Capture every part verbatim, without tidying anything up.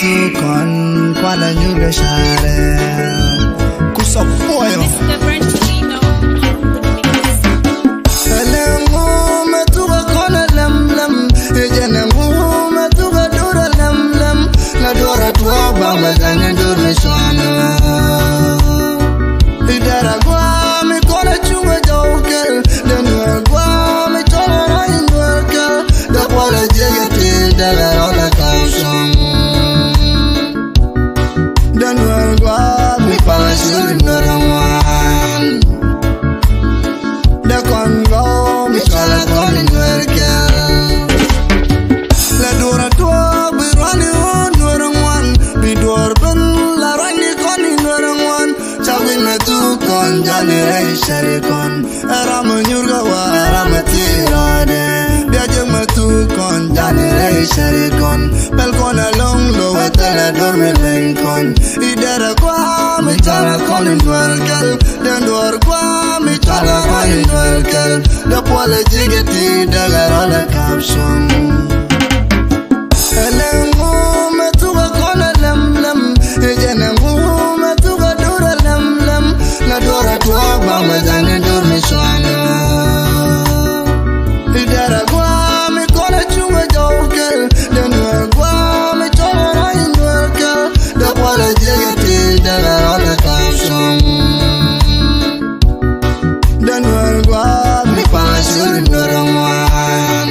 Kɔn kualɛ nyuur kɛ carɛ. Kusɔ puɔyɔ. Ɛlɛ ŋu mɛ thukɛ kɔn ɛ lɛm lɛm. Ɛ jɛn ɛ ŋu mɛ thukɛ dur ɛ lɛm lɛm. La duɔr ɛ tuɔɔk ba mɛ dhɛn ɛ dur mi cuanɛ. Idara guami kɔn a cuŋ a jɔw kɛl. Den wɛr guami cɔl a rɔy nuɛr kɛl. Dɛ kual a jiɛk a ti dɛ lɛ rɔl a kam cuŋ. Den wɛr guami pal a cuŋ nuɛr a ŋuan. Dɛ kɔn guami cɔl a kɔn nuɛr kɛl. Lɛ duɔr a tuɔɔk bi ruani wä nuɛr a ŋuan. Bi duɔr ben la ruani kɔn nuɛr a ŋuan. Ca wi̱c mɛ thuk kɔn jani rɛy cɛri kɔn. Ɛ ram mɛ nyur kɛ wa ɛ ram mɛ thil rɔɔdɛ. Bia jek mɛ thuk kɔn jani rɛy cɛri kɔn. Pɛl kɔn ɛ lɔŋ lo wɛ thɛl ɛ dor mi leny kɔn. Idɛrɛ kua mi cɔl ɛ kɔn in duɛl kɛl. Den duɔr kua mi cɔl ɛ kɔn in duɛl kɛl. Dɛ puɔl ɛ jik ɛ ti dɛk ɛ rɔl ɛ kap cuŋ. Ɛlɛ ŋu mɛ thukɛ kɔn ɛ lɛm lɛm. Ɛ jɛn ɛ ŋu mɛ thukɛ dur ɛ lɛm lɛm. La duɔr ɛ tuɔɔk ba mɛ dhɛn ɛ dur mi cuanɛ. Idara guami kɔn ɛ cuŋ ɛ jɔw kɛl. Den wɛr guami cɔl ɛ rɔy nuɛr kɛl. Dɛ kual ɛ jiɛk ɛ ti dɛk ɛ rɔl ɛ kap cuŋ. Den wɛr guami pal a cuŋ nuɛr ɛ ŋuan.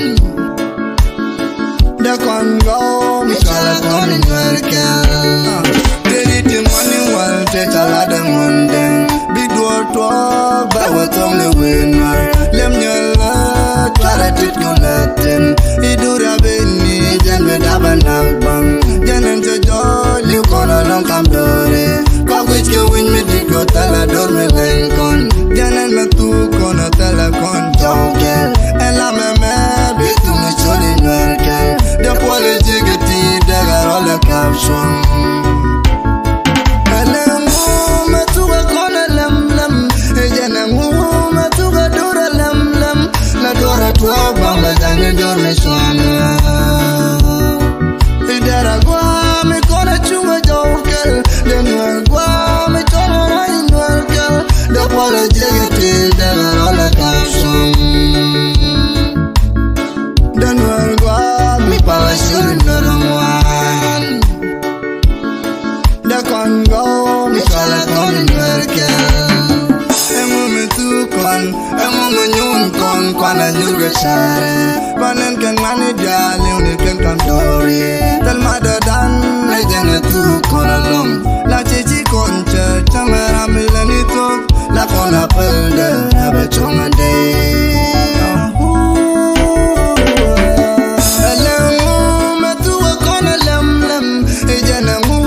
Dɛ kɔn gɔw mi cɔl a kɔn in wɛr kɛl. Teri ti ŋuan in wal te cɔl a dɛ ŋuan dɛŋ. Bi duɔr tuɔɔk bɛ wä thɔŋ ni wen wal. Lem nyɛl la tuar a tit kɔn la tin. I dur a ben ni jɛn bi dap a nak baŋ. Jɛn in cɛ jɔɔl i kɔn a lɔŋ kam dɔɔri. Kɔk wi̱c kɛ wi̱ny mi dit kɔ thɛl a dor mi leny kɔn. Jɛn in mɛ thuk kɔn a thɛl a kɔn jɔw kɛl. Ɛn la mɛ mɛ bi thuk mi col in wɛr kɛl. Dɛ puɔl in jik in ti dɛk a rɔl a kap cuɔ̱ŋ. Ɛlɛ ŋu mɛ thuk a kɔn a lɛm lɛm. Ɛ jɛn ɛ ŋu mɛ thuk a dur a lɛm lɛm. La duɔr a tuɔɔk ba mɛ dhɛn in dur mi cuɔ̱ŋ. Idara guami kɔn a cuŋ a jɔw kɛl. Den wɛr guami cɔl a rɔy nuɛr kɛl. Dɛ kual a jiɛk a ti dɛk a rɔl a kap cuŋ. Den wɛr guami pal a cuŋ nuɛr a ŋuan. Dɛ kɔn gɔw mi cɔl a kɔn in wɛr kɛl. Ɛŋu mi thuk kɔn, ɛŋu mi nyuun kɔn, kuan a nyur kɛ carɛ. Banɛn kɛn mani diaal, liw ni kɛn kam dɔɔri. Thil ma dɔdan, ɛ jɛn ɛ thuk kɔn a lɔŋ. La ci ci kɔn cɛ, cɛ mɛ ram mi lɛ ni thuk. La kɔn a päl dɛ, ɛ bɛ cuɔ̱ŋ a dee. Ɛlɛ ŋu mɛ thuk a kɔn a lɛm lɛm. Ɛ jɛn ɛ ŋu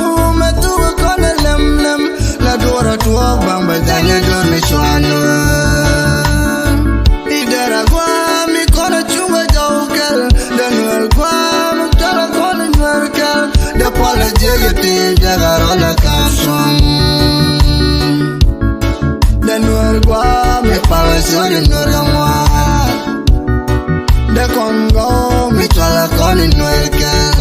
mɛ thuk kɔn ɛ lɛm lɛm. La duɔr a tuɔɔk baŋ bɛ dhɛn ɛ duɔr mi cuan. Idara guami kɔn a cuŋ a jɔw kɛl. Dɛ nuɛr guami cɔl a kɔn in wɛr kɛl. Dɛ puɔl a jiɛk in ti dɛk a rɔl a kap cuɔ̱ŋ. Dɛ nuɛr guami pal a cuŋ in nuɛr a ŋuan. Dɛ kɔn gɔw mi cɔl a kɔn in nuɛr kɛl.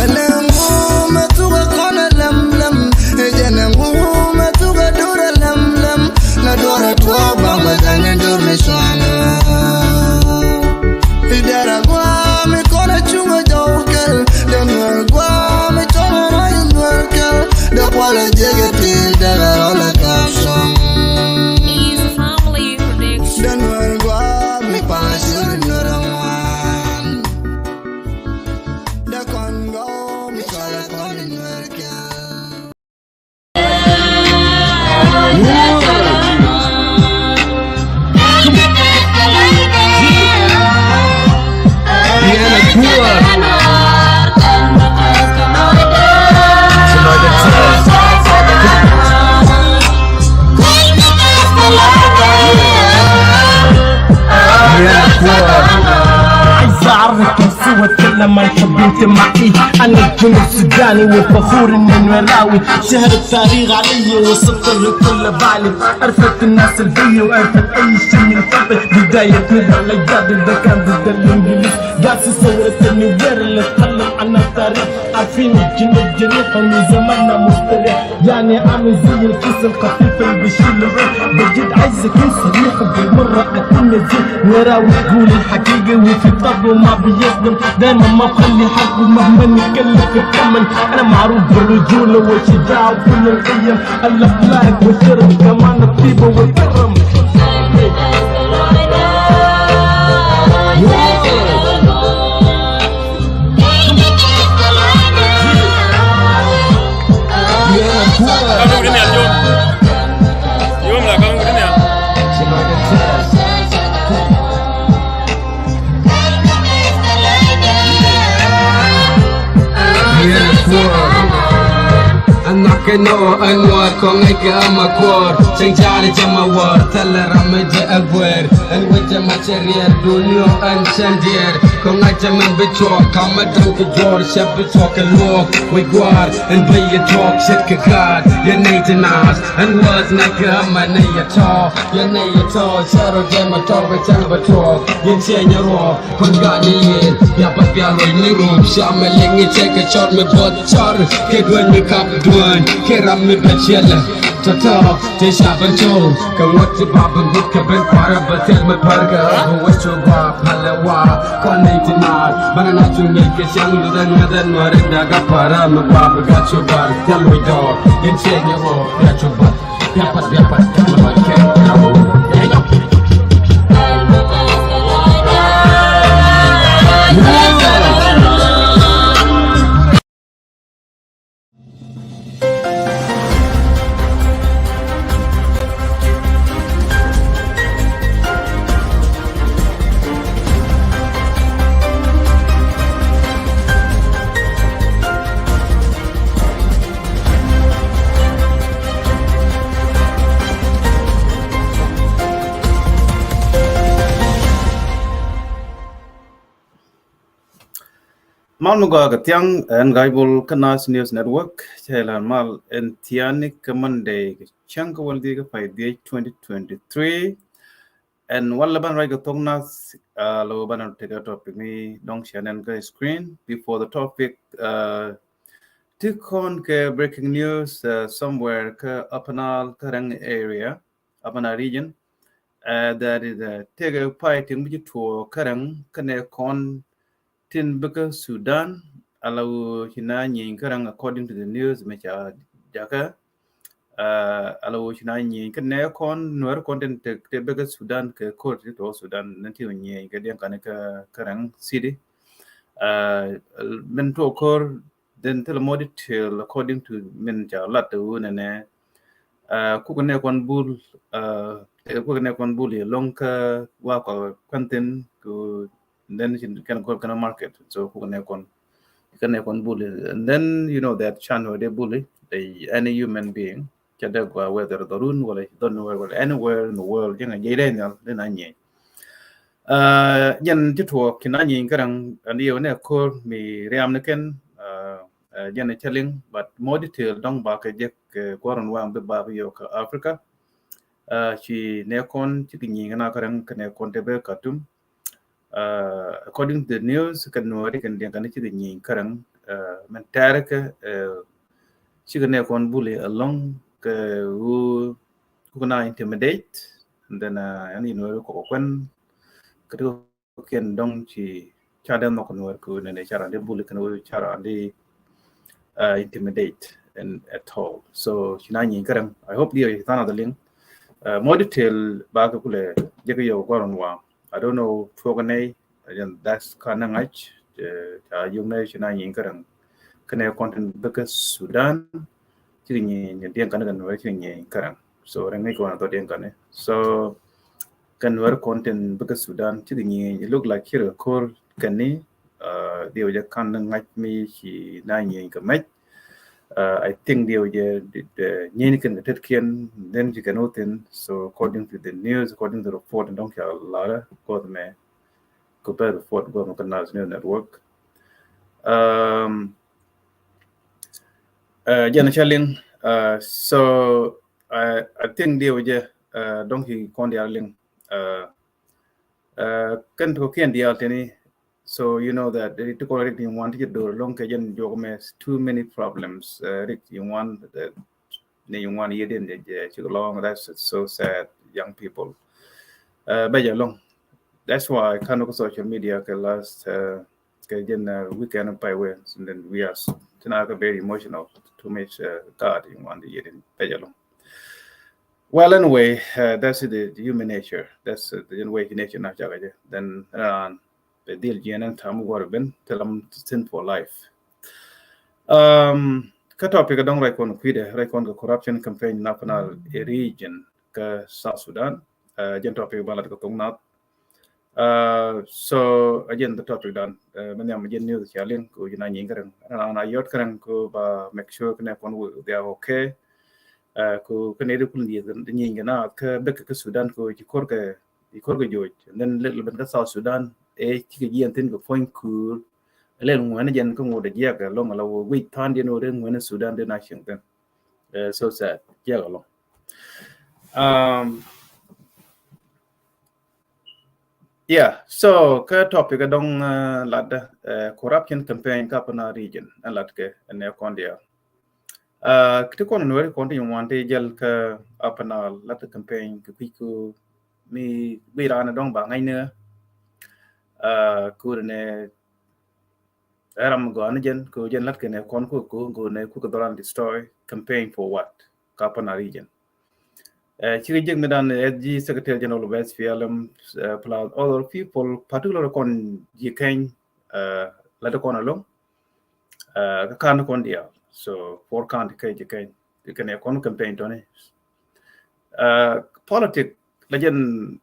Ɛlɛ ŋu mɛ thuk a kɔn a lɛm lɛm. Ɛ jɛn ɛ ŋu mɛ thuk a dur a lɛm lɛm. La duɔr a tuɔɔk ba mɛ dhɛn in dur mi cuan. Idara guami kɔn a cuŋ a jɔw kɛl. Dɛ nuɛr guami cɔl a rɔy nuɛr kɛl. Dɛ puɔl a jiɛk in ti dɛk a rɔl a kap cuɔ̱ŋ. Dɛ nuɛr guami pal a cuŋ nuɛr a ŋuan. Dɛ kɔn gɔw mi cɔl a kɔn in nuɛr kɛl. Suwa kila man kabinti ma'i. Ana junub Sudani wa fakhuri min warawi. Shahar tarikh alayya wa safar kulla bali. Arfat an-nas al-bayya wa arfat ayyi shay min qabl. Bidayat nidal ajdad da kan did al-Ingilis. قاصص صورة النوير اللي اتكلم عن التاريخ. عارفين الجنود جريح ومن زماننا مستريح. يعني عامل زي الكيس الخفيف اللي بيشيل الريح. بجد عايزك انت صريح وبالمرة اكون نزيه. نراوي تقول الحقيقة وفي طبله ما بيظلم. دايما ما بخلي حقه مهما نتكلم في الثمن. انا معروف بالرجولة والشجاعة وكل القيم. الأخلاق والشرف كمان الطيبة والكرم. Ɛn nhɔk kɛ nɔ ɛn ŋuɔ̱t kɔŋ ŋäc kɛ ama kuɔɔr. Cäŋ ja̱a̱n jɛ ma wäär thilɛ ram mi jɛ ɛ guɛɛr. Ɛn wec jɛ ma cɛ riɛɛr duun ni ɔ ɛn cɛn diɛɛr. Kɔŋ ŋa̱c jɛ mɛn bi cuɔɔk kamä däŋ kɛ juɔɔr cɛ bi cuɔɔk kɛ luɔɔk. Wec gua̱a̱r ɛn bey yɛ tuɔɔk ce̱tkɛ gaat yɛ nɛy ti naath. Ɛn wäth ŋa̱c kɛ ama nɛy yɛ tɔ̱. Yɛn nɛ yɛ tɔ̱ cɛ rɔ jɛ ma tɔ̱ bɛ cɛn bɛ tuɔɔk. Yɛn ciɛ nyɛ ruɔ̱ɔ̱k kɔn gani yɛn bia bä bia luɔc ni ruɔ̱ɔ̱k. Cia mɛ liŋ ni cɛ kɛ cɔr mi buɔth cɔr kɛ dueny mi kap dueny kɛ ram mi bɛ ciɛlɛ. Tɔ̱tɔ̱ tɛ ca bɛ cɔr kɛ ŋuɔt ti ba bɛ ŋut kɛ ben kuarɛ bɛ thil mi pär kɛ rɔ bɛ wec cu gua palɛ wa. Kɔn ni ti maar bä na na cu ŋi̱i̱c kɛ ciaŋ luth ɛn ŋäth ɛn nuɔri daga parä mi ba bɛ gat cu bar thil luc dɔɔr. Yɛn ciɛ nyɛ ruɔ̱ɔ̱k bia cu bä. Mal mi gɔaa kɛ thiaŋ ɛn Ga̱a̱c Bol kä Naath News Network. Cɛ la mal ɛn thia̱a̱ni kä Monday kɛ cäŋ kä wäl dhiec kä pay dhiec twenty twenty-three. Ɛn walɛ banɛ ruac kɛ thok Naath, ah, lɛ wä banɛ tekɛ topic ni dɔ̱ŋ cɛ nɛn kä screen. Before the topic, ah, ti kɔn kɛ breaking news, ah, somewhere kä Upper Nile kä Rɛŋ area, Upper Nile region. Ah, that is, ah, tekɛ fighting mi ci tuɔɔk kä Rɛŋ kä nɛ kɔn tin bikɛ Sudan, ala wä ci na nyieny kä Rɛŋ according to the news mi ca jakä. Ah, ala wä ci na nyieny kä nɛ kɔn Nuɛr kɔn tin te, te bikɛ Sudan kɛ kor ti tuɔɔk Sudan ni ti wä nyieny kɛ diɛn kani kä, kä Rɛŋ city. Ah, min tuɔɔk kor then thilɛ more detail according to min ca lat te wä nɛnɛ. Ah, kukɛ nɛ kɔn bul, ah, kukɛ nɛ kɔn bul yɛ lɔŋ kä wa kɔ kuɛn thin ku then ci kɛn gɔl kɛn market. So kukɛ nɛ kɔn, kɛn nɛ kɔn bully. And then you know that chan where they bully, they, any human being, ca dee gua whether the run wala don't know where, wala anywhere in the world, jɛn a jɛ dee nyal dee na nyɛ. Ah, jɛn ti tuɔɔk kina nyɛ kɛ Rɛŋ and yɛ nɛ kor mi riam ni kɛn, ah, ah, jɛn a cɛ liŋ, but more detail dɔŋ ba kɛ jɛ kɛ kuɔrun wang bi ba bi yɔ kɛ Africa. Ah, ci nɛ kɔn ci kɛ nyɛ kɛ na kɛ Rɛŋ kɛ nɛ kɔn te bɛ Khartoum. Ah, according to the news, kɛ Nuɔri kɛn diɛn kani cikɛ nyieny kä Rɛŋ, ah, min tɛɛrikɛ, ah, cikɛ nɛ kɔn bully along kɛ wu kukɛ na intimidate, and then, ah, ɛn yi Nuɔri kɔkɔ kuɛn kɛ ti kɔkiɛn dɔŋ ci ca dee nhɔk Nuɔri kɛ wu nɛnɛ ca randi bully kɛn wu ca randi, ah, intimidate and at all. So ci na nyieny kä Rɛŋ. I hope diɛ ci than a the link. Ah, more detail ba kɛ kulɛ jɛ kɛ yɔw gɔrɔn wa. I don't know tuɔk nɛy, and that's kind of ŋa̱c, eh, ca yuk nɛy ci na nyieny kä Rɛŋ. Kɛnɛ kɔn tin bikɛ Sudan, cikɛ nyieny diɛn kani kɛ Nuɛr cikɛ nyieny kä Rɛŋ. So Rɛŋ ŋäc kɔn a thɔ diɛn kani. So kɛ Nuɛr kɔn tin bikɛ Sudan, cikɛ nyieny, it look like cikɛ kor kɛn ni, ah, diɛ wä jɛ kan ni ŋa̱c mi ci na nyieny kɛ mɛc. Uh, I think diɛ wä jɛ, uh, nyieny kɛn kɛ tetkiɛn, then ci kɛn wä thin. So according to the news, according to the report, dɔŋ ca lara goth mɛ, ku bɛ report goth mɛ kä Naath News Network. Um, uh, jɛn a cä liŋ, uh, so I, I think diɛ wä jɛ, uh, dɔŋ ci kɔn diaal liŋ. Uh, uh, kɛn ti kɔkiɛn diaal tini, So you know that ti kɔn rik ti ŋuan ti jɛ dor lɔŋ kɛ jɛn juɔk mɛ, too many problems. Rik ti ŋuan ni ŋuan yɛ din jɛ cik lɔŋ. That's so sad, young people. Bɛ jɛ lɔŋ. That's why kan ko social media kɛ last kɛ jɛn weekend pay wɛ, and then we are tina kɛ very emotional, too much. God, ŋuan yɛ din bɛ jɛ lɔŋ. Well, anyway, that's the human nature. That's the way nature na cakɛ jɛ. Then ran bɛ dhil jiɛn ɛn tam wär ben thil lam sinful life. Kä topic dɔŋ rɛy kɔn kui̱dɛ, rɛy kɔn kɛ corruption campaign national region kä South Sudan. Jɛn topic ba lat kɛ thok nath. So a jɛn the topic dan, mɛ nhiam a jɛn news cia liŋ ko jina nyiŋ kärɛŋ, ana yɔt kärɛŋ ko ba make sure kɛ nɛ kɔn wä they are okay. Ko kɛ nɛ di kul nyiŋ kɛ na kɛ bek kɛ Sudan ko ci kor kɛ, ci kor kɛ joj, and then little bit kɛ South Sudan ɛ cikɛ jiɛn thin kɛ puɔ̱ny kuur. Lɛl ŋuɛn jɛn kä ŋot a jiɛk alɔŋ ala wä guic than diɛn wä ri ŋuɛn Sudan di na cieŋ thin. So sad, jiɛk alɔŋ. Yeah, so kä topic dɔŋ lat corruption campaign kä Upper Nile region ɛn lat kɛ ɛn ɛ kɔn diaal. Ti kɔn nuɛri kɔn ti ŋuan ti jɛl kä Upper Nile lat campaign kɛ kui̱ ku mi bi ran dɔŋ ba ŋa̱cni. Kur nɛ ɛ ram gɔani jɛn ko jɛn lat kɛ nɛ kɔn ko ko ko nɛ ku kɛ dhɔran destroy campaign for what? Kä Upper Nile region. Cikɛ jek mi dan S G, Secretary General of S P L M, plus other people, particularly kɔn ji̱ kɛny lat kɔn alɔŋ. Kä kan kɔn diaal. So for kan ti kɛ ji̱ kɛny ti kɛn ɛ kɔn campaign tɔni. Politic la jɛn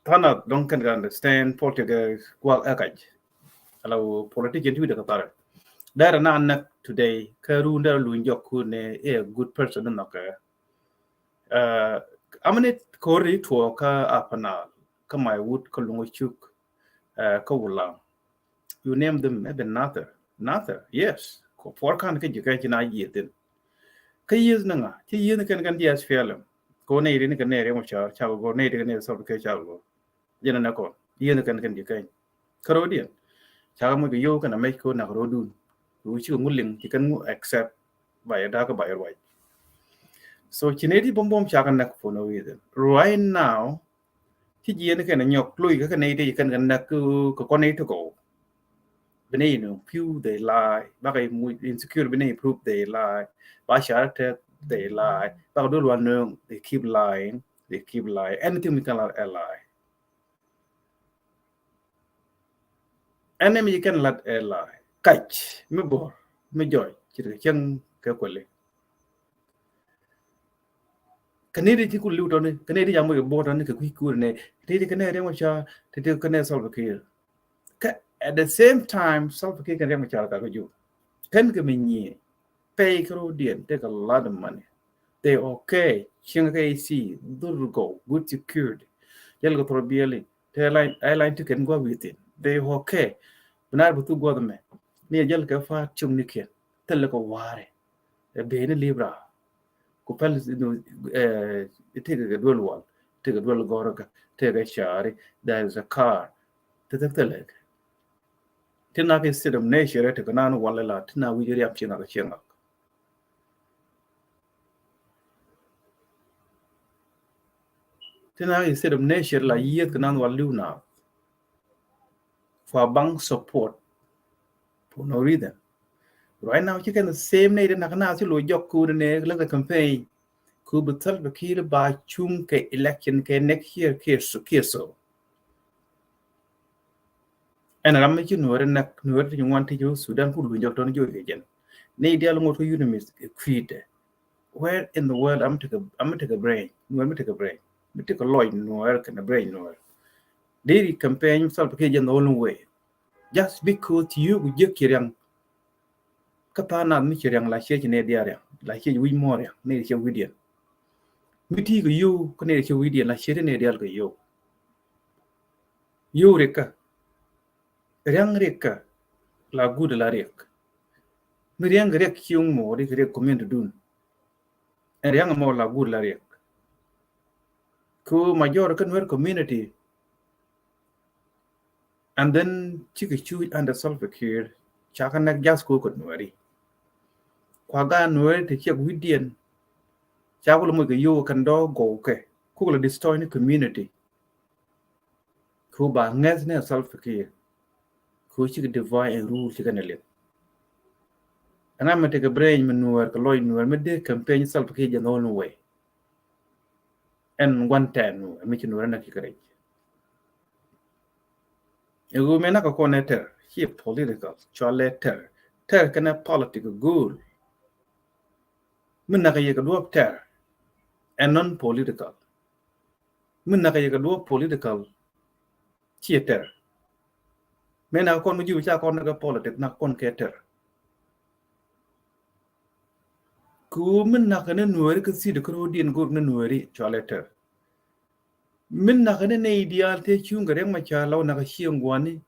tana dɔŋ kɛn ka understand politic ɛ guak ɛ kac. Ala wä politician ti wi̱dɛ kɛ tharɛ. Dɛrɛ na näk today kä run dɛrɛ luny jɔk kun nɛ ɛ good person ni nhɔkɛ. Amani kori tuɔ kä Upper Nile, kä Maiwut, kä Luŋ Cuk, kä Wulaŋ. You name them, maybe nothing. Nothing, yes. Ko puɔr kan kä jikä ci na yiethin. Kä yieth ni ŋa ci yieth ni kɛn kɛn jiɛ S P L M. Ko nɛ iri ni kɛn nɛ iri mɔ ca ca ko nɛ iri kɛn nɛ sɔp kɛ ca ko. Jɛn nɛ kɔn yieth ni kɛn kɛn jikä. Kä rodiɛn ca ko mɔ kɛ yow kɛn a mɛc ko nak rodun. Wu ci ko ŋu liŋ ci kɛn ŋu accept ba yɛ dak ba yɛ ruac. So ci nɛ di bom bom ca ko nak for no reason. Right now, ci jiɛn kɛn nyɔk loc kä kɛn nɛy ti kɛn kɛn näk kä kɔn nɛy ti kɔw. Bi nɛy ni piu they lie, bakɛ insecure bi nɛy prove they lie, ba car tɛth they lie, bakɛ duel wan nööŋ they keep lying, they keep lying. Anything mi kɛn la ɛ lie. Ɛn ɛmɛ ci kɛn lat ɛ lie. Kac mi bor mi jɔc ci ti kɛ cieŋ kɛ kuɛli. Kä ni di ti ku liw tɔni, kä ni di jam wek bor tɔni kɛ kui̱ kuur nɛ ti ti kɛ nɛ riɛŋ wä ca ti ti kɛ nɛ Salva Kiir. Kä at the same time Salva Kiir kɛ riɛŋ wä ca ka kɛ ju kɛn kɛ mi nyie pay kɛ rodiɛn take a lot of money. They okay cieŋ kɛ A C dhur gɔw good security. Jɛl kɛ thor biɛli te airline ti kɛn gua within they okay. Bi nar bi thuk guɔth mɛ ni jɛl kɛ fa cung ni kiɛn thil kɛ ware. Ɛ beni libra ku pɛl ɛ tekɛ kɛ duel wal, tekɛ duel gɔrkä, tekɛ cari. There is a car. Te thil thil kɛ ti nak state of nature tekɛ nan wal la ti na wi̱c riam cieŋ ak cieŋ ak. Ti na state of nature la yieth kɛ nan wal liw na. For bank support for no reason. Right now ci kɛn the same nɛy ti nak na ci lo jɔk ku ne lɛ kɛ campaign ku bi Salva Kiir ba cung kɛ election kɛ next year kiɛ so kiɛ so. Ɛn ram mi ci nuɔri nak nuɔri ti ŋuan ti ci Sudan ku lu jɔk tɔn jɔk kɛ jɛn. Nɛy dial ŋot kɛ unimist kuitɛ. Where in the world am tekɛ am tekɛ brain nuɔr mi tekɛ brain mi tekɛ lɔc nuɔr kɛnɛ brain nuɔr. Deri campaign Salva Kiir jɛn the only way. Just because ti yio̱w ku jiäk ci riaŋ. Kä tha̱a̱ŋ nath mi ci riaŋ la ciec ci nɛ diaal riaŋ la ciec wi̱c muɔ̱ɔ̱n riaŋ nɛ di ciec wi̱diɛn. Mi ti kɛ yio̱w kä nɛ di ciec wi̱diɛn la ciec ti nɛ diaal kɛ yio̱w. Yio̱w rikä. Riaŋ rikä la gut la riɛk. Mi riaŋ kɛ riɛk cieŋ mɔ di kɛ riɛk community dun. Ɛn riaŋ mɔ la gut la riɛk. Ku major kä Nuer community. And then cikɛ cuc under Salva Kiir, ca kɛ näk just kɛ kɛ Nuääri. Kua gaat Nuääri ti ciɛk wi̱diɛn, ca kulɛ moc kɛ yio̱w kɛn dɔ̱ gɔw kɛ, kuk lɛ destroy ni community. Ku ba ŋäth ni Salva Kiir. Ku cikɛ divide and rule cikɛ ni liŋ. Ɛŋa mi tekɛ brain mi Nuäär kɛ lɔc Nuäär mi dee campaign Salva Kiir jɛ the only way. Ɛn gua̱n tɛn Nuäär mi ci Nuäär näk cikɛ rɛc. I̱ ɣöö mi näk kɛ kɔn ɛ tɛr, ci political, cualɛ tɛr. Tɛr kɛnɛ politic goal. Mi näk kɛ yɛ kɛ duɔ̱p tɛr, ɛ non-political. Mi näk kɛ yɛ kɛ duɔ̱p political, ciɛ tɛr. Mi näk kɔn mi ji̱ ca kɔn näk kɛ politic, näk kɔn kɛ tɛr. Ku mi näk kɛ ni Nuääri kä thi̱t kä ro̱o̱diɛn go̱r ni Nuääri, cualɛ tɛr. Mi näk kɛ ni nɛy diaal tëë cuŋ kɛ Riɛk Macar la wä näk kɛ cieŋ gua̱ni.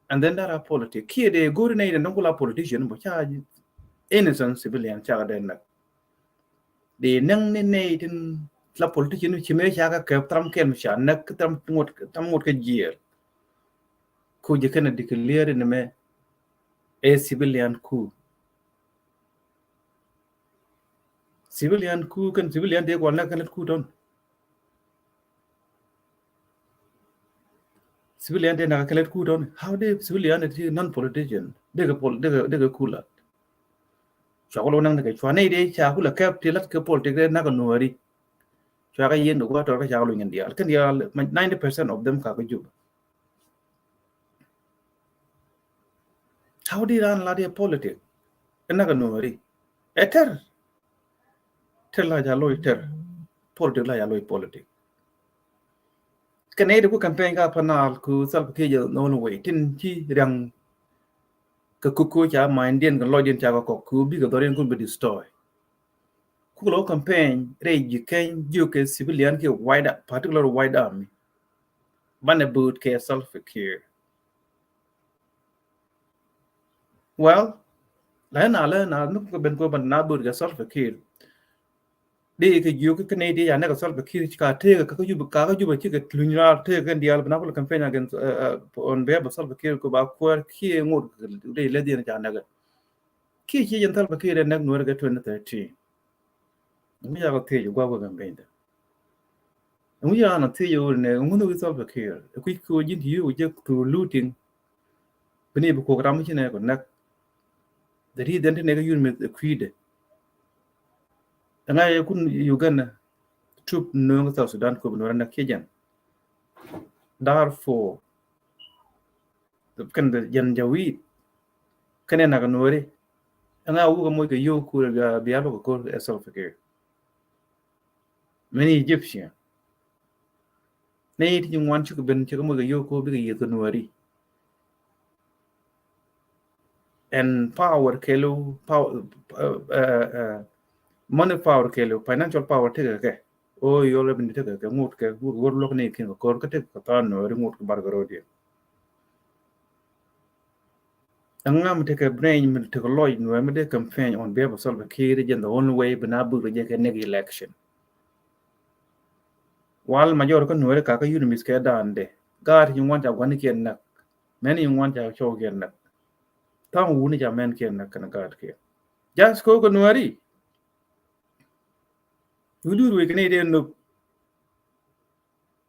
And then that are politic. Kiɛ dee go̱ri nɛy den dɔ̱ŋ ku la politician bä ca innocent civilian ca kɛ dee näk. Dee näk ni nɛy tin la politician ci mëë ca kɛ kɛp thram kɛl mi ca näk thram ŋot, thram ŋot kɛ jiɛɛl. Ku jɛ kɛn a declare ni mɛ ɛ civilian coup. Civilian coup kɛn civilian dee kual näk kɛn lät coup tɔn. Civilian dee näk kɛ lät coup tɔn. How dee civilian dee ti non-politician dee kɛ pol, dee kɛ, dee kɛ coup lat. Cua kɛ lo näk ni kɛ cua nɛy dee ca kulɛ kɛp ti lat kɛ politic dee näk kɛ Nuääri. Cua kɛ yieen kɛ gua̱a̱th tɔr kɛ ca kɛ lo nyin diaal. Kɛn diaal ninety percent of them ka kɛ Juba. How did an la dee politic? Ɛ näk kɛ Nuääri. Ɛ tɛr. Tɛr la ca loc tɛr. Politic la ca loc politic. Kɛ nɛy ti ku campaign ka Upper Nile ku Salva Kiir jɛ the only way. Tin ci riaŋ kɛ kuk ku ca maindiɛn kɛ lɔcdiɛn ca kɛ kɔk ku bikɛ dhɔriɛn kun bi destroy. Kuk lɔ campaign rɛy ji̱ keny jiök kɛ civilian kiɛ White, particular White Army. Banɛ boot kɛ Salva Kiir. Well, la na la na nuk kɛ ben ko ban na boot kɛ Salva Kiir. Dee kɛ jiök kɛ nɛy dee ya näk kɛ Salva Kiir ka tëëk kɛ Juba, ka kɛ Juba cikɛ luny raar tëëk kɛn diaal bina kulɛ campaign against, uh, uh, on behalf of Salva Kiir kɛ ba kuäär kiɛ ŋot kɛ dee lɛ diɛn ca näk. Kiɛ ci jɛn Salva Kiir dee näk Nuäär kɛ twenty thirteen. Ŋu ya kɛ thiec gua̱a̱k wä campaign dɛ. Ŋu ya na thiec wä nɛ ŋu ni wi̱i̱ Salva Kiir. Kui̱ kɛ wä ji̱n ti yio̱w jek through looting. Bini bi kuɔk ram mi ci nɛ kɔ näk. The reason ti nɛ kɛ yun mi kui̱dɛ. Ɛŋa yɛ kun Uganda tup nööŋ South Sudan kop Nuäär näk kiɛ jɛn. Darfur. Kɛn jɛn Jawit. Kɛn ɛ näk Nuääri. Ɛŋa wukɛ moc kɛ yio̱w kur bia, bia lɔk kɛ kor ɛ Salva Kiir. Many Egyptian. Nɛy ti ci ŋuan cikɛ ben cikɛ moc kɛ yio̱w kor bikɛ yieth kɛ Nuääri. And power kɛɛliw, power, uh, uh, uh, money power kɛɛliw, financial power tekɛ kɛ. O yɔl kɛ bini tekɛ kɛ ŋot kɛ wur luɔk ni kin kɛ kor kä tekɛ kɛ than Nuääri ŋot kɛ bar kɛ rodiɛn. Ɛŋa mi tekɛ brain mi tekɛ lɔc Nuääri mi dee campaign on behalf of Salva Kiir jɛn the only way bina buk rɛ jɛ kɛ next election. Wal major kä Nuääri ka kä UNMISS kɛ dan de. Gaat ci ŋuan ca guani kiɛ näk. Mɛn ci ŋuan ca cɔw kiɛ näk. Thaŋ wuni ca mɛn kiɛ näk kɛn gaat kiɛ. Just ko kɛ Nuääri. Wi̱i̱ dur wec kɛ ni dee nop.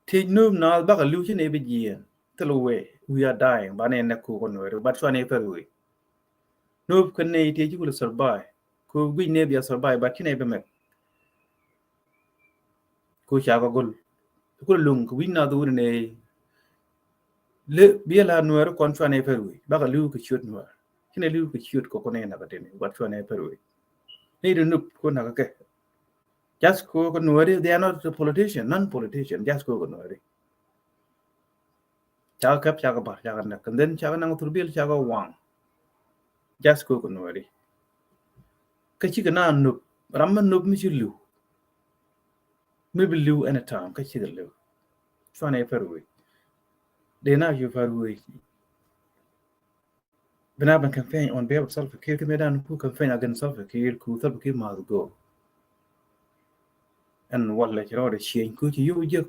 Thiec nop na bakɛ li̱w ci ni bi jiɛɛn. Thil wee, we are dying. Ba ni näk ko kɛ Nuääri. But cua ni pɛr wec. Nop kɛ ni thiec ci kulɛ survive. Ko guic ni bia survive, but ci ni bi mɛk. Ko ca kɛ gol. Kulɛ luŋ kɛ wi̱c na dhuri ni. Lɛ, bia la Nuääri kɔn cua ni pɛr wec. Bakɛ li̱w kɛ ciöt Nuäär. Ci ni li̱w kɛ ciöt kɛ kɔn ni na kɛ tini. But cua ni pɛr wec. Ni di nop ko na kɛ kɛ. Just ko kɛ Nuääri, they are not a politician, non-politician, just ko kɛ Nuääri. Ca kɛ kɛp, ca kɛ bar, ca kɛ näk. And then ca kɛ naŋ thurbil, ca kɛ waŋ. Just ko kɛ Nuääri. Kä cikɛ na nop, ram mi nop mi ci li̱w. Mi bi li̱w anytime, kä cikɛ li̱w. Cua ni pɛr wec. Dee na cu pɛr wec. Bina ben campaign on behalf of Salva Kiir, kä mëë dan ku campaign against Salva Kiir, ku Salva Kiir must go. Ɛn walɛ ci rɔɔdɛ cieny ku ci yio̱w jek,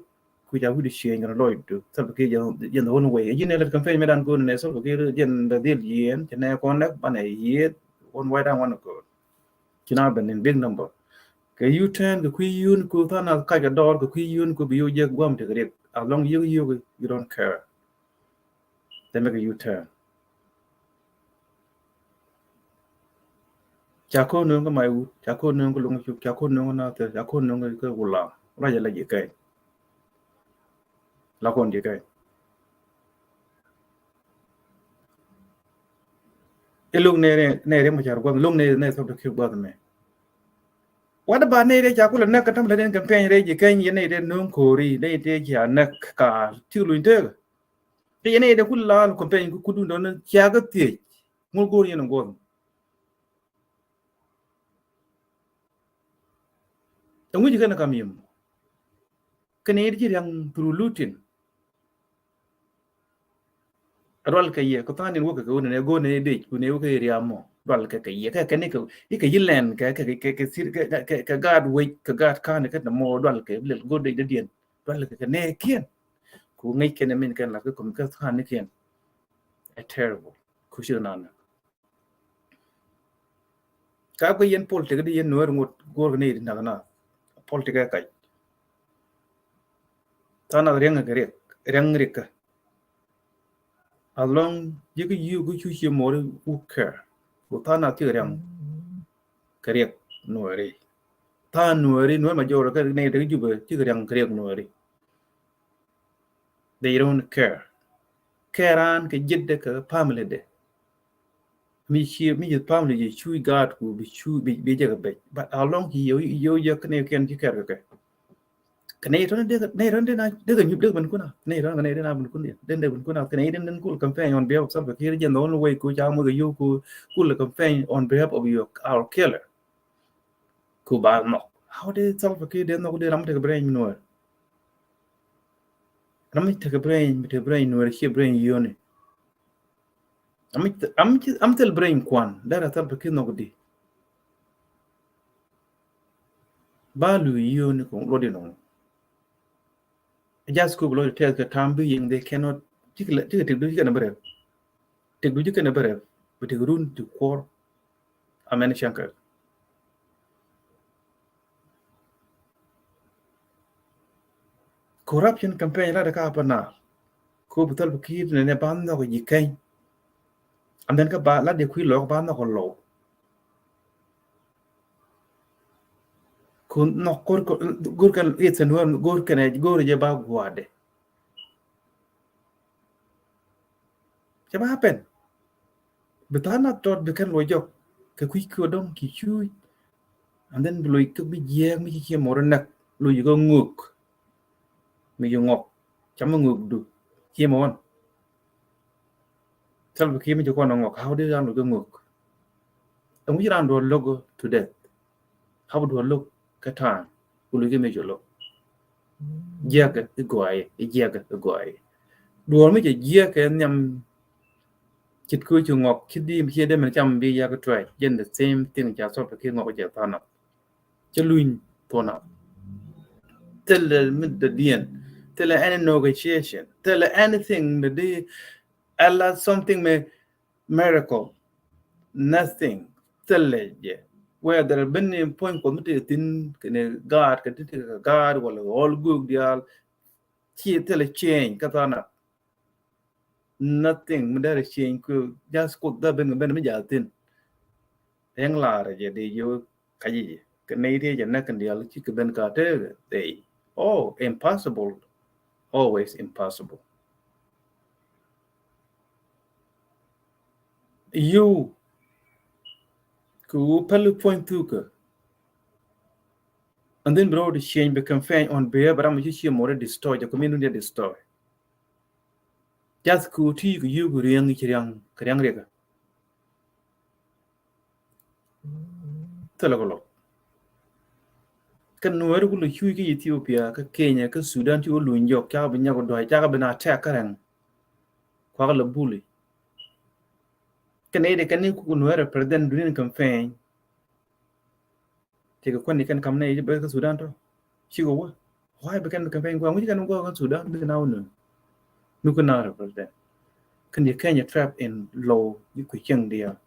ku Kui̱ ca wi̱cdu ciëŋ kɛn lɔcdu Salva Kiir jɛn, jɛn the only way. Ji̱n ɛ lät campaign mi dan go̱o̱r nɛ Salva Kiir jɛn bɛ dhil yieen ci nɛ kɔn nɛk banɛ yieth one way down one go̱o̱r. Ci na ben in big number. Kɛ U-turn kɛ kui̱ yun ku than a kac kɛ dɔɔr kɛ kui̱ yun ku bi yo̱ jek guam tekɛ riɛk. As long yek yek, you don't care. They make a U-turn. Ca ko̱n nööŋ kä Maiwut, ca ko̱n nööŋ kä Luŋ Cuk, ca ko̱n nööŋ kä Nathir, ca ko̱n nööŋ kä Wulaŋ. Ruac ala ji̱ kɛny. La kɔn ji̱ kɛny. I̱ lo̱k nɛ, nɛ Riek Machar gua̱th, lo̱k nɛ, nɛ Salva Kiir gua̱th mɛ. What about nɛ dee ca kulɛ näk kä tam la den campaign rɛy ji̱ kɛny, yɛn nɛ dee nööŋ ko̱ri, nɛ dee ca näk ka ti luny tëëk. Kɛ yɛn nɛ dee kulɛ la campaign ku kudun dɔn cia kä thiec. Ŋul go̱o̱r yɛn gua̱th. Ɛŋu ji̱ kɛn kam yim. Kɛn i̱ di ci riaŋ through looting. A dual kɛ yɛ kɛ tha̱a̱ŋ in wäkɛ kɛ wun in ɛ go̱o̱r in ɛ dec kun ɛ wäkɛ riaŋ mɔ dual kɛ kɛ yɛ kɛ kɛ ni kɛ i̱ kɛ yi lɛn kɛ kɛ kɛ kɛ kɛ gaat wec kɛ gaat ka̱n kɛ nɛ mɔ dual kɛ lɛl go̱o̱r dec dädiɛn dual kɛ kɛ nɛ kiɛn. Ku ŋäc kɛn ɛ min kɛn lat kɛ kɔm kɛ tha̱a̱ŋ ni kiɛn. Ɛ terrible. Ku ci nan. Ka kɛ yɛn politik di yɛn Nuɛr ŋot guɔr kɛ ni di nak na politik ɛ kac. Tha̱a̱ŋ nak riɛŋ kɛ riɛk, riɛŋ riɛk kɛ. As long ji̱ kɛ yiu kɛ cu cie mɔri who care. Ku tha̱a̱ŋ nak ti riɛŋ kɛ riɛk Nuɛri. Tha̱a̱ŋ Nuɛri, Nuɛr ma jɔwrɛ kɛ ni di kɛ Jubɛ ci kɛ riɛŋ kɛ riɛk Nuɛri. They don't care. Care an kɛ ji̱tdɛ kɛ family dɛ. Mi ci mi ji̱ family ji̱ cuuc gaat ku bi cuuc bi bi jɛ kɛ bɛc. But how long ci yɛ yɛ yɛ kɛ nɛ kɛn ci care kɛ kɛ. Kɛ nɛ tɔn dɛ nɛ tɔn dɛ na dɛ kɛ nyup dɛ kɛ ben kuna. Nɛ tɔn kɛ nɛ dɛ na ben kuna. Dɛ dɛ ben kuna kɛ nɛ dɛ dɛ kul campaign on behalf of Salva Kiir jɛ the only way ku ca mo kɛ yo ku kul campaign on behalf of your our killer. Ku ba nhɔk. How did Salva Kiir dee nhɔk dee ram tekɛ brain mi Nuɛr? Ram mi tekɛ brain mi tekɛ brain Nuɛr cie brain yoni. Ram mi ram mi ram thil brain kuan dee ra Salva Kiir nhɔk di. Ba lu yoni ku lodi nɔŋ. Just ku bi lodi tɛth kɛ tam bi yiŋ they cannot. Cikɛ cikɛ tek du cikɛ na bɛ rɛp. Tek du cikɛ na bɛ rɛp bi tek run ti kuɔr. Amɛn cäŋ kɛ. Corruption campaign la de ka pa na. Ko bi Salva Kiir ne ne ba nhɔk ji̱ kɛny. And then ka ba la de kui̱ lɔk ba nhɔk lɔw. Ku nhɔk gor gor kɛn ithin wän gor kɛn gor jɛ ba guade. Cɛ ba happen. Bi tha̱a̱ŋ na tɔt bi kɛn luɔc jɔk kɛ kui̱ kiɔ dɔ̱ŋ ki cuuc. And then bi luɔc kä bi jiɛɛk mi ci ciɛ mɔr näk luɔc kä ŋök. Mi ci ŋɔk cam mi ŋök du ciɛ mɔ wän. Thil bi kiɛ mi ci kɔn ŋɔk how did ran luɔc kä ŋök. Ɛŋu ci ran duɔl lo̱k to death. How duɔl lo̱k kä ta̱a̱ŋ ku luɔc kä mi ci lo̱k. Jiɛɛk i̱ gɔaayi i̱ jiɛɛk i̱ gɔaayi. Duɔl mi cɛ jiɛɛk kɛ nhiam. Cit kɛ ci ŋɔk ci di ci dee min cam bi yak tuɛc jɛn the same thing ca Salva Kiir ŋɔk jɛ tha̱a̱ŋ. Cɛ luny thuɔ̱na. Thilɛ mi dɔ̱diɛn thilɛ any negotiation thilɛ anything mi di ala something mi miracle. Nothing. Thilɛ jɛ whether ben ni puɔ̱ny Kuɔth mi ti thi̱n kɛnɛ gaat kɛ ti ti kɛ gaat wala ɣɔl göök diaal. Ci thilɛ change kä tha̱a̱ŋ. Nothing mi derɛ change ku just Kuoth dee ben ben mi jal thin. Ɛŋ laarɛ jɛ dee yio̱w kac jɛ kɛ nɛy ti jɛ näk kɛn diaal ci kɛ ben ka te dee. Oh, impossible. Always impossible. Yio̱w kɛ wu päl puɔ̱ny thukä. And then bi rɔɔdu change bi campaign on behalf ram ci ci mɔri destroy jɛ community destroy. Just ku ti ku yuk riɛŋ ci riɛŋ kɛ riɛŋ riɛk. Thilɛ kɛ lɔ. Kɛ Nuɛɛri ku lɛ cuuc kä Ethiopia kä Kenya kä Sudan ci wä luny jɔk cakɛ bi nyɔk dua̱c cakɛ bi na tɛk kä rɛŋ. Kuakä lɛ buli. Kɛ nɛy dee kɛn ni ku Nuɛɛri president dunin campaign. Tëëkɛ kuäni kɛn kam nɛy ji̱ bɛ kä Sudan tɔ cikɛ wä. Why bi kɛn campaign guɔ? Ŋuci kɛn guɔ kɛn Sudan bi na wunu. Nu kɛn na represent. Kɛn ji̱ Kenya trap in low ji̱ kui̱ cieŋ diaal.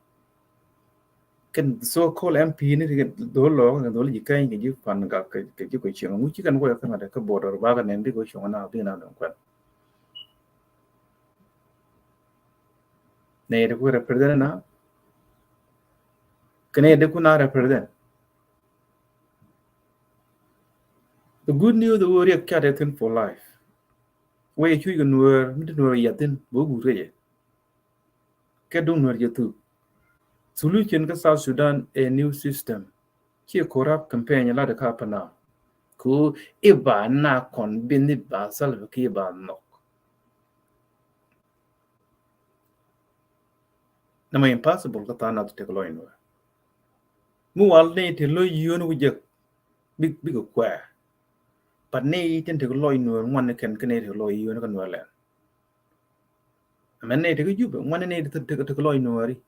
Kɛn so called M P ni ti dhol lɔ kɛn dhol ji̱ Kenya kɛ ji̱ pan gak kɛ ji̱ kui̱ cieŋ. Ŋuci kɛn guɔ kɛn ŋa̱t kɛ border ba kɛn nɛn bi kɛ cuɔ̱ŋ na bi na dɔn kuɛn. Nɛ yɛ de ku represent na. Kɛn yɛ de ku na represent. The good news, the word riɛk cat a thing for life. Wee cuc kɛ Nuäär, mi ti Nuäär yathin bä guur kɛ jɛ. Kɛ duŋ Nuäär jɛ thuk. Solution kä South Sudan a new system. Ci corrupt campaign la de ka pana. Ku iba na kon bin iba Salva Kiir ba nok. Nama impossible kä tha̱a̱ŋ nath tekɛ lɔc Nuäär. Mi wal ni ti lo̱c yio̱n wi jek bik bik kuɛ. But ni tin tekɛ lɔc Nuäär ŋuan ni kɛn kɛn ni tekɛ lɔc yio̱n kä Nuäär lɛn. Amɛn ni tekɛ Jubɛ ŋuan ni tekɛ tekɛ lɔc Nuääri.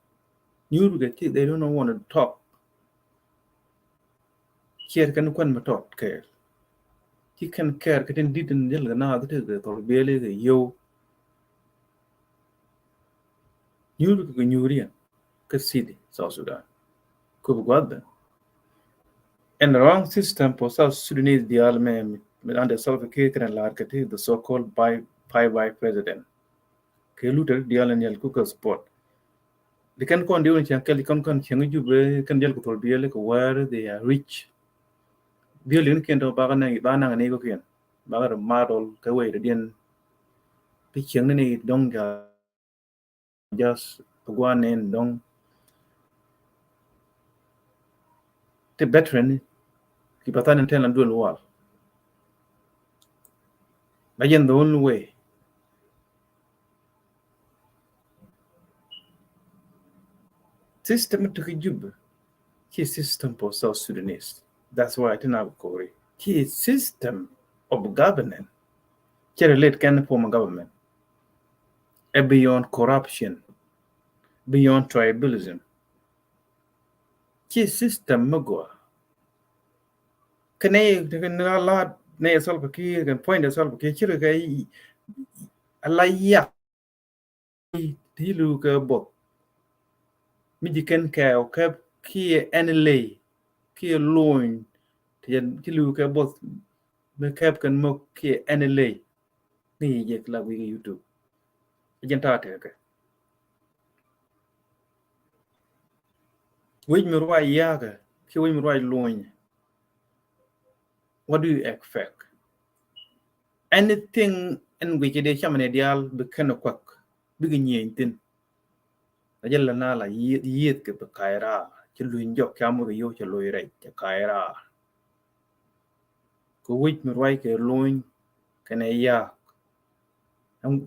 Nyuur bikɛ ti, they don't want to talk. Ciɛɛr kɛn kuɛn mi tɔt kɛɛl. Ci kɛn kɛɛr kɛ tin dit in jɛl kɛ naath ti kɛ thɔl biɛli kɛ yio̱w. Nyuur kɛ kɛ nyuur yɛn kä city South Sudan. Kɛ bi guath ben. And wrong system for South Sudanese diaal mɛ mi under Salva Kiir kɛn laar kɛ ti the so-called by, by, by president. Kɛ luter diaal in yɛl ku kɛ support. Di kɛn kɔn diwni cieŋ kɛl kɛn kɔn cieŋ Jubɛ kɛn diaal ku thol biɛli kɛ where they are rich. Building ni kiɛn tɔ bakɛ naŋ ba naŋ ni kɔ kiɛn bakɛ rɛ model kɛ wee rɛ diɛn. Bi cieŋ ni ni dɔŋ ja just guan ni dɔŋ. Ti veteran ni ki pathan ni tɛn la duel wal. Ba jɛn the only way. System ti ki Jubɛ ci system for South Sudanese. That's why ti na kori ci system of governance. Ci relate kɛn former government. A beyond corruption, beyond tribalism. Ci system mi gua. Kɛ nɛ kɛ nɛ la nɛ Salva Kiir kɛ point Salva Kiir ci kɛ a la ya. Ti lu kɛ both. Mi ji̱ kɛn kɛ o kɛ kiɛ ɛn ley kiɛ luny ti lu kɛ both. Mi kɛp kɛn mok kiɛ ɛn ley. Ni yi jek la wi̱i̱ kɛ YouTube. A jɛn ta̱a̱ tekɛ kɛ wi̱c mi ruac ya̱a̱kɛ kiɛ wi̱c mi ruac luny. What do you expect? Anything in which dee camɛ ni diaal bi kɛn kuak bikɛ nyieny thin. A jɛ la na la yieth kɛ bi ka̱y raar ci luny jɔk ca mur yo̱ ca lo̱c rɛc ca ka̱y raar. Kɛ wi̱c mi ruac kɛ luny kɛnɛ ya̱a̱k.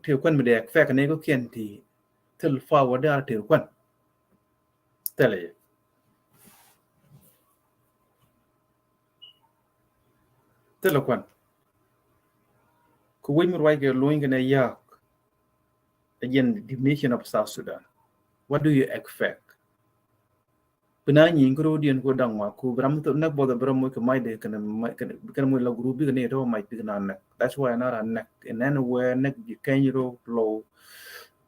Ti kuan mi dee expect ni kɔ kiɛn ti thil forward dee a ti kuan. Thilɛ jɛ. Thilɛ kuan. Kɛ wi̱c mi ruac kɛ luny kɛnɛ ya̱a̱k. Again, the definition of South Sudan. What do you expect? Bi na nyieny kä ro̱diɛn ku da̱ŋ wa ku bi ram näk both bi ram moc kɛ mac de kɛn moc la group bikɛ ni tɔ mac bikɛ na näk. That's why na ra näk in any way näk ji̱ keny ro low.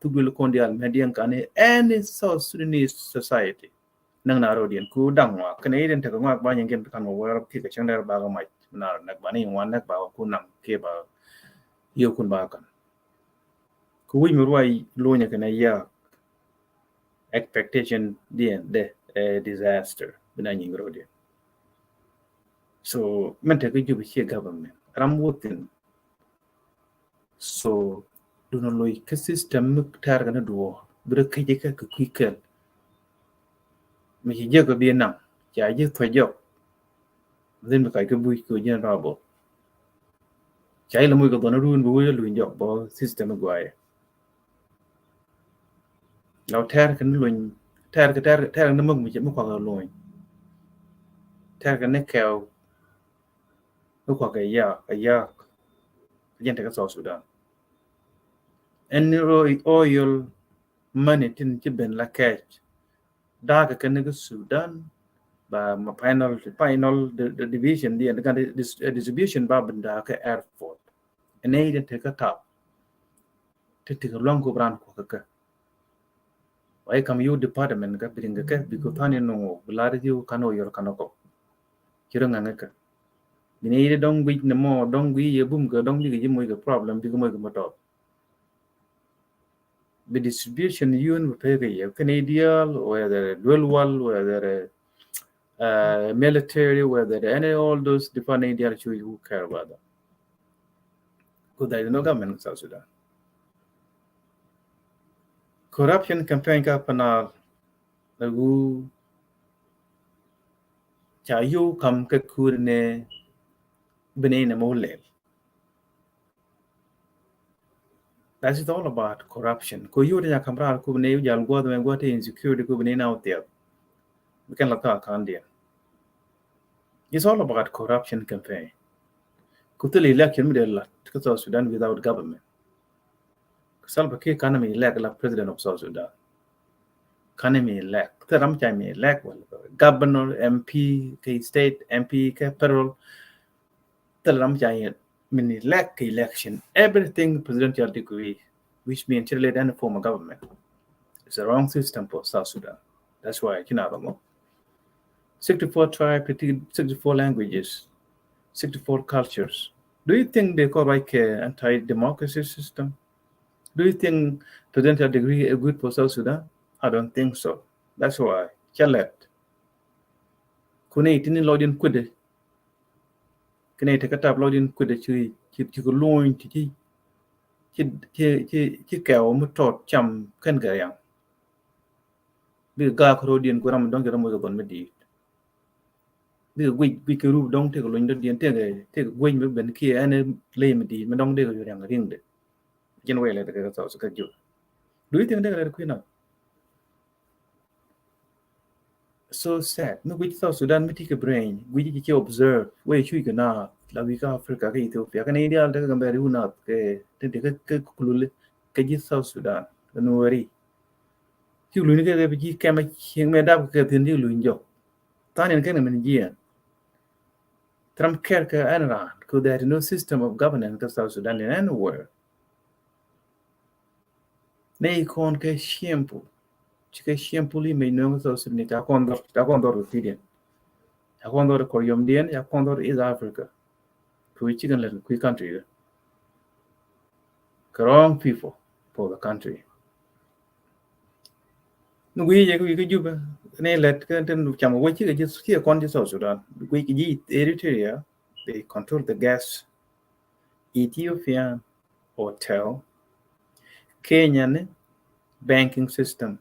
Thuk duël kɔn diaal mɛ diɛn kani any South Sudanese society. Näk na ro̱diɛn ku da̱ŋ wa kɛn i̱ den tekɛ ŋuak ba nyieny kɛn bi kan wä wɛr kikɛ cäŋ dɛr bakɛ mac na ra näk ba ni ŋuan näk ba ku naŋ kiɛ ba yio̱kun ba kan. Ku wi̱c mi ruac lunyɛ kɛnɛ ya̱a̱k. Expectation diɛn dɛ ɛ disaster bi na nyiŋ ro̱diɛn. So mɛn tekɛ Jubɛ ciɛ government ram wuthin. So dunɛ loc kä system mi tɛr kɛn duɔ̱ɔ̱r bi rɛ kecɛ kɛ kɛ kui̱ kɛl. Mi ci jek kɛ bi naŋ ca ji̱ thuɛ jɔk. Dhin bi kac kä buc kɛ ji̱n rabɔ. Ca ilɛ moc kɛ dhɔn run bi wec luny jɔk bɔ system guayɛ. Lɔ tɛr kɛ ni luny tɛr kɛ tɛr kɛ ni mäk mi cɛ mi kuak kɛ luny. Tɛr kɛ ni kɛw mi kuak kɛ yak kɛ yak. Jɛn tekɛ South Sudan. Ɛn ni oil money tin ci ben la kɛc. Da̱a̱kɛ kɛn ni kä Sudan ba ma final, final di-, di-, division di, and kan dis-, eh, distribution ba binda kɛ airport. Ɛn ɛ idin tekɛ tap ti tekɛ luaŋ ku bran ku kɛ kɛ. Wa i kam yu department kɛ bidiŋ kɛ kɛ bi ku thani nuŋu bi lar yu kan o yor kan o kɔ. Ci rɔ ŋaŋ kɛ. Bi ni idin dɔŋ guic ni mɔ dɔŋ guic yɛ bum kɛ dɔŋ bi kɛ ji moc kɛ problem bi kɛ moc kɛ mɔ tɔp. Bi distribution yun bi pekɛ yɛ kɛn ideal, whether duel wal, whether uh, military, whether any all those different ideal, who care about them. Because there is no government in South Sudan. Corruption campaign ka panal lagu ca yu kam kɛ kur ni bini ni mo lel. That is all about corruption. Ko yu ti nya kam rar ku bini yu jal guath me guath insecurity ku bini na utiap. Bi kɛn la ka kan dia. It's all about corruption campaign. Ku thil election mi de la ka South Sudan without government. Salva Kiir kan mi elect la president of South Sudan. Kan mi elect. Thil ram ca mi elect wala governor, M P, kɛ state, M P, kɛ federal. Thil ram ca mi elect kɛ election. Everything presidential decree, which means to relate any form of government. It's a wrong system for South Sudan. That's why, you know, sixty-four tribes, sixty-four languages, sixty-four cultures. Do you think they call like an anti-democracy system? Do you think presidential decree is good for South Sudan? I don't think so. That's why. Chalet. Kune itini lodin kude. Kine tekɛ tap lɔcdin kui̱dɛ ci, ci, ci kɛ luny ti ci, ci, ci, ci, ci kɛw mi tɔt cam kɛn kɛ riaŋ. Bikɛ gaak ro̱diɛn ku ram dɔ̱ŋ ci ram wekɛ dhɔn mi di̱i̱t. Bikɛ guic, guic kɛ rup dɔ̱ŋ tekɛ luny dɔ̱diɛn tekɛ, tekɛ guic mi ben kiɛ ɛn ley mi di̱i̱t mi dɔ̱ŋ dekɛ riaŋ riŋdɛ. Jin wee lɛ tekɛ kɛ thɔɔth kɛ jur. Do you think dekɛ lɛ kui̱ na? So sad. Mi guic South Sudan mi ti kɛ brain guic ci ci observe wee cuc kɛ na la wi̱i̱ kä Africa kä Ethiopia kä ni dial te kä Gambia riu na kɛ te te kä kulule kɛ ji̱ South Sudan kɛ nuɔri. Ci luny kɛ kɛ bi ji̱ kɛmɛ cieŋ mɛ dap kɛ thin ci luny jɔ. Than in kɛn min jiɛn. Tram kɛr kɛ ɛn raan kɛ there is no system of governance kä South Sudan in anywhere. Nɛy kɔn kɛ shameful. Cikɛ shameful image nööŋ South Sudan ca kɔn dhɔr, ca kɔn dhɔr kɛ kui̱diɛn. Ca kɔn dhɔr kɛ kɔryɔmdiɛn, ca kɔn dhɔr East Africa. Kɛ wi̱i̱ cikɛn lät kɛ kui̱ country kɛ. Kɛ wrong people for the country. Ni guic jɛ kɛ wi̱i̱ kä Jubɛ ni lät kɛ tin cam kɛ wec cikɛ ji̱, cikɛ kɔn ji̱ South Sudan. Guic kɛ ji̱ Eritrea, they control the gas. Ethiopia, hotel. Kenya ni banking system.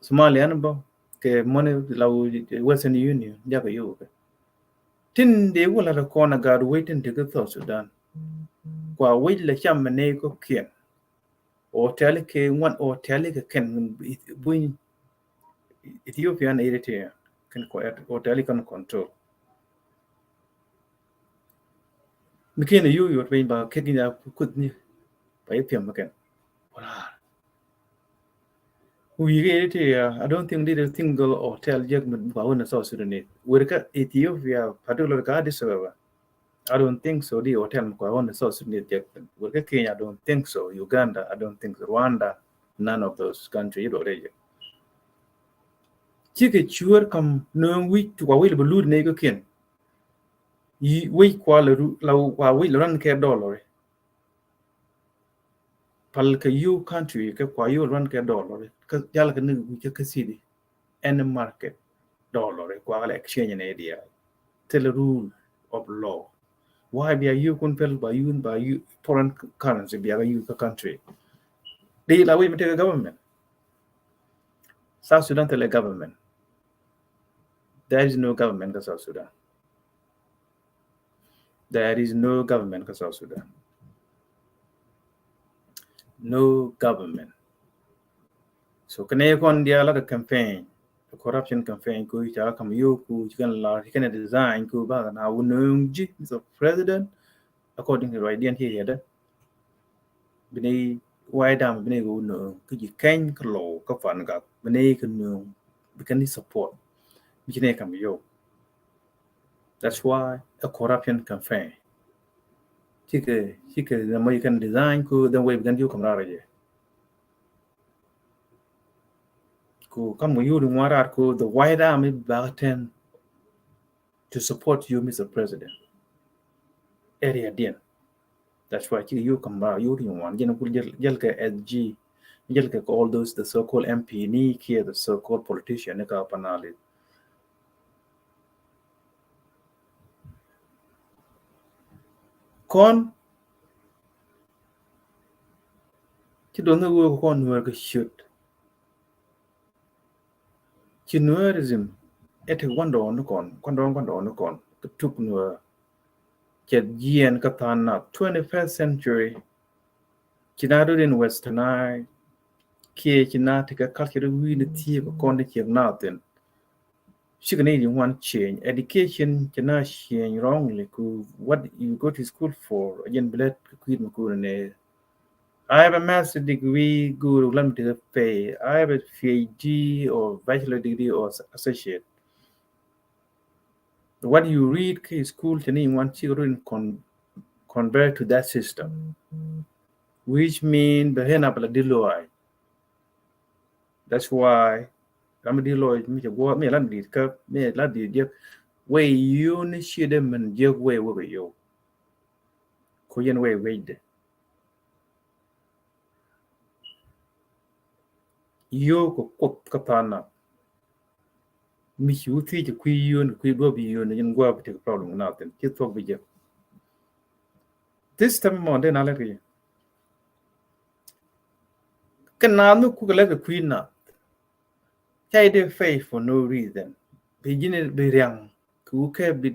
Somalia ni bä kɛ money la Western Union jakɛ yuk kɛ. Tin dee wala rɛ kɔn a gaat wec tin tekɛ South Sudan. Kua wec la cam mɛ ney kɔ kiɛn. Hotel kɛ ŋuan hotel kɛ kɛn buny Ethiopia ni Eritrea kɛn kɔ hotel kɛn control. Mi kɛn yu yot piny ba kek nya kuth ni ba yi piɛm kɛn. Wala. Wi̱i̱ kɛ Eritrea, I don't think did a single hotel jek mi ba wun South Sudanese. Weri kä Ethiopia, particular kä Addis Ababa. I don't think so. Di hotel mi kua wun South Sudanese jek. Weri kä Kenya, I don't think so. Uganda, I don't think so. Rwanda, none of those countries. Cikɛ cuäär kam nööŋ wi̱c kua wi̱c lɛ bɛ luut ney kä kiɛn. Wi̱c kua lɛ ru, la kua wi̱c lɛ run kɛ dollar. Pal kɛ yu country kɛ kua yu run kɛ dollar. Kä jal kɛ ni wi̱c kä city. Any market dollar kua kɛ lɛ exchange ni diaal. Thilɛ rule of law. Why bia yu kun pɛl ba yu ba yu foreign currency bia kɛ yu kä country. Di la wi̱c mi tekɛ government. South Sudan thilɛ government. There is no government kä South Sudan. There is no government kä South Sudan. No government. So kɛnɛ kɔn diaal la kɛ campaign, kɛ corruption campaign ku ca kam yo ku ci kɛn la ci kɛn design ku ba na wun nööŋ ji̱ Mister President. According to right diɛn ci yɛdɛ. Bi ni way dam bi ni kɛ wun nööŋ kä ji̱ kɛny kä low kä fan gak bi ni kɛ nööŋ bi kɛn ni support. Mi ci nɛ kam yo̱w. That's why a corruption campaign. Cikɛ, cikɛ the more you can design ku the way bi kɛn yo̱w kam rarɛ jɛ. Ku kam kɛ yo̱w di ŋuan raar ku the White Army bakä tɛn to support you, Mister President. Area diɛn. That's why cikɛ yo̱w kam rarɛ yo̱w di ŋuan. Jɛn ku jäl, jäl kɛ S G, jäl kɛ all those the so-called M P ni kiɛ the so-called politician ni ka panali. Kɔn ci duɔth ni wee kɔn Nuäär kɛ ciöt. Ci Nuäär ism ɛ ti gua̱ndɔɔŋnikɔn, gua̱ndɔɔŋ, gua̱ndɔɔŋnikɔn kɛ tuk Nuäär. Cɛ jiɛn kä tha̱a̱ŋ nath twenty-first century. Ci na rut in westernized kiɛ ci na tekɛ culture wi̱i̱ni thiee kɛ kɔn ti ciek nath thin. Cikɛ ni di ŋuan change. Education ci na change wrongly ku what you go to school for. Again, bi lät kɛ kui̱ mi kun ni. I have a master degree, good, let me take a pay. I have a P H D or bachelor degree or associate. What you read kɛ school tini ŋuan cikɛ rut in con-, convert to that system, which mean bɛ hen a bɛ la di lɔaac. That's why ram di lɔaac mi cɛ guɔ mi la di kä mi la di diɛ wee yo̱w ni ci dee min diɛ wee wee yo̱w. Ku yɛn wee wee de. Yo̱w kɛ Kuoth kä tha̱a̱ŋ nath. Mi ci wä thiec kɛ kui̱ yio̱o̱n kɛ kui̱ duɔ̱ɔ̱p yio̱o̱n ni jɛn gua̱a̱p bi tekɛ problem kɛ nath thin ci thuɔ̱k bi jek. This time mɔ dee na lɛt kɛ yɛ. Kɛ naath mi kukɛ lɛt kɛ kui̱ nath. Ca idee pay for no reason. Bi ji̱n bi riaŋ. Ku kɛ bi,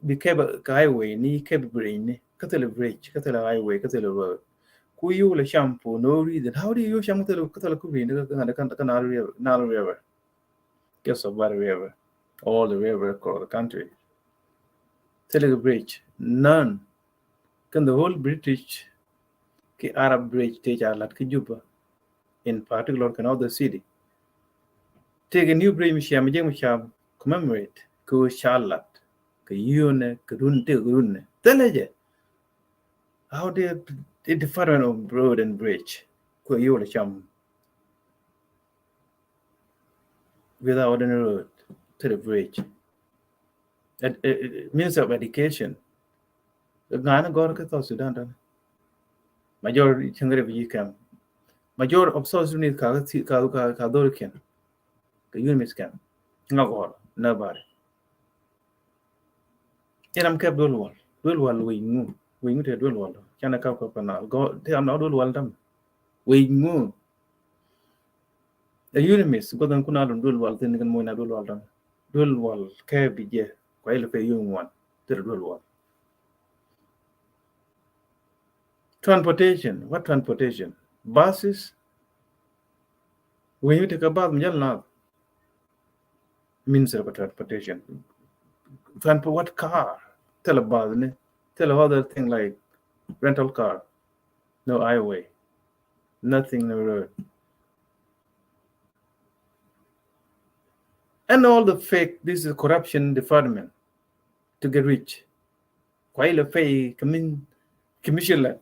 bi kɛ ba, kɛ highway ni, kɛ bi bridge ni. Kä thilɛ bridge, kä thilɛ highway, kä thilɛ road. Ku yo̱w lɛ cam for no reason. How do you cam kä thilɛ, kä thilɛ ku bridge ni, kä, kä, kä Nile River, Nile River. Kɛ Sobari River. All the river across the country. Thilɛ kɛ bridge. None. Kɛn the whole British kɛ Arab bridge tëë ca lat kä Juba. In particular kɛn other city. Tëëkɛ new bridge mi cia mi jek mi cia commemorate kɛ ɣöö ca lat kɛ yio̱o̱nɛ kɛ run tëëkɛ run nɛ thilɛ jɛ. How the, the Department of Road and Bridge kɛ yo̱w lɛ cam without any road to the bridge. Ed-, ed-, ed-, Minister of Education. Ŋa̱ni gɔ̱r kä South Sudan tɔn. Major cäŋ refugee camp. Major of South Sudanese ka, ka, ka, ka dhorikiɛn. Ka UNMISS camp. Ŋa gɔ̱r, nobody. Inam kɛp duel wal. Duel wal wec ŋu. Wec ŋu te duel wal. Canɛ kap kap kanal. Gɔ̱r, te am na duel wal tam. Wec ŋu. Ɛ UNMISS, guɔth in kun a lun duel wal thin kɛn muɔ̱ny na duel wal dɔ̱ŋ. Duel wal kɛ bi jɛ, kua ilɛ pɛ yio̱w ŋuan, thil duel wal. Transportation, what transportation? Buses? Wec mi tekɛ bus mi jäl naath. Minister of Transportation. Transport, what car? Thilɛ bus ni, thilɛ other thing like rental car. No highway. Nothing, no road. And all the fake, this is corruption department to get rich. Kua ilɛ pay kɛ mi, kɛ mi ci lät.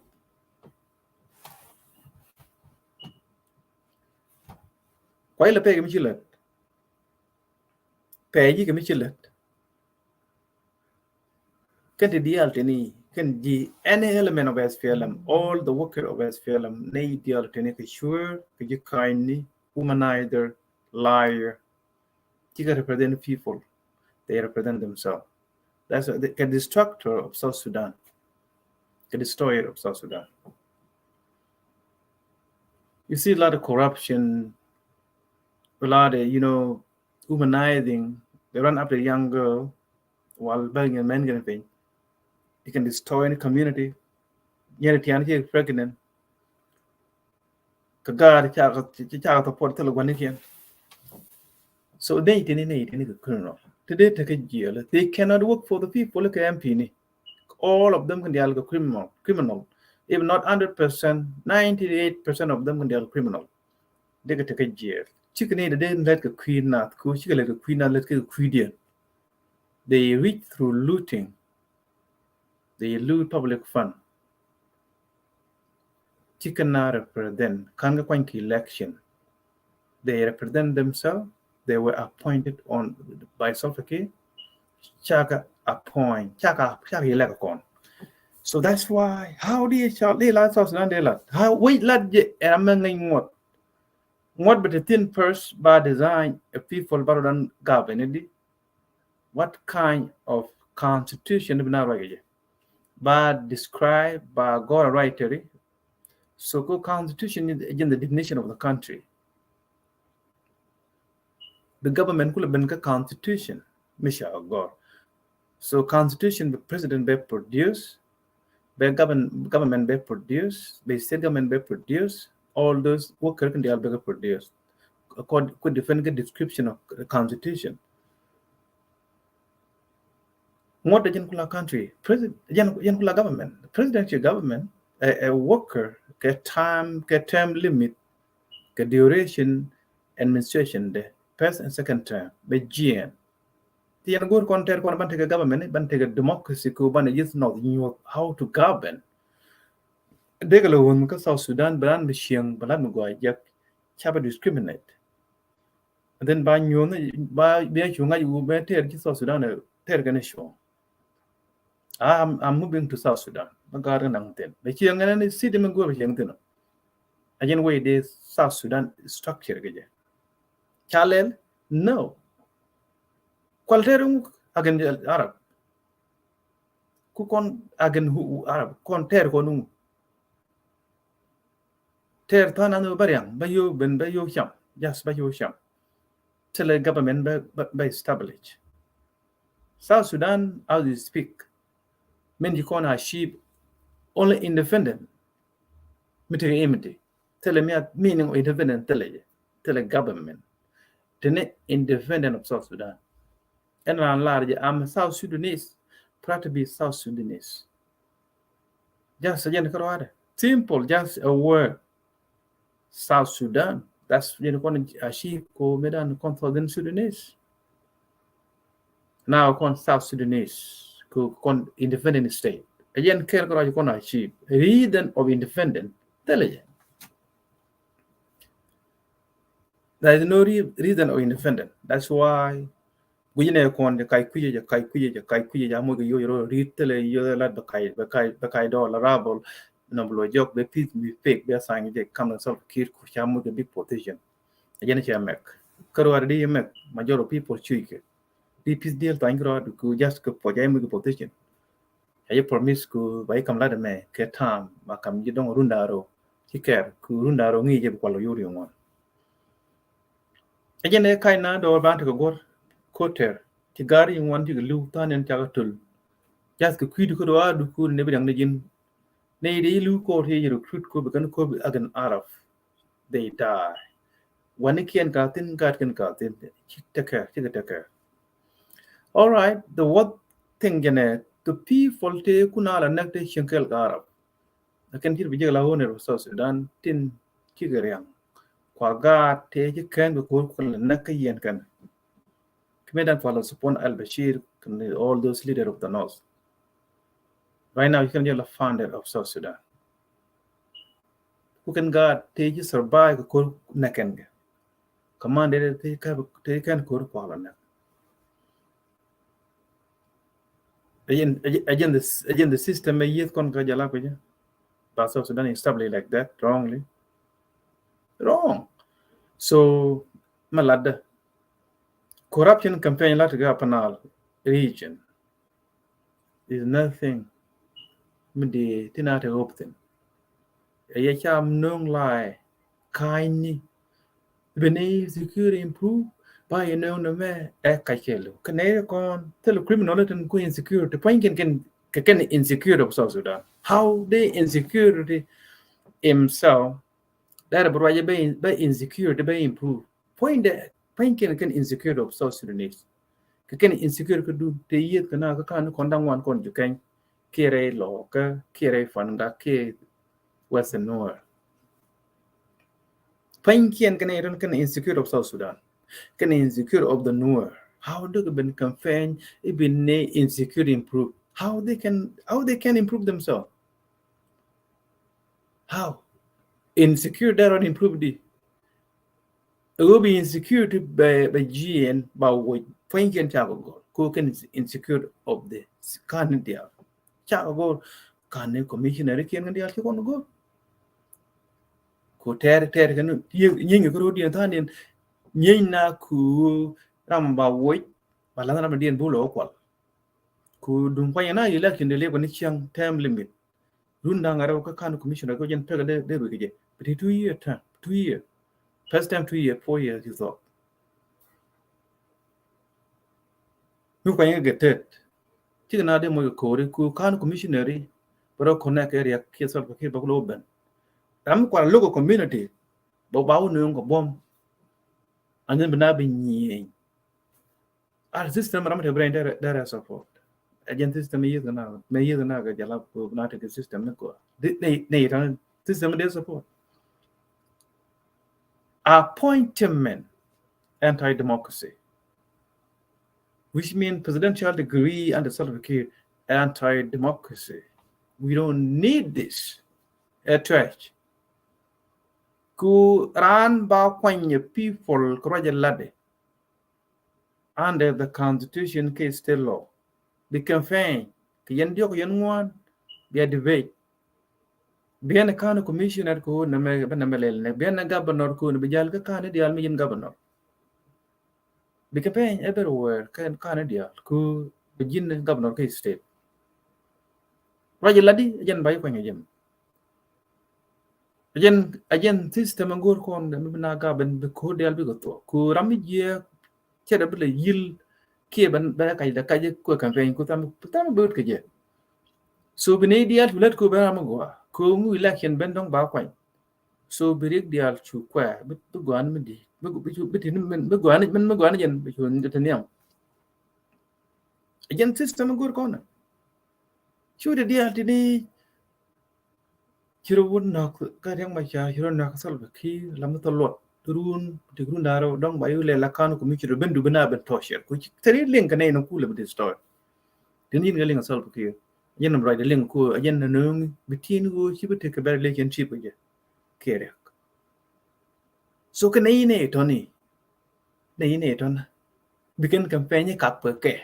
Kua ilɛ pay kɛ mi ci lät. Pay ji̱ kɛ mi ci lät. Kɛn ti diaal tini, kɛn ji̱ any element of SPLM, all the worker of SPLM, nɛy diaal tini kɛ cuäär, kɛ ji̱ ka̱a̱cni, womanizer, liar. Cikɛ represent people. They represent themselves. That's a, kɛ destructor of South Sudan. Kɛ destroyer of South Sudan. You see a lot of corruption, a lot of, you know, womanizing. They run after young girl while begging and men getting paid. You can destroy any community. Nyɛri tian ci pregnant. Kɛ gaat ca kɛ, ca kɛ support thilɛ gua̱nikiɛn. So nɛy tini, nɛy tini kɛ criminal. Ti dee tekɛ jiɛl. They cannot work for the people kɛ MP ni. All of them kɛn diaal kɛ criminal, criminal. If not hundred percent, ninety-eight percent of them kɛn diaal criminal. Dee kɛ tekɛ jiɛl. Cikɛ ni dee lät kɛ kui̱ nath ku cikɛ lät kɛ kui̱ nath lät kɛ kui̱diɛn. They rich through looting. They loot public fund. Cikɛ na represent, kan kɛ kuany kɛ election. They represent themselves. They were appointed on by Salva Kiir. Cakɛ appoint, cakɛ, cakɛ elect kɔn. So that's why, how do you, shall they, la South Sudan dee lat? How, wait, lat jɛ, ɛn amɛ ŋäc ŋuɔt. Ŋuɔt bɛ te thin first, ba design a people, ba rɔ dan govern it. What kind of constitution bi na ruac kɛ jɛ? Ba describe, ba gɔr ruac teri. So ko constitution is again the definition of the country. The government kulɛ ben kä constitution mi ca gɔr. So constitution bɛ president bɛ produce, bɛ govern, government bɛ produce, bɛ state government bɛ produce, all those worker kin dial bɛ produce. Accord, could defend the description of the constitution. Ŋuɔt jɛn kula country, president, jɛn, jɛn kula government, presidential government, a, a worker kɛ time, kɛ term limit, kɛ duration administration de first and second term bɛ jiɛn. Ti yɛn go̱o̱r kɔn tɛr kɔn ban tekɛ government, ban tekɛ democracy ko ban just not nyuɔth how to govern. Dee kɛ lɛ wun kä South Sudan bɛ ran bi cieŋ bɛ lat mi gɔaa jɛk ca bɛ discriminate. And then ba nyuɔn ba bia cuŋ ŋa̱c wu bɛ tɛr ci South Sudan tɛr kɛn cuŋ. I'm, I'm moving to South Sudan. Bä ga̱a̱r kɛ naŋ thin bɛ cieŋ ŋɛn ni city mi go̱o̱r bɛ cieŋ thin. A jɛn way de South Sudan structure kɛ jɛ. Ca lɛl? No. Kual tɛr ŋuk again Arab. Ku kɔn again who Arab kɔn tɛr kɔn ŋuk. Tɛr than an bä riaŋ bä yo̱o̱ ben bä yo̱o̱ cam, just bä yo̱o̱ cam. Thilɛ government bä, bä, bä establish. South Sudan as we speak min ci kɔn achieve only independent. Mi tekɛ imiti thilɛ mi a meaning of independent thilɛ jɛ, thilɛ government. Tini independent of South Sudan. Ɛn ran lar jɛ, I'm a South Sudanese, proud to be South Sudanese. Just a jɛn kärɔadɛ. Simple, just a word. South Sudan. That's jɛn kɔn achieve ko medan kɔn Southern Sudanese. Now kɔn South Sudanese ko kɔn independent state. A jɛn kɛl kärɔadɛ kɔn achieve. Reason of independent. Thilɛ jɛ. There is no re-, reason of independent. That's why Guic nɛ kɔn jɛ kac kui̱cɛ jɛ kac kui̱cɛ jɛ kac kui̱cɛ jɛ amoc kɛ yoc rɔ ri̱t thilɛ yoc lat bɛ kac bɛ kac bɛ kac dɔɔl rabol. Nɔ bi lɔ jɔk bɛ peace mi pek bɛ sign jɛ kam na Salva Kiir ku ca moc kɛ big position. A jɛn cɛ mɛk kärɔadɛ di mɛk majority of people cui̱ kɛ di peace deal thank you rɔ ku just kɛ puɔc a moc kɛ position. Ca jɛ promise ku ba jɛ kam lat mɛ kɛ time ba kam jɛ dɔŋ runda rɔ ci kɛr ku runda rɔ ŋi̱i̱c jɛ bi kual yoc ri ŋuan. A jɛn ɛ kac na dɔɔr ban tekɛ guɔ̱r koter ci gar yi ŋuan cikɛ li̱w than in cakɛ töl. Just kɛ kui̱du kä dɔɔr a dukuri ni bi daŋ ni ji̱n. Ni di li̱w koter yi recruit ko bi kɛn ko bi agen Arab. They die. Wani kiɛn ka thin gat kiɛn ka thin ci tekɛ cikɛ tekɛ. All right, the what thing jɛn ɛ the people te kun a la näk te cieŋ kɛl ka Arab. Lakin cir bi jek la honor of South Sudan tin cikɛ riaŋ. Kua gaat tëë ci kɛn kɛ ko̱r kua la näk kä yɛn kɛn. Kɛ mëë dan kua la support al Bashir kɛn all those leader of the north. Right now ci kɛn jek la founder of South Sudan. Ku kɛn gaat tëë ci survive kɛ ko̱r näk kɛn kɛ. Command tëë kɛn ko̱r kua la näk. Again, again, this, again, the system ɛ yieth kɔn kä jala kucä. But South Sudan is established like that wrongly. Wrong. So ma ladda corruption campaign lat ga panal region is nothing. Mi di tina te hoping. Ɛ yɛ cam no̱o̱ŋ laɛ ka̱a̱cni. Bi ni insecurity improve ba yɛ no̱o̱ŋ ni mɛ ɛ kac kɛl. Kɛ nɛy kɔn thil criminal tin ku insecurity pua̱nykiɛn kɛn kɛ kɛn insecurity of South Sudan. How they insecurity himself. Dɛr bi ruacɛ bɛ insecurity bɛ improve. Pua̱nydɛ pua̱nykiɛn kɛn insecurity of South Sudanese. Kɛ kɛn insecurity kä dun te yieth kɛ na kä kan kɔn da̱ŋ wan kɔn jukɛny. Kiɛ rɛy lɔ kä kiɛ rɛy fan ga kiɛ Western Nuer. Pa̱nykiɛn kɛnɛ rin kɛnɛ insecurity of South Sudan, kɛnɛ insecurity of the Nuer. How they can campaign, even ne insecurity improve? How they can, how they can improve themselves? How? Insecurity that don't improve di. It will be insecurity bɛ, bɛ jiɛn ba wä pa̱nykiɛn cakɔ gɔr. Ko kɛn insecurity of the kan dial. Cakɔ gɔr kan ni commissioner kiɛn kan dial ci kɔn gɔr. Ko tɛr, tɛr kɛn nyieny kɛ rot diɛn than diɛn nyieny na ku ram ba wä ba lan ram diɛn bulo kwal. Ku duŋ kuany na election de lek ni ciaŋ term limit. Run da̱ŋ rɛw kä kan commissioner kɛ jɛn pek de, de ruic kɛ jɛ. But two year term, two year. First time two year, four years you thought. Mi kuany kɛ tet. Cikɛ na de mɔ kɛ kori ku kan commissioner i bɛ rɔ connect area kiɛ Salva Kiir bɛ ku lo ben. Ram kual local community bɛ ba wä nööŋ kɛ buɔm. And then bɛ na bi nyieny. Ar system ram te brain dere, dere support. Agent system yith na, me yith na ga jalap ko na te system ne ko. Di, ne, ne tan system de support. Appointment anti-democracy, which mean presidential decree under Salva Kiir, anti-democracy. We don't need this. A trash. Ku ran ba kwany people kuraja lade. Under the constitution kɛ state law. Bi campaign kɛ yɛn diɔk yɛn ŋuan bia debate. Biɛn kan commissioner ko nɛmɛ bɛ nɛmɛ lɛl nɛ biɛn governor ko ni bi jal kä kan dial mi yɛn governor. Bi campaign everywhere kɛ kan dial ko bi jin governor kɛ state. Ruac ladi jɛn ba yi kuany jɛn. Agent, agent system a go̱o̱r kɔn mi bi na gap ben bi ko̱r dial bi kɛ thuɔk. Ku ram mi jiɛ cɛ dɛ bi lɛ yil kiɛ ben bɛ kac dɛ kac kuɛ campaign ku tham, tham bi wut kɛ jɛ. So bi ni dial tu lät ku ben ram mi gua ku ŋu election ben dɔŋ ba kuany. So bi rik dial cu kuɛ bi, bi guan mi di bi, bi, bi tin min bi guan min mi guan jɛn bi cu ni te niam. Agent system a go̱o̱r kɔn. Cu de dial ti ni Ci rɔ wut nɔk kä Riek Machar, ci rɔ nɔk Salva Kiir, la mi thɔ luɔt run ti run da̱rɛ dɔŋ ba yu lɛ la kan ku mi ci rɔ ben du ben a ben tɔ ciɛr ku ci teri liŋ kɛ nɛy nɔ ku lɛ bi destroy. Tin yin kɛ liŋ Salva Kiir, yin nɔ ruac de liŋ ku a yin nɔ nöŋ bi tin ku ci bi tek kɛ bɛ relationship kɛ jɛ kɛ Riek. So kɛ nɛy nɛ tɔni nɛ inɛ tɔn bi kɛn campaign kap kɛ kɛ.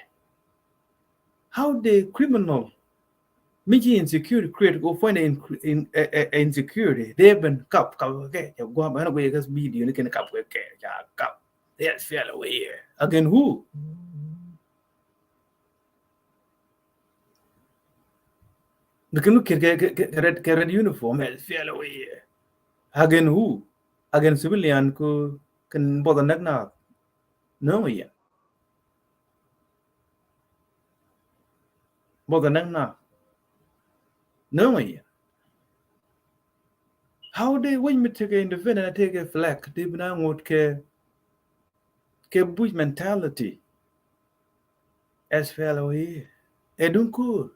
How the criminal mi ci insecurity create ko find in, in, a, a, a insecurity they been kap kap kɛ kɛ guam ɛn guɛ kɛ video ni kɛn kap kɛ kɛ ca kap. Yes, feel away here. Again who? Bikin kir kɛ, kɛ, kɛ, kɛ red, kɛ red uniform, eh, feel away here. Again who? Again civilian ku kɛn bɔth a nɛk na. Nöŋ yɛn. Bɔth a nɛk na. Nöŋ yɛn. How they win mi tekɛ independent tekɛ flag ti bina ŋot kɛ kɛ bush mentality. S P L A ɛ duŋ ko̱o̱r.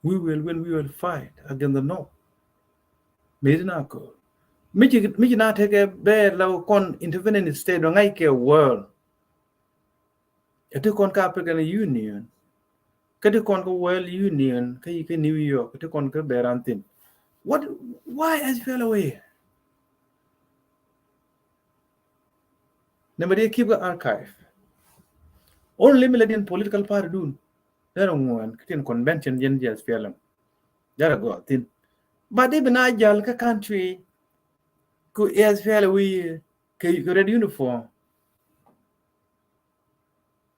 We will win, we will fight against the North. Meri na ko̱o̱r mi ci, mi ci na tekɛ bɛ la kɔn independent state dɔ ŋa̱c kɛ world. Ɛ ti kɔn ka African Union. Kä ti kɔn kä World Union kä, kä New York, kä ti kɔn kä bɛ ran thin. What, why S P L A? Nɛ mɛ di keep kä archive. Only mi lɛ din political party dun. Dɛn ŋuan kä tin convention jɛn jɛ S P L M. Dɛn gɔaa thin. But di bi na jal kä country ku S P L A kɛ red uniform.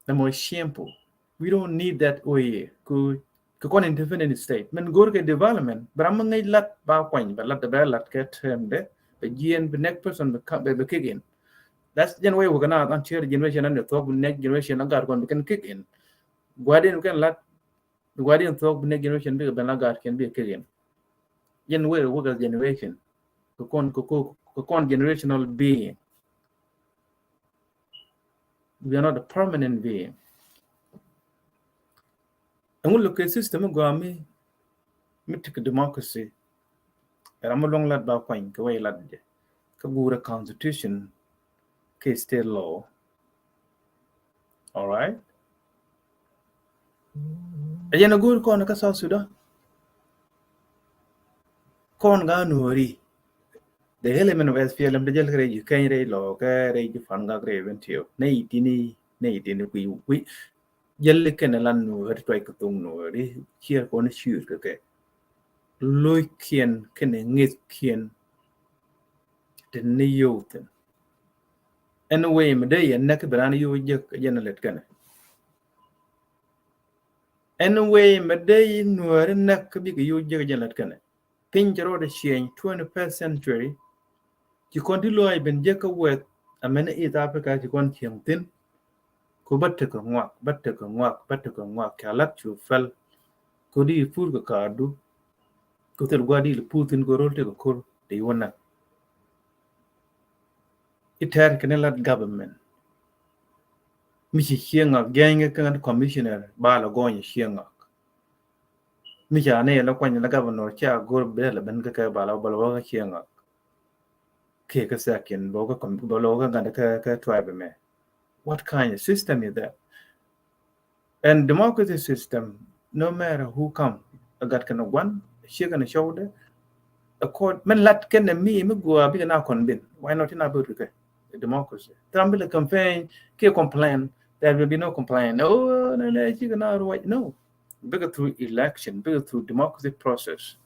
The most shameful. We don't need that way. Ku, ku kɔn independent state. Min go̱r kɛ development. Bɛ ram mi ŋäc lat ba kuany, bɛ lat, bɛ lat kɛ term de. Bɛ jiɛn, bɛ next person bɛ, bɛ, bɛ kick in. That's jɛn way wä kɛ na an tier generation an de thuɔk, bɛ next generation an gar kɔn bɛ kɛn kick in. Guardian bɛ kɛn lat, Bi gua̱diɛn thuɔ̱k bi next generation bikɛ ben la gaatkiɛn bikɛ kek in. Yɛn wek wek as generation. Kɛ kɔn, kɛ kɔn, kɛ kɔn generational being. We are not a permanent being. Ɛŋu lo̱k kɛ system mi gɔaa mi, mi tekɛ democracy. Ɛ ram mi luäŋ lat ba kuany kɛ wec lat jɛ. Kä guurɛ constitution kɛ state law. All right. Ɛ jɛn a go̱o̱r kɔn kä South Sudan. Kɔn gaa nuɔri. The element of S P L M de jäl kɛ rɛy ji̱ Keny rɛy lɔ kɛ rɛy ji̱ Pan gak rɛy Bentiu. Nɛ itini, nɛ itini kui̱ kui̱. Jäl kɛn lan nuɔri tuay kɛ thok nuɔri. Ciɛ kɔn ciur kɛ kɛ. Lo̱ckiɛn kɛnɛ ŋi̱thkiɛn. Tin ni yio̱w thin. Anyway, mi dee yɛn näk bi raan yio̱w jek jɛn lät kɛnɛ. Anyway, mi dee nuɔri näk bikɛ yio̱w jek jɛn lät kɛnɛ. Piny cɛ rɔɔdɛ ciɛny twenty-first century. Ci kɔn ti lɔaac ben jek kä wɛth, amɛn East Africa ci kɔn cieŋ thin. Ku bä tekɛ ŋuak, bä tekɛ ŋuak, bä tekɛ ŋuak, ca lat cu pɛl. Ku di pur kɛ kaadu. Ku thil gua̱a̱r di li pur thin ku ro̱l tekɛ ko̱r di wä näk. Itɛr kɛn lat government. Mi ci cieŋ ŋak gɛny kɛ kɛn commissioner ba la gɔny cieŋ ŋak. Mi ca ni la kuany la governor ca go̱r bɛ la ben kɛ kɛ ba la ba la wä cieŋ ŋak. Kɛ kɛ second bä kɛ com-, bä la wä kɛ ŋa̱n kɛ, kɛ tribe mɛ. What kind of system is that? And democracy system, no matter who come, a gat kɛn a guan, a ciek kɛn a cɔwdɛ, a court, mɛn lat kɛn a mi, mi gua bikɛ na kɔn bin. Why not in a bit kɛ democracy? Trump bi la campaign, kɛ complain, there will be no complain. Oh, no, no, ciek kɛn a ruac. No. Bikɛ through election, bikɛ through democracy process.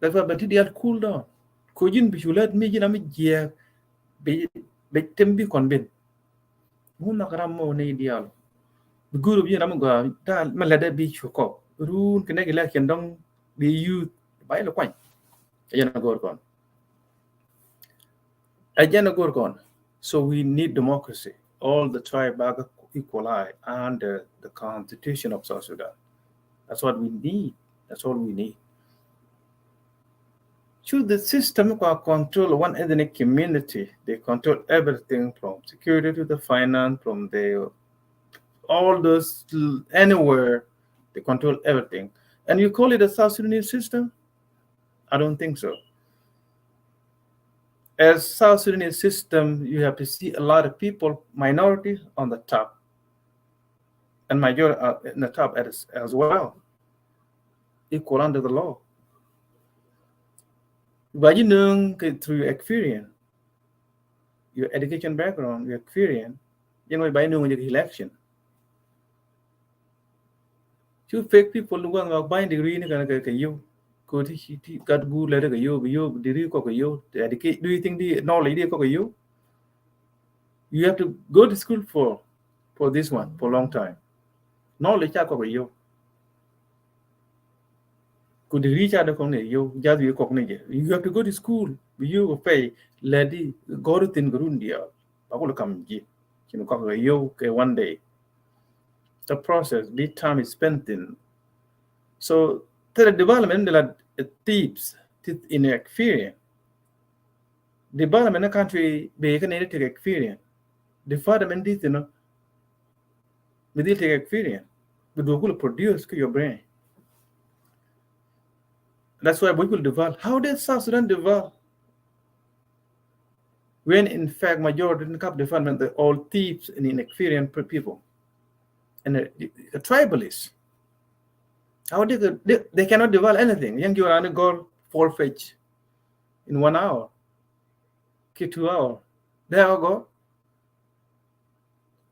That's why bɛ ti dial cool down. Ko ji̱n bi cu lät mi ji̱n ami jiɛɛk bi, bi tem bi kɔn bin. Ŋun nak ram mɔ ni dial. Bi guru bi ji̱n ram gɔaa ta mɛ lät dɛ bi cu kɔk. Run kɛ nɛk election dɔŋ bi youth ba ilɛ kuany. Ɛ jɛn a go̱r kɔn. Ɛ jɛn a go̱r kɔn. So we need democracy. All the tribe back equalize under the constitution of South Sudan. That's what we need. That's all we need. Choose the system kua control one ethnic community. They control everything from security to the finance, from the, all those, anywhere, they control everything. And you call it a South Sudanese system? I don't think so. As South Sudanese system, you have to see a lot of people, minority on the top, and majority, uh, in the top as, as well, equal under the law. But you know, through your experience, your education background, your experience, you know, by knowing the election. Cu fake people ni gua̱th ŋɔk ba̱ny degree ni kɛn kɛ, kɛ yio̱w. Ko ti, ti gat guur lɛ kɛ yio̱w, bi yio̱w degree kɔ kɛ yio̱w. Educate, do you think the knowledge di kɔ kɛ yio̱w? You have to go to school for, for this one, for a long time. Knowledge ca kɔ kɛ yio̱w. Ku degree ca de kɔn ni yio̱w, jath yio̱w kɔk ni jɛ. You have to go to school. Bi yio̱w kɛ pɛy lɛ di gɔr thin kɛ run diaal. Ba kul kam ji̱. Cin kɔk kɛ yio̱w kɛ one day. The process, the time is spent in. So, the development de la tips, tit in experience. Development in a country, be can take experience. Development this, you know, be they take experience. But we will produce to your brain. That's why we will develop. How did South Sudan develop? When in fact, majority in cup development, they're all thieves and inexperienced pe-, people. And a, a tribalist. How they, could, they, they cannot develop anything. Young you are on a goal, four page in one hour. Ki two hour. They are go.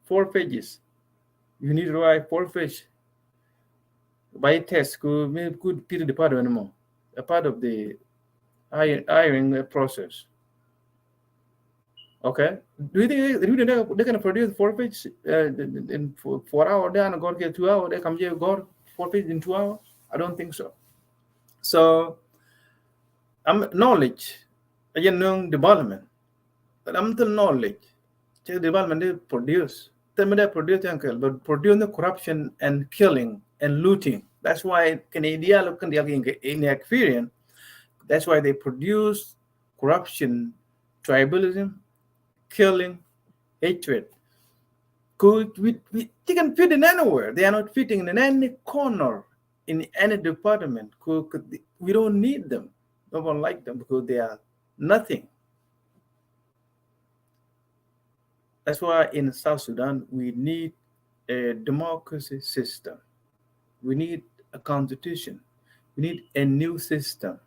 Four pages. You need to write four page. By test, ku mi good period department mo. A part of the hiring process. Okay. Do you think they, do you think they can produce four pages, uh, in, in four, four hours? They are gonna get two hours. They come here, got four pages in two hours. I don't think so. So, um, knowledge, again, knowing development. Ram thil knowledge. Cɛ development di produce. Thil mi dee produce yɛn kɛl, but produce ni corruption and killing and looting. That's why kɛn idial kɛn dial in, in experience. That's why they produce corruption, tribalism, killing, hatred. Could we, we, they can fit in anywhere. They are not fitting in any corner. in any department, ku, ku, we don't need them. No one like them because they are nothing. That's why in South Sudan, we need a democracy system. We need a constitution. We need a new system.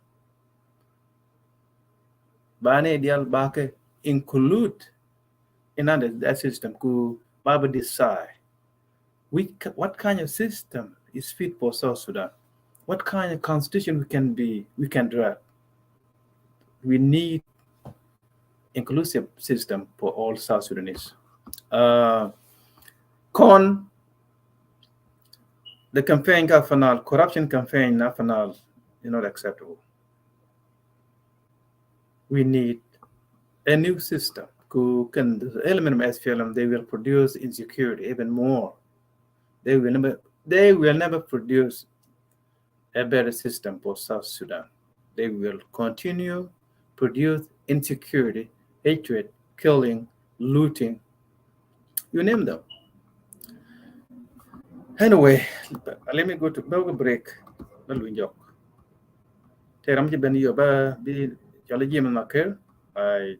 Ba ni dial ba kɛ include in under that system ku ba ba decide which, what kind of system is fit for South Sudan, what kind of constitution we can be, we can draft. We need inclusive system for all South Sudanese. Uh, kɔn, the campaign ka final, corruption campaign na final is not acceptable. We need a new system. Ku kɛn the element of S P L M, they will produce insecurity even more. They will never, they will never produce a better system for South Sudan. They will continue produce insecurity, hatred, killing, looting, you name them. Anyway, let me go to, bɛ wä break. Bɛ luny jɔk. Tɛ ram ci ben yɔ ba bi cɔl jiɛm na kɛr. I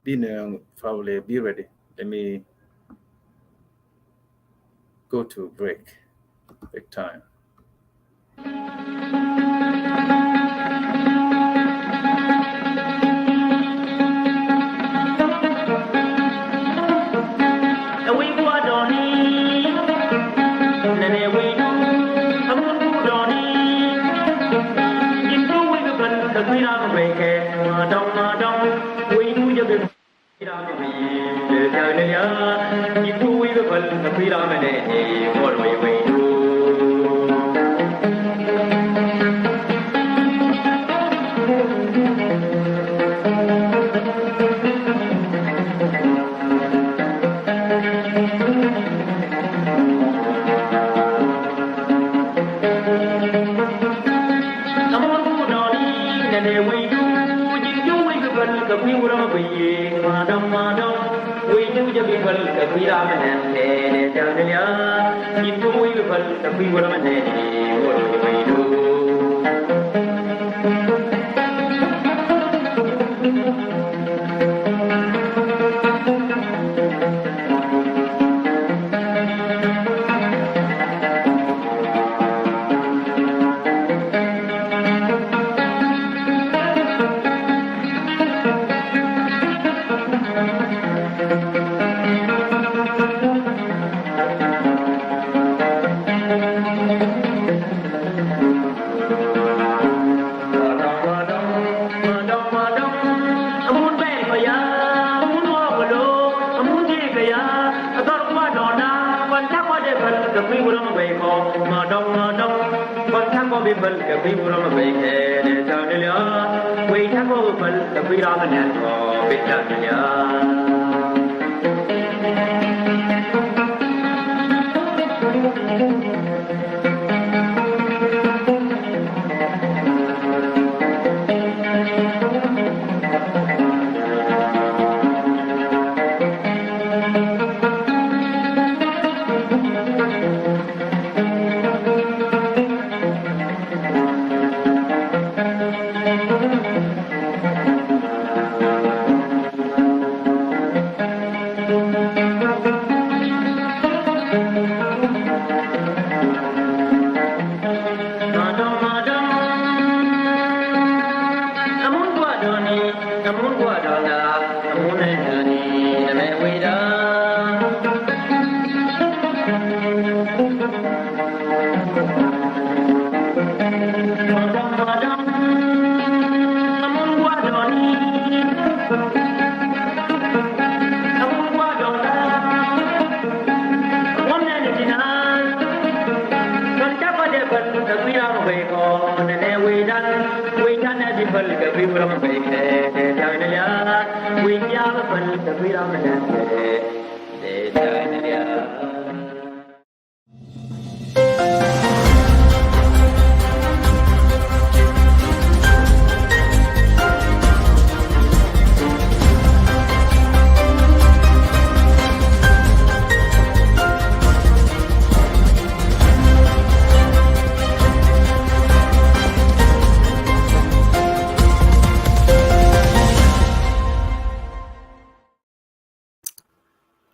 bi ne probably be ready. Let me go to break. Break time.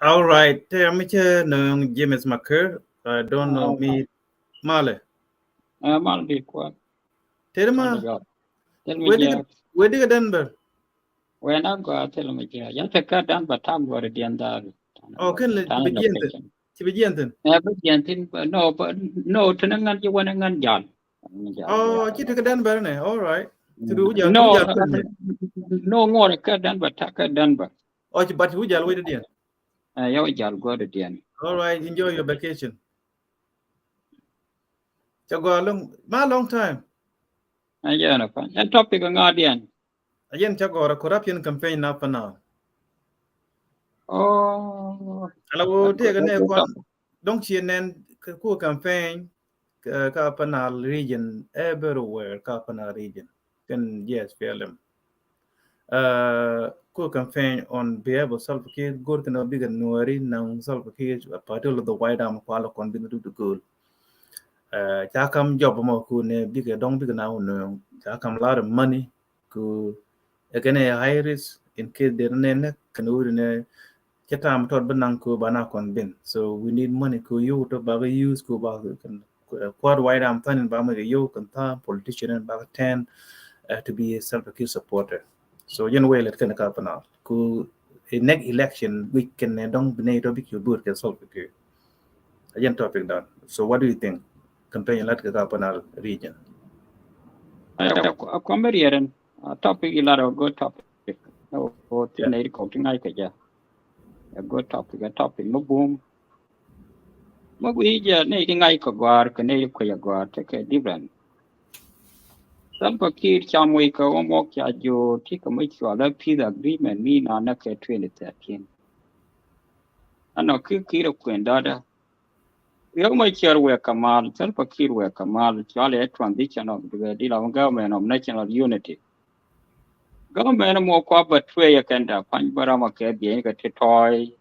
All right. Tɛ mi cɛ nööŋ James Maker. I don't know mi malɛ. Mal di kuat. Tɛ ma. Tɛ mi jɛ. Wɛ di kɛ Denver. Wɛ na gɔaa, thil mi jɛ. Yan tɛ kä Denver, ta gɔaa di diɛn daal. Oh, kɛn lɛ ti bi jiɛn thin. Ti bi jiɛn thin. Ɛ bi jiɛn thin. No, no, ti ni ŋan ji wani ŋan jal. Oh, ci ti kɛ Denver nɛ. All right. Ti du jal. No, no, ŋuɔr kä Denver, ta kä Denver. Oh, ci bat ci wä jal wä di diɛn. Ɛ yɛ wä jal gɔaa di diɛn. All right, enjoy your vacation. Ca gɔaa long, ma long time. Ɛ jɛ na pan. Ɛ topic ŋa diɛn. Ɛ jɛn ca gɔaa corruption campaign na Upper Nile. Oh. Ala wo tɛ kɛ nɛ kɔn dɔŋ ci nɛn ku campaign kä Upper Nile region, everywhere kä Upper Nile region. Kɛn J S P L M. Ku campaign on behalf of Salva Kiir, go̱r kɛn bikɛ nuɔri naŋ Salva Kiir, particularly the White Army, kualɛ kɔn bikɛ duk di go̱l. Ca kam job mɔ ku nɛ bikɛ dɔŋ bikɛ na wä nööŋ. Ca kam lot of money ku ɛ kɛn ɛ high risk in case der nɛ nɛ kɛn wuri nɛ cɛ tam tɔt bi naŋ ku ba na kɔn bin. So we need money ku yuk tɔ ba kɛ use ku ba kɛn kuat White Army than in ba mɛ kɛ yuk kɛn tha politician in ba kɛ tɛn to be a Salva Kiir supporter. So yɛn wee lɛt kɛn ka Upper Nile ku in next election wi̱c kɛn nɛ dɔŋ bi nɛ tɔ bi kiu buut kɛ Salva Kiir. Ɛ jɛn topic dan. So what do you think? Campaign lat kɛ ka Upper Nile region. A kɔmɛ riɛrɛn. Topic ilat a good topic. Ɛ wä ti nɛ ri kɔk ti ŋa̱c kɛ jɛ. A good topic, a topic mi bum. Mi gui jɛ nɛ ri ŋa̱c kɛ gɔ̱a̱r kɛ nɛ ri kuec a gɔ̱a̱r tekɛ different. Salva Kiir cam wec kɛ wä mɔk ca jiö ti kɛ mi cual a peace agreement mi na nɛ kɛ twenty thirteen. Ɛnɔ ki Kiir a kuën dɔ̱dɛ. Riek Machar wek kɛ mal, Salva Kiir wek kɛ mal, cual ɛ transition of the, di la government of national unity. Government mɔ kua bä tuɛ yɛ kɛn da pany bä ramɔ kɛ biɛny kɛ ti tɔɔy.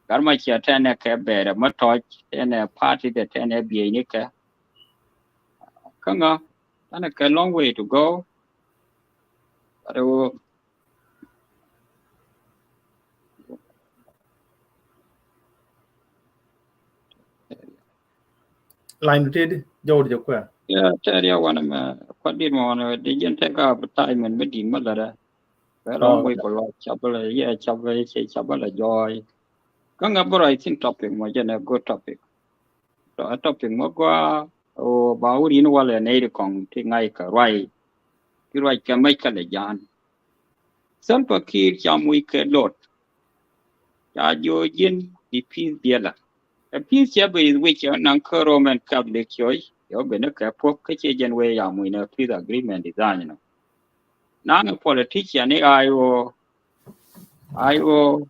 Gar Machar tɛnɛ kɛ bɛrɛ mä tɔc, tɛnɛ party de tɛnɛ biɛny ni kɛ. Kä ŋa, tɛnɛ kɛ long way to go. But it will Line tëëdi jɔwdi jɛ kuɛ. Yeah, tɛɛri a wanɛ mɛ kuat dit mɛ wanɛ di jɛn tɛk a bi ta̱a̱ mɛn mi di̱t mɛ lɛ dɛ. Bɛ rɔm wec kɔ lɔ cap bä lɛ yɛ cap bä yɛ cɛ cap bä lɛ jɔɔy. Kä ŋa bä rɔ I think topic mɔ jɛn ɛ good topic. Tɔ ɛ topic mɔ gua o ba wä rin walɛ nɛy ri kɔŋ ti ŋa̱c kɛ ruac. Ti ruac kɛ mec kɛ lɛ jan. Salva Kiir cam wi̱c kɛ lot. Ca jiö ji̱n di peace diɛlä. Ɛ peace cɛ bi wi̱c cɛ naŋ kä Roman Catholic Church, yɛ wä ben ni kɛ puɔ̱k kä cɛ jɛn wee yam wi̱c ni peace agreement design nɔ. Naŋ ɛ politician ni I O, I O,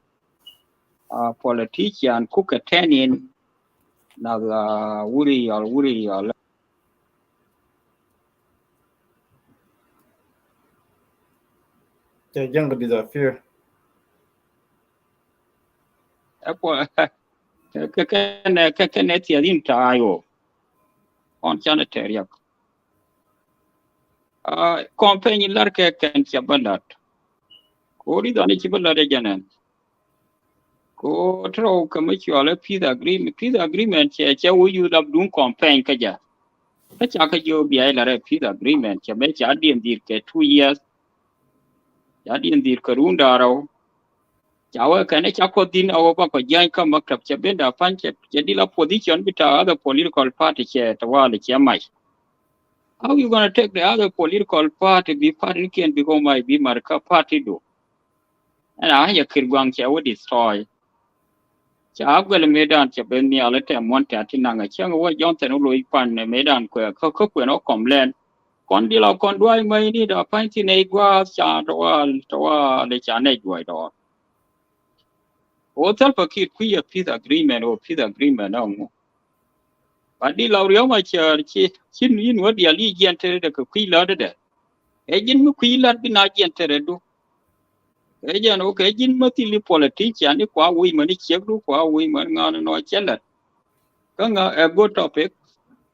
a politician kukɛ tɛn in nath a wuri yɔl, wuri yɔl. Cɛ jäŋ kɛ disappear. Ɛ puɔ kɛ kɛnɛ kɛ kɛnɛ thiath in ta̱a̱ I O. Kɔn canɛ tɛriak. Kɔn peny in lar kɛ kɛn cɛ bä lat. Ko ri dhɔn i̱ ci bä lat ɛ jɛnɛn. Ko tɔrɔ kɛ mi cual ɛ peace agreement. Peace agreement cɛ cɛ wä yuth lap duŋ kɔn peny kä jɛ. Kä ca kä jiö bia ilat ɛ peace agreement cɛ bɛ ca diɛn dhir kɛ two years. Ca diɛn dhir kɛ run da̱rɛw. Ca wee kɛn ɛ ca kɔth din a wä ba kɔ jiany kä maktab cɛ ben da pany cɛ dil a position bi ta other political party cɛ tawali cɛ mac. How you gonna take the other political party bi party ni kiɛn bi kɔ mac bi mar kä party du. Ɛn a haja kir guaŋ cɛ wä destroy. Ca guɛl mëëdan cɛ ben nhial tɛm muɔ̱n tɛ̈t ti naŋ a cäŋ wä Johnson wä loc pan mëëdan kuɛ kä kä kuɛn wä kɔm lɛn. Kɔn dil a kɔn duay mäc ni da pa̱ny thin ɛ gua̱a̱th ca tawal tawal ca nɛc duay dɔɔr. Wä Salva Kiir kui̱ a peace agreement wä peace agreement a ŋu. Ba dil a riɔm a cär ci ci yin wä dial yi jiɛn teri dɛ kɛ kui̱ lät dɛ. Ɛ ji̱n mi kui̱ lät bi na jiɛn teri du. Ɛ jɛn wä kɛ ji̱n ma thil i̱ politician i̱ kua wi̱i̱ mɛn i̱ ciek du kua wi̱i̱ mɛn ŋa̱n inɔ cɛ lät. Kä ŋa ɛ good topic.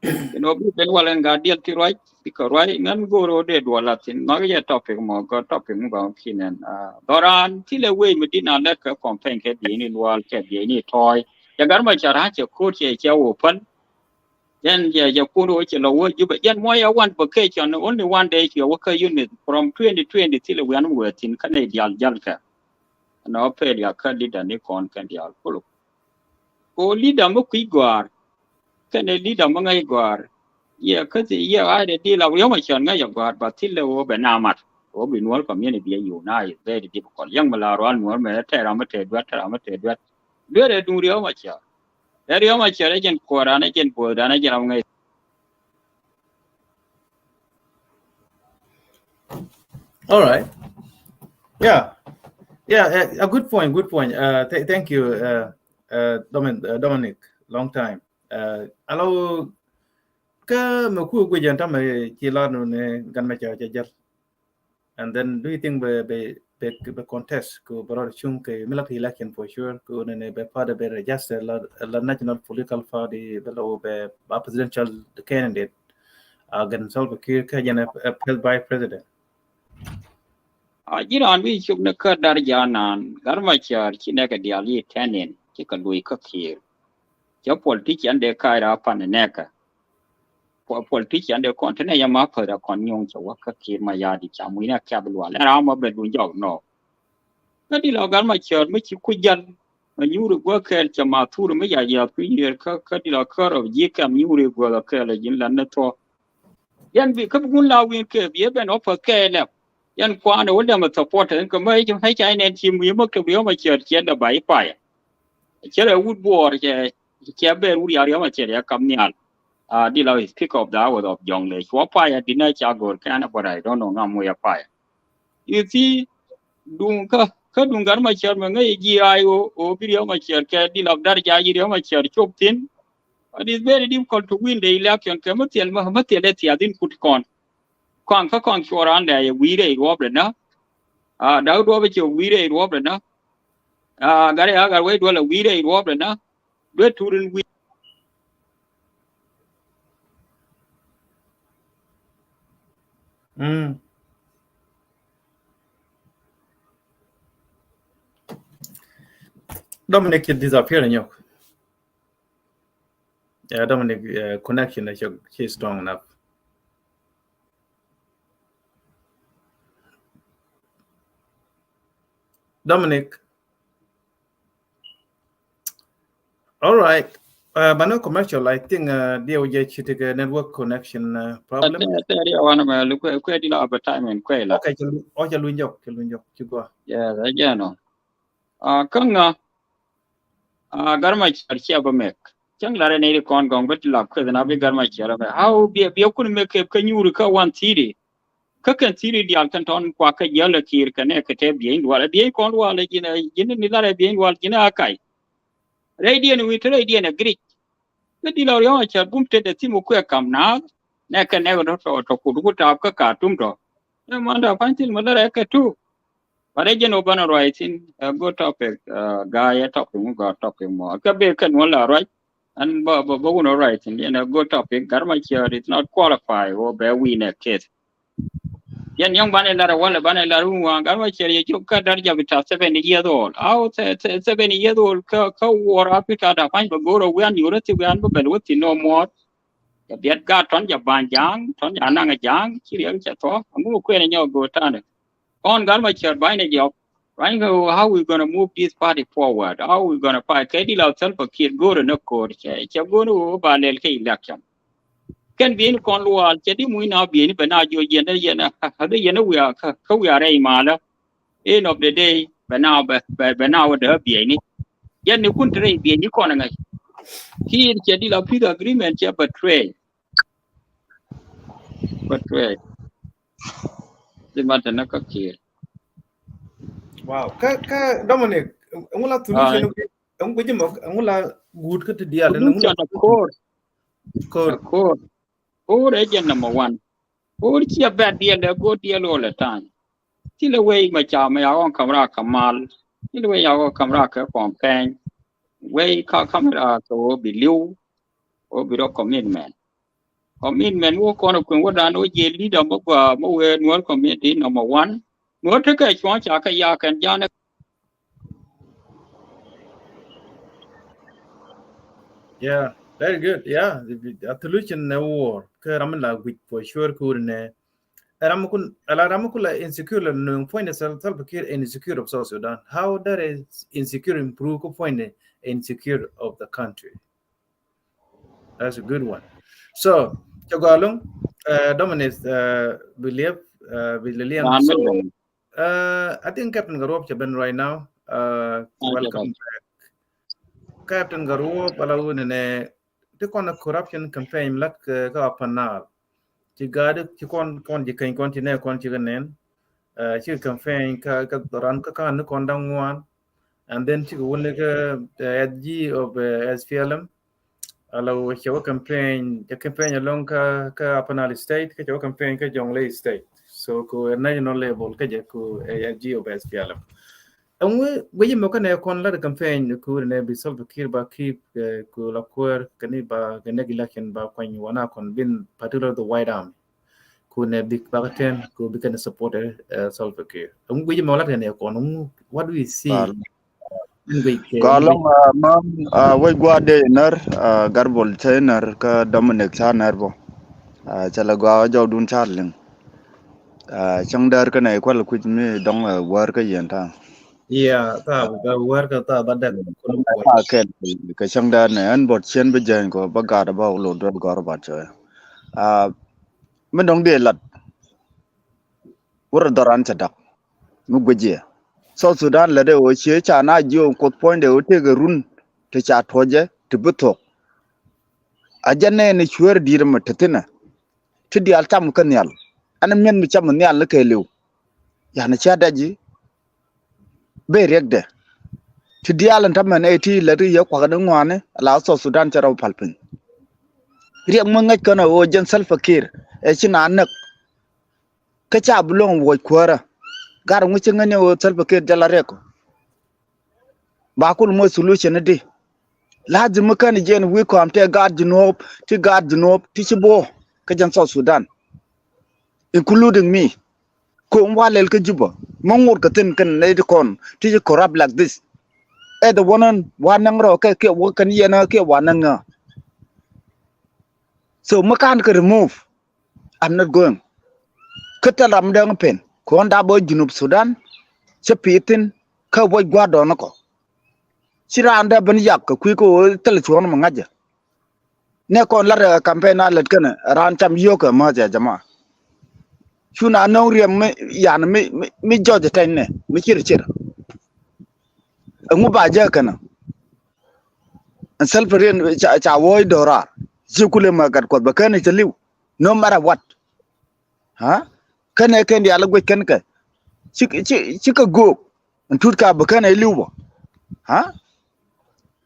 Kɛn ɣöö bi ben wal ɛn gat diɛl ti ruac bikɛ ruac ŋän go̱o̱r ɣöö dee duɔl a thi̱n nhɔk jɛ topic mɔ gɔ̱r topic mi gɔ̱r ki̱n ɛn. Dhɔran thilɛ wec mi di̱t na lɛt kɛ campaign kɛ bieyni lual kɛ bieyni tɔɔy. Cɛ gat ma ca ra̱a̱n cɛ ko̱r cɛ cɛ wä päl. Yɛn jɛ jɛ kun wä cɛ lɔ wä Jubɛ yɛn mɔ yɛ one vacation only one day cɛ wä kä unit from twenty twenty thilɛ wian mi wee thi̱n kä nɛy diaal jäl kɛ. Ɛn ɔ pɛl ya kä leader ni kɔn kɛn diaal kuluk. Ko leader mi kui̱ gɔaar kɛnɛ leader mi ŋäc gɔaar. Yɛ kä thi yɛ a dee dil a wi̱i̱ ɔmɔ cɔn ŋäc a gɔaar ba thilɛ wä bɛ na mat. Wä bi Nuɔr community a unite very difficult. Yɛn mi la rual Nuɔr mɛ tɛra mi tɛ duet tɛra mi tɛ duet. Duet ɛ duŋ riɛw ma cɔr. Ɛ riɛw ma cɔr ɛ jɛn kuɔran ɛ jɛn buɔthdan ɛ jɛn ram ŋäc. All right. Yeah. Yeah, a, a good point, good point. Uh, th thank you, uh, uh, Domin uh, Dominic. Long time. Uh, alo, kä mɛ ku guic ɛn tamɛ ci la nu ne gan mɛ ca ca jal. And then do you think be be be be contest ku bɛ rɔɔd cung kɛ mi la kɛ election for sure ku ne ne bɛ party bɛ register la la national political party bɛ la bɛ ba presidential candidate against Salva Kiir kä jɛn a vice president. A ji̱n an wi̱i̱ cuk ni kä dar janan gar ma cär ci nɛkɛ diaal yi tɛnin ci kɛ luc kä Kiir. Cɛ politician dee ka̱a̱c ra pan nɛkɛ. Politician dee kɔn te nɛ yɛ ma päth a kɔn nyuŋ cɛ wä kä Kiir ma ya̱a̱ di cam wi̱n a kɛp lual ɛn ram ma bɛ luny jɔk nɔ. Kä di la gar ma cär mi ci ku jäl ma nyuuri guä kɛɛl cɛ ma thuri mi ya yath ku yiër kä kä di la kär ɔ ji̱ kɛm nyuuri guä kɛɛl a ji̱n lan ni thuɔ. Yɛn bi kä bi gun la wi̱n kɛ bi ɛ ben ɔ päth kɛɛl lɛp. Yɛn kuan ɛ wä lɛm ɛ support ɛn kɛ mɛ mɛ ca inɛn ci mi mɛ kɛ bi ɔ ma cär cɛ lɛ ba i̱ payɛ. Cɛ rɛ wut buɔɔr cɛ cɛ bɛɛr wut yar yɔmɔ cɛ rɛ kam nhial. A di la speaker of the house of Jonglei cuɔ payɛ di na ca go̱r kɛn a bɔra I don't know ŋa muya payɛ. You see duŋ kä kä duŋ gar ma cär mɛ ŋäc ji̱ ay o o bi riɛw ma cär kɛ di la dar ja ji̱ riɛw ma cär cop thin. It is very difficult to win the election kɛ mä thiɛl mä mä thiɛl ɛ thiath in kut kɔn. Kɔaŋ kä kɔaŋ cuɔr an lɛ yɛ wi̱i̱ rɛy ruɔp dɛ na. A dak duɔp cɛ wi̱i̱ rɛy ruɔp dɛ na. A gat rɛy a gat wec duɔl ɛ wi̱i̱ rɛy ruɔp dɛ na. Duet turin wi̱i̱. Mm. Dominic disappear nyok. Yeah, Dominic uh, connection is strong enough. Dominic. All right. Uh, but no commercial. I think uh, dia uja chitika network connection uh, problem. Tɛri awan mɛ lu kwe kwe di la overtime in kwe la. Okay, chal oja lunjok chal lunjok chugwa. Yeah, that jano. Uh, kanga uh, garma char chia ba mek. Chang la ne ri kon gong bet la kwe na bi garma char ba. How bi bi kun mek ke nyuri ka one city. Kä kɛn thiri diaal kɛn tɔn kua kä jiäl ɛ Kiir kɛ nɛ kɛ tɛ biey dual ɛ biey kɔn dual ɛ ji̱n ɛ ji̱n ni lar ɛ biey dual ji̱n ɛ akai. Rɛy diɛn wi̱i̱ te rɛy diɛn ɛ giric. Kä di lɔ riɔ̱ŋ ɛ cɛ bum tet ɛ thim ɛ kuɛ kam naath nɛ kɛ nɛ kɛ tɔ tɔ kut ku taap kä Kartum tɔ. Ɛ manda pa̱ny thil mɛ lar ɛ kɛ tu. But ɛ jɛn ɔ banɛ ruac thin ɛ good topic. Ga̱a̱c ɛ topic mu gɔ̱a̱r topic mɔ kä bee kɛn wä la ruac. Ɛn bä bä bä wun ɔ ruac thin yɛn ɛ good topic. Garma Cɛɛr is not qualify wä bɛ win ɛ case. Yɛn yɔ̱ŋ banɛ lar ɛ walɛ banɛ lar wun waŋ Garma Cɛɛr yɛ jiök kä darja bita seventy years old. Aw seventy years old kä kä wuɔr a pita da pa̱ny bɛ go̱o̱r ɛ wian yur ɛ thi wian bä bɛl wä thin no more. Jɛ biɛt gaat tɔn jɛ ba̱ny ja̱a̱ŋ tɔn jɛ anaŋ ɛ ja̱a̱ŋ ci riɛk cɛ thɔ aŋu kuɛn ɛ nyɔk go̱o̱r tanɛ. Kɔn Garma Cɛɛr ba̱ny ni jɔk. Right now, how we gonna move this party forward? How we gonna fight? Kɛ di la Salva Kiir go̱o̱rɛ ni ko̱o̱r cɛ cɛ go̱o̱rɛ wä ba lɛl kɛ election. Kɛn bieni kɔn lual cɛ di muc na bieni bɛ na jiɔ yɛn yɛn a bɛ yɛn a wiaa kä wiaa rɛy malä. End of the day bɛ na bɛ bɛ na wä dee bieni. Yɛn ni kun te rɛy bieni kɔn ŋäc. Kiir cɛ di la peace agreement cɛ betray. Betray. Di ma te na ka Kiir. Wow. Kä kä Dominic, ŋu la solution ŋu ŋu ji̱ mɔ ŋu la guut kä ti dial ŋu la kor. Kor. Kor. Kor ɛ jɛ number one. Kor ci a bad dial ɛ go dial all the time. Ci lɛ wei ma ca ma ya ɣɔn kamra ka mal. Ci lɛ wei ya ɣɔn kamra kɛ kɔn pɛny. Wei ka kamra kɛ wä bi liw. Wä bi rɔ commitment. commitment wä kɔn kueŋ wä dan wä jiɛ leader mɔ gua mɔ wee Nuɔr community number one. Nuɔr tekɛ cuɔ̱ŋ ca kɛ ya kɛn janɛ. Yeah, very good. Yeah, a solution ne war. Kɛ ram la guic for sure kur ne. Ram kun, ala ram kun la insecure la no point self self care insecure of South Sudan. How that is insecure improve ko point insecure of the country. That's a good one. So, Chagalung, uh, Dominic, uh, Billiam, uh, Billiam. So, uh, I think Captain Garuop Chaben right now. Uh, welcome back. Captain Garuop, ala wuni ne, ti kɔn corruption campaign lat ka Upper Nile. Ti gaadi ti kɔn kɔn ji kany kɔn ti ne kɔn ti ka nen. Uh, ti campaign ka ka ran ka kan ni kɔn dang wan. And then ti wuni ka, uh, S G of, uh, S P L M. Ala wä cɛ wä campaign, cɛ campaign along ka ka Upper Nile State, ka cɛ wä campaign ka Jonglei State. So ko national level ka jɛ ko A G of S P L M. Ɛŋu guic mɔ kɛnɛ kɔn lat campaign ku ne bi Salva Kiir ba keep, eh, ku la kuɛɛr kani ba kɛ next election ba kuany wana kɔn bin particular the White Army. Ku ne bi ba kɛ tɛn ku bi kɛnɛ support, eh, Salva Kiir. Ɛŋu guic mɔ lat kɛnɛ kɔn, ɛŋu, what do we see? Kɔlɔŋ, ah, mam, ah, wec gua̱a̱r dee när, ah, Garbol cä när kä Dominic cä när bɔ. Ah, cä lɛ gua̱a̱r jɔwdun cä liŋ. Ah, cäŋ däär kä nɛ kual kui̱c mi dɔŋ, ah, wäär kä yɛn ta̱a̱. Yeah, ta̱a̱ bä wäär kä ta̱a̱ bä däk. Ta̱a̱ kɛl kɛ cäŋ däär nɛ ɛn bɔt cien bä jäny kɔ bä gat bä wä lo duel gɔr bä cɛ. Ah, mi dɔŋ dee lat. Wurɛ dhɔran cɛ dak mi guic yɛ. South Sudan lɛ dee wä cie ca na jiö kuoth puɔ̱nydɛ wä tëëkɛ run ti ca tuɔcɛ ti bi thuɔk. A jɛ nɛɛni cueer di̱i̱t mi te thi̱nɛ ti diaal cam kä nhial. Ɛn mi̱eth mi cam nhial ni kɛɛliw. Yani cia dɛ ji̱ ben riɛkdɛ ti diaal in tämɛ nɛy ti lät i̱ yɛ kuakni ŋɔaani la South Sudan cɛ rɔ pal piny. Riɛk mi ŋäc kɛn a ɣöö jɛn Salva Kiir ɛ ci na näk. Kä ca bi luäŋ wuɔc kuäärä. Gat ŋuci ŋäni ɣöö Salva Kiir jɛ la riɛk. Ba kul moc solution di. Lazim mi kän jiɛn wi̱i̱ kɔam tɛ gaat Junub, ti gaat Junub ti ci bo̱o̱ kä jɛn South Sudan, including me. Ko̱o̱m wa lɛl kä Juba mi ŋot kä thi̱n kɛn nɛy ti kɔn ti ci corrupt like this. Ɛ the one wa näŋ rɔ kɛ kiɛ wä kɛn yɛn kiɛ wa näŋ ŋä. So mi kan kɛ remove. I'm not going. Kä thil ram däŋ pen kɔn da bä Junub Sudan. Cä pi̱i̱ thi̱n kä buɔc gua̱a̱r dɔɔn kɔ. Ci raan dee ben yak kɛ kui̱ kä ɣöö thil cuɔ̱ɔ̱ŋ mi ŋa̱cä. Nɛ kɔn lat ɛ campaign a lät kɛnɛ raan cam yio̱k ɛ mäth ya jama. Cu na nöŋ riɛm mi yan mi mi jɔc tɛny nɛ mi cir cir. Ɛŋu ba jɛ kɛnɛ. Ɛn Salva Kiir ca ca wuɔ̱c do̱raar ci kulɛ ma gat kuɔth bɛ kɛn cɛ li̱w. No matter what. Ha? Kɛnɛ kɛn diaal guic kɛn kɛ. Ci ci ci kɛ go̱o̱k. Ɛn tut ka bi kɛn ɛ li̱w bä. Ha?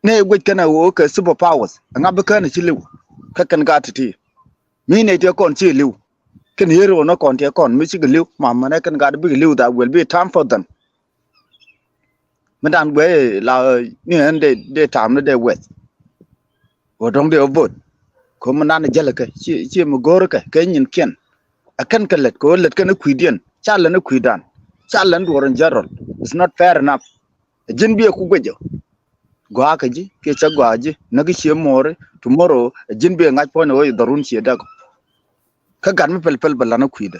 Nɛ guic kɛn ɛ ɣöö kɛ super powers ɛŋa bi kɛn ɛ ci li̱w. Kä kɛn ka ti̱ti̱. Mi nɛ tiɛ kɔn ci li̱w. Kɛn yeri ɣöö nɛ kɔn tiɛ kɔn mi cikɛ li̱w ma mɛnɛ kɛn ka di bikɛ li̱w that will be time for them. Mi dan guɛ la ni ɛn de de tam ni de wɛth. Wä dɔŋ de wä bot. Ko mi nan jɛl kɛ ci ci mi go̱o̱r kɛ kɛ nyin kiɛn. A kɛn kɛ lät ko lät kɛn kui̱diɛn ca lät ni kui̱dan ca lät ni duɔr in general. It's not fair enough. Ji̱n bi ku guɛcä. Gɔaa kɛ ji̱ kiɛ cä gɔaa ji̱ näk cie mo̱o̱ri tomorrow. Ji̱n bi ŋa̱c puɔ̱ny ɣöö dhɔrun cie däk. Kä gat mi pɛl pɛl bɛ lät ni kui̱dɛ.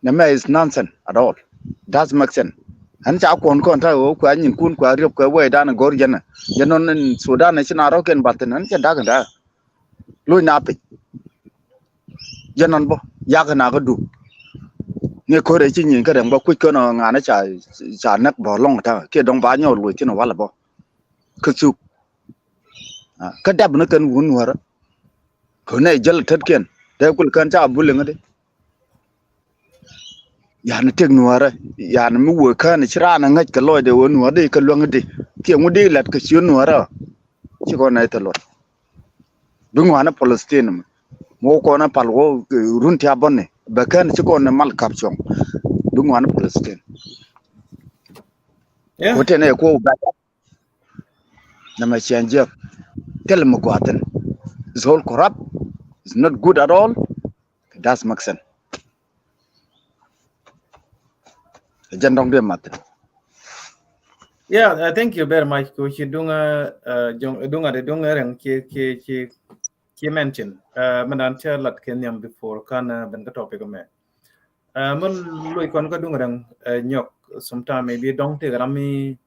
Nɛ mɛ is nonsense at all. Does make sense. Ɛn ca kuɔn kɔn ta̱ ɣöö kua nyin kun kua riop kɛ wee dan gɔr yɛn ɛ yɛn nɔn in Sudan ɛ ci na rɔ̱kiɛn bath thin ɛn cɛ da̱k in da̱k. Lo̱c na piny. Yɛn nɔn bä yak in a kä dup. Ni ko̱r ɛ ci nyin kä rɛŋ bä kuc kɛn ɔ ŋa̱n ɛ ca ca näk bä lɔŋ ta̱ kiɛ dɔŋ ba nyɔɔl lo̱c thin ɛ wal ɛ bä. Kä thuk. Kä dap ni kɛn wun nuäärä. Kɛ nɛ jäl tetkiɛn dee kul kɛn ca bul iŋä di. Yani tëk nuäärä yani mi wee kään ci raan a ŋäc kɛ lɔcdɛ wee nuäärä di kɛ luäŋ di kiɛ ŋu di lat kɛ ci nuäärä. Ci kɔn nɛ thɛ luɔt. Bi ŋuan ni Palestine mi wä kɔn a pal wä run ti a bɔni bɛ kään ci kɔn ni mal kap cuɔŋ. Bi ŋuan ni Palestine. Wä tɛn ɛ kuɔ bɛ Nɛ mɛ ciɛn jiɛk thil mi gua̱a̱thin. Is all corrupt. it's not good at all. It does make sense. Jɛn dɔŋ dee mat. Yeah, uh, thank you very much. Ko ci duŋ, uh, uh, duŋ, duŋ ade duŋ erɛŋ ci, ci, ci, ci mention. Uh, mɛ dan cɛ lat kɛ nhiam before kan, uh, ben ka topic mɛ. Uh, mɛ loc kɔn ka duŋ erɛŋ, uh, nyɔk. Sometime maybe dɔŋ tëk ram mi,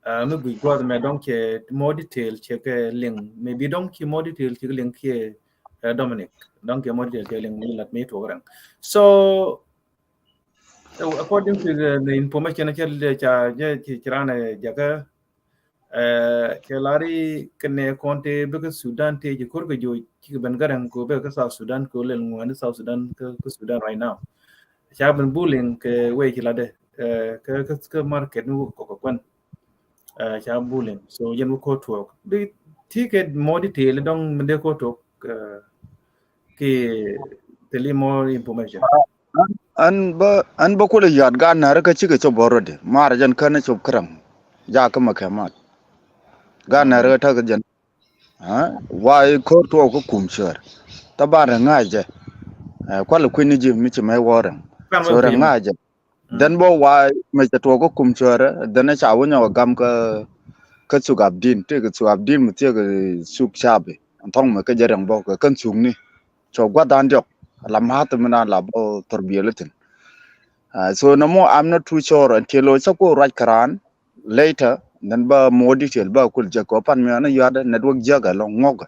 uh, mi gui guath mɛ dɔŋ cɛ more detail cɛ kɛ liŋ. Maybe dɔŋ ci more detail cɛ kɛ liŋ kiɛ, uh, Dominic. Dɔŋ cɛ more detail cɛ liŋ mi lat mi tuɔk erɛŋ. So, So, according to the, the information cɛ ca jɛ ci ran jɛ kɛ, uh, cɛ lari kɛnɛ kɔn te bɛ kɛ Sudan te jɛ kor kɛ jo ci kɛ ben garang ko bɛ kɛ South Sudan ko lel ŋuani South Sudan kɛ, kɛ Sudan right now. Ca ben bullying kɛ wei ci la de, uh, kɛ, kɛ, kɛ market ni kɔ kɛ kwan. Uh, ca bullying. So jɛn wä ko tuɔk. Di ti kɛ more detail dɔŋ mɛ de ko tuɔk, uh, ki tell you more information. An bä, an bä kulɛ yɔt gan nɛr kä cikɛ cop bä rodi mar jɛn kän cop kräŋ. Ja kä mɛ kɛ mat gan nɛr kä täk jɛn. Wa i kor tuɔk kä kum cuɛr. Tha ban rɛ ŋa̱c jɛ. Kualɛ kui̱ni ji̱ mi ci mɛ wä rɛŋ. So rɛ ŋa̱c jɛ. Then bä wa mɛ cɛ tuɔk kä kum cuɛrɛ then ca wä nyɔk gam kä, kä thuk Abdin, tëëkɛ thuk Abdin mi thiek thuk capi. Thɔŋ mɛ kä jɛ rɛŋ bä kɛ kän thukni. Cɔ guath dan diɔk la math mi na la bä thor biɛl thin. So nɔmɔ, I'm not too sure until cä ku ruac kɛ raan later, then bä more detail bä kul jɛ kɔ pan mi ɔn yɔat network jiäk ɛlɔŋ ŋɔk.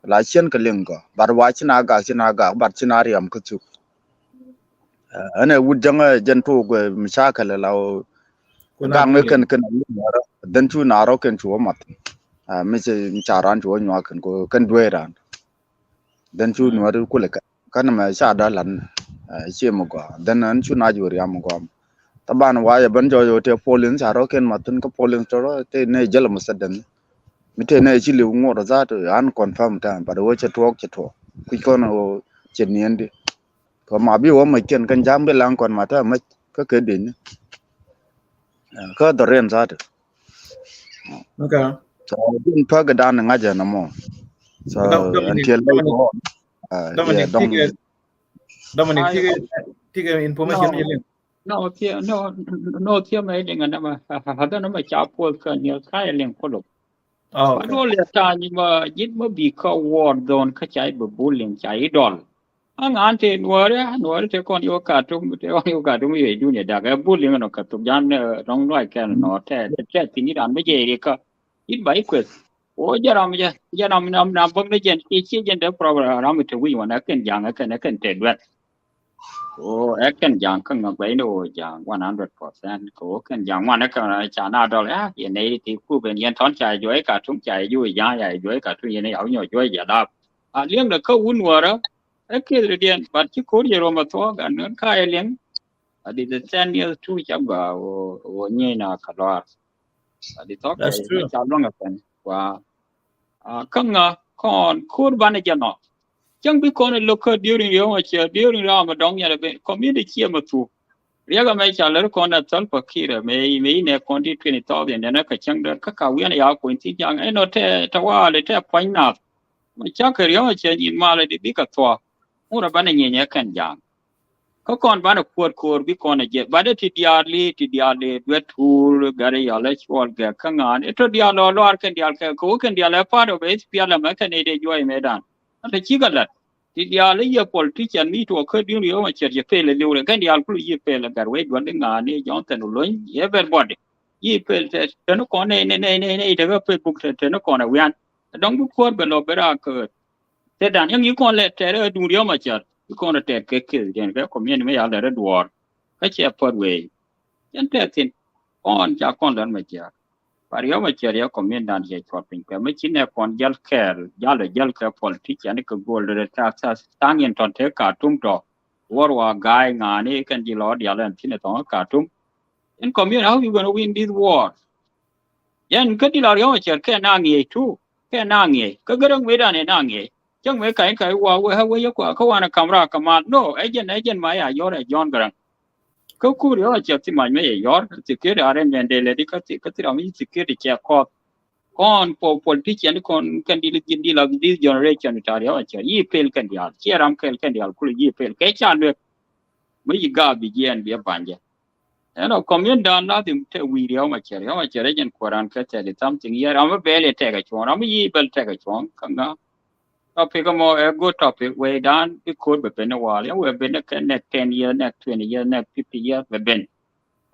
La cien kɛ liŋ kɔ, but wa ci na gak, ci na gak, but ci na riam kä thuk. Ɛn ɛ wut jäŋä jɛn tok mi ca kɛlɛ la ɣöö gaŋ mi kɛn kɛn a mi nuɔrä. Then cu na rɔ kɛn cu wä math. Mi ca ran cu wä nyuak kɛn ko kɛn duee ran. Then cu nuɔrä kulɛ kɛn kɛn mɛ ca da lan. Cie mi gɔaa then ɛn cu na ju riam mi gɔaa. Thaban wa yɛ ben jɔɔc ɣöö tɛ polin ca rɔ kɛn math thin kä polin tɔrɔ tɛ nɛ jɛl mi sɛ den. Mi tɛ nɛ ci liw ŋuɔt dhat an confirm tɛn but wä cɛ tuɔɔk cɛ tuɔɔk kuc kɔn ɣöö cɛ niɛn di. Kɔ ma bi wä mec kɛn kɛn ja̱a̱ŋ bi laŋ kɔn ma te mec kä kɛ deni. Kä dhɔriɛn zati. Okay. So din päk dan ŋa̱cɛ nɔmɔ. So until later on. Dominic, Dominic, tikɛ information mi liŋ. No, thiɛ, no, no, thiɛ mɛ liŋ anama. Hadha nama ca puɔth kä ni ka liŋ kuluk. Oh, okay. Ado le tany ma jit ma bi ka war zone ka ca i̱ bɛ bullying ca i̱ dɔl. Aŋa an te nuɔri, nuɔri te kɔn yo Katum, te kɔn yo Katum yo dunia dak ɛ bullying nɔ Katum jan nɔŋ nuay kɛn nɔ te te te thin iran mi jɛ ri ka. It ba ikweth. O jɛ ram jɛ jɛ nam nam nam bäŋ ni jɛn i̱ ci jɛn de problem ram mi te wi̱i̱ wan ɛ kɛn jaŋ ɛ kɛn ɛ kɛn te duet. Ko ɛ kɛn ja̱a̱ŋ kä ŋä guɛy ni ɣöö ja̱a̱ŋ one hundred percent. Ko ɛ kɛn ja̱a̱ŋ wan ɛ kɛn ca na dɔl ya yɛn nɛy ti kup ɛn yɛn tɔn ca juɔy Katum ca juɔy ja̱a̱ŋ ya juɔy Katum yɛn ya winyɔ juɔy jɛ lap. A liɛŋ lɛ kä wun wärä ɛ kieth rɛ diɛn but ci ko̱r yɛ rɔm ɛ thuɔɔk ɛn ŋän ka yɛ liɛŋ. A di the ten years tu ca gɔaa ɣöö nyiey na kɛ lɔaar. A di thɔk kɛ ca luaŋ ɛ pɛn wa. Kä ŋa kɔn ko̱r banɛ jɛ nɔ. Cäŋ bi kɔn ɛ lo̱k kä during riɔ̱ŋ ɛ cɛ during riɔ̱ŋ ɛ dɔ̱ŋ yɛn ɛ ben community ciɛ mɛ thuk. Riɛk ɛmɛ ca lär kɔn ɛ thäl pakir ɛmɛ imɛ inɛ kɔn ti twenty thousand ɛn ɛ kɛ cäŋ däär kä ka wiɛn ɛ ya kuɔny thiec ja̱a̱ŋ ɛn ɔ tɛ tɛ waal ɛ tɛ puɔ̱ny nath. Mɛ cakɛ riɔ̱ŋ ɛ cɛ nyin mal ɛ di bikɛ thuɔ̱k. Ŋut ɛ banɛ nyieny ɛ kɛn ja̱a̱ŋ. Kä kɔn banɛ kuäär ko̱o̱r bi kɔn ɛ jɛ bat ɛ ti diaal li ti diaal li duet tuul gɛr ɛ yɔl ɛ cuɔl gɛ kä ŋa̱a̱n ɛ tɔ diaal lɔ luaar kɛn diaal kɛ kɛ wä kɛn diaal ɛ part of S P L M ɛ kɛn ɛ dee juɔc mëëdan. Ɛ tɔ cikɛ lat ti diaal ɛ yɛ politician mi tuɔ kä diun yom ɛ cɛr jɛ pel ɛ liwrɛ kɛn diaal kul yi pel ɛ gɛr wec duɔl di ŋa̱a̱n ɛ Jonathan Olony everybody yi pel tɛ tɛn kɔn nɛ nɛ nɛ nɛ nɛ tɛ kä Facebook tɛ tɛn kɔn ɛ wian. Ɛ dɔŋ bi kuäär bɛ lɔ bɛ raa kä Tëë dan yäŋ i̱ kɔn lɛ tɛɛr ɛ duun riɔm a cär i̱ kɔn rɛ tɛɛr kɛ keth jɛn kɛ kɔmiɛn mi ya lɛ rɛ duɔɔr. Kä cɛ pät wee yɛn tɛɛr thin kɔn ca kɔn lɛn ma cär. Ba riɔm a cär yɛ kɔmiɛn dan cɛ cuɔt piny kɛ mi ci nɛ kɔn jäl kɛɛl jäl ɛ jäl kɛ politician kɛ go̱o̱l rɛ thaŋ yɛn tɔn tëë Katum tɔ. Wär wa ga̱a̱y ŋa̱a̱ni kɛn ji̱ lɔ dial ɛn thin ɛ thɔŋ Katum. In community, how you gonna win this war? Yɛn kä di la riɔ̱ŋ cɛr kɛ na ŋiɛc tu kɛ na ŋiɛc kä gärä ŋuidan ɛ na ŋiɛc. Cäŋ mëë ka̱ny ka̱ny wa wee ɣä wee yä kua kä wanɛ kam raa kɛ mal no agent agent ma ya yɔr ɛ John Garang. Kä kum riɔ̱ŋ cɛr thi mac mëë yɛ yɔr security arrangement dee lɛ di kä thi kä thi ram mi security cɛ kɔth. Kɔn po-, politician kɔn kɛn dil, dil of this generation tar yɔ cɛ yi pel kɛn dial. Ciɛ ram kɛl kɛn dial kul yi pel kɛ ca luek. Mi yi gaap bi jiɛn bi a banjɛ. Ɛn ɔ community dan lazim te wi̱i̱ Riɛk Macär, Riɛk Macär ɛ jɛn kuɔran kɛ thirty something year. Ram mi bɛl ɛ tɛk a cuɔ̱ŋ, ram mi yi bɛl tɛk a cuɔ̱ŋ kä ŋa. Topic mɔ ɛ good topic wee dan bi ko̱o̱t bɛ ben ni wal. Yɛ wee ben ni kɛ next ten year, next twenty year, next fifty year bɛ ben.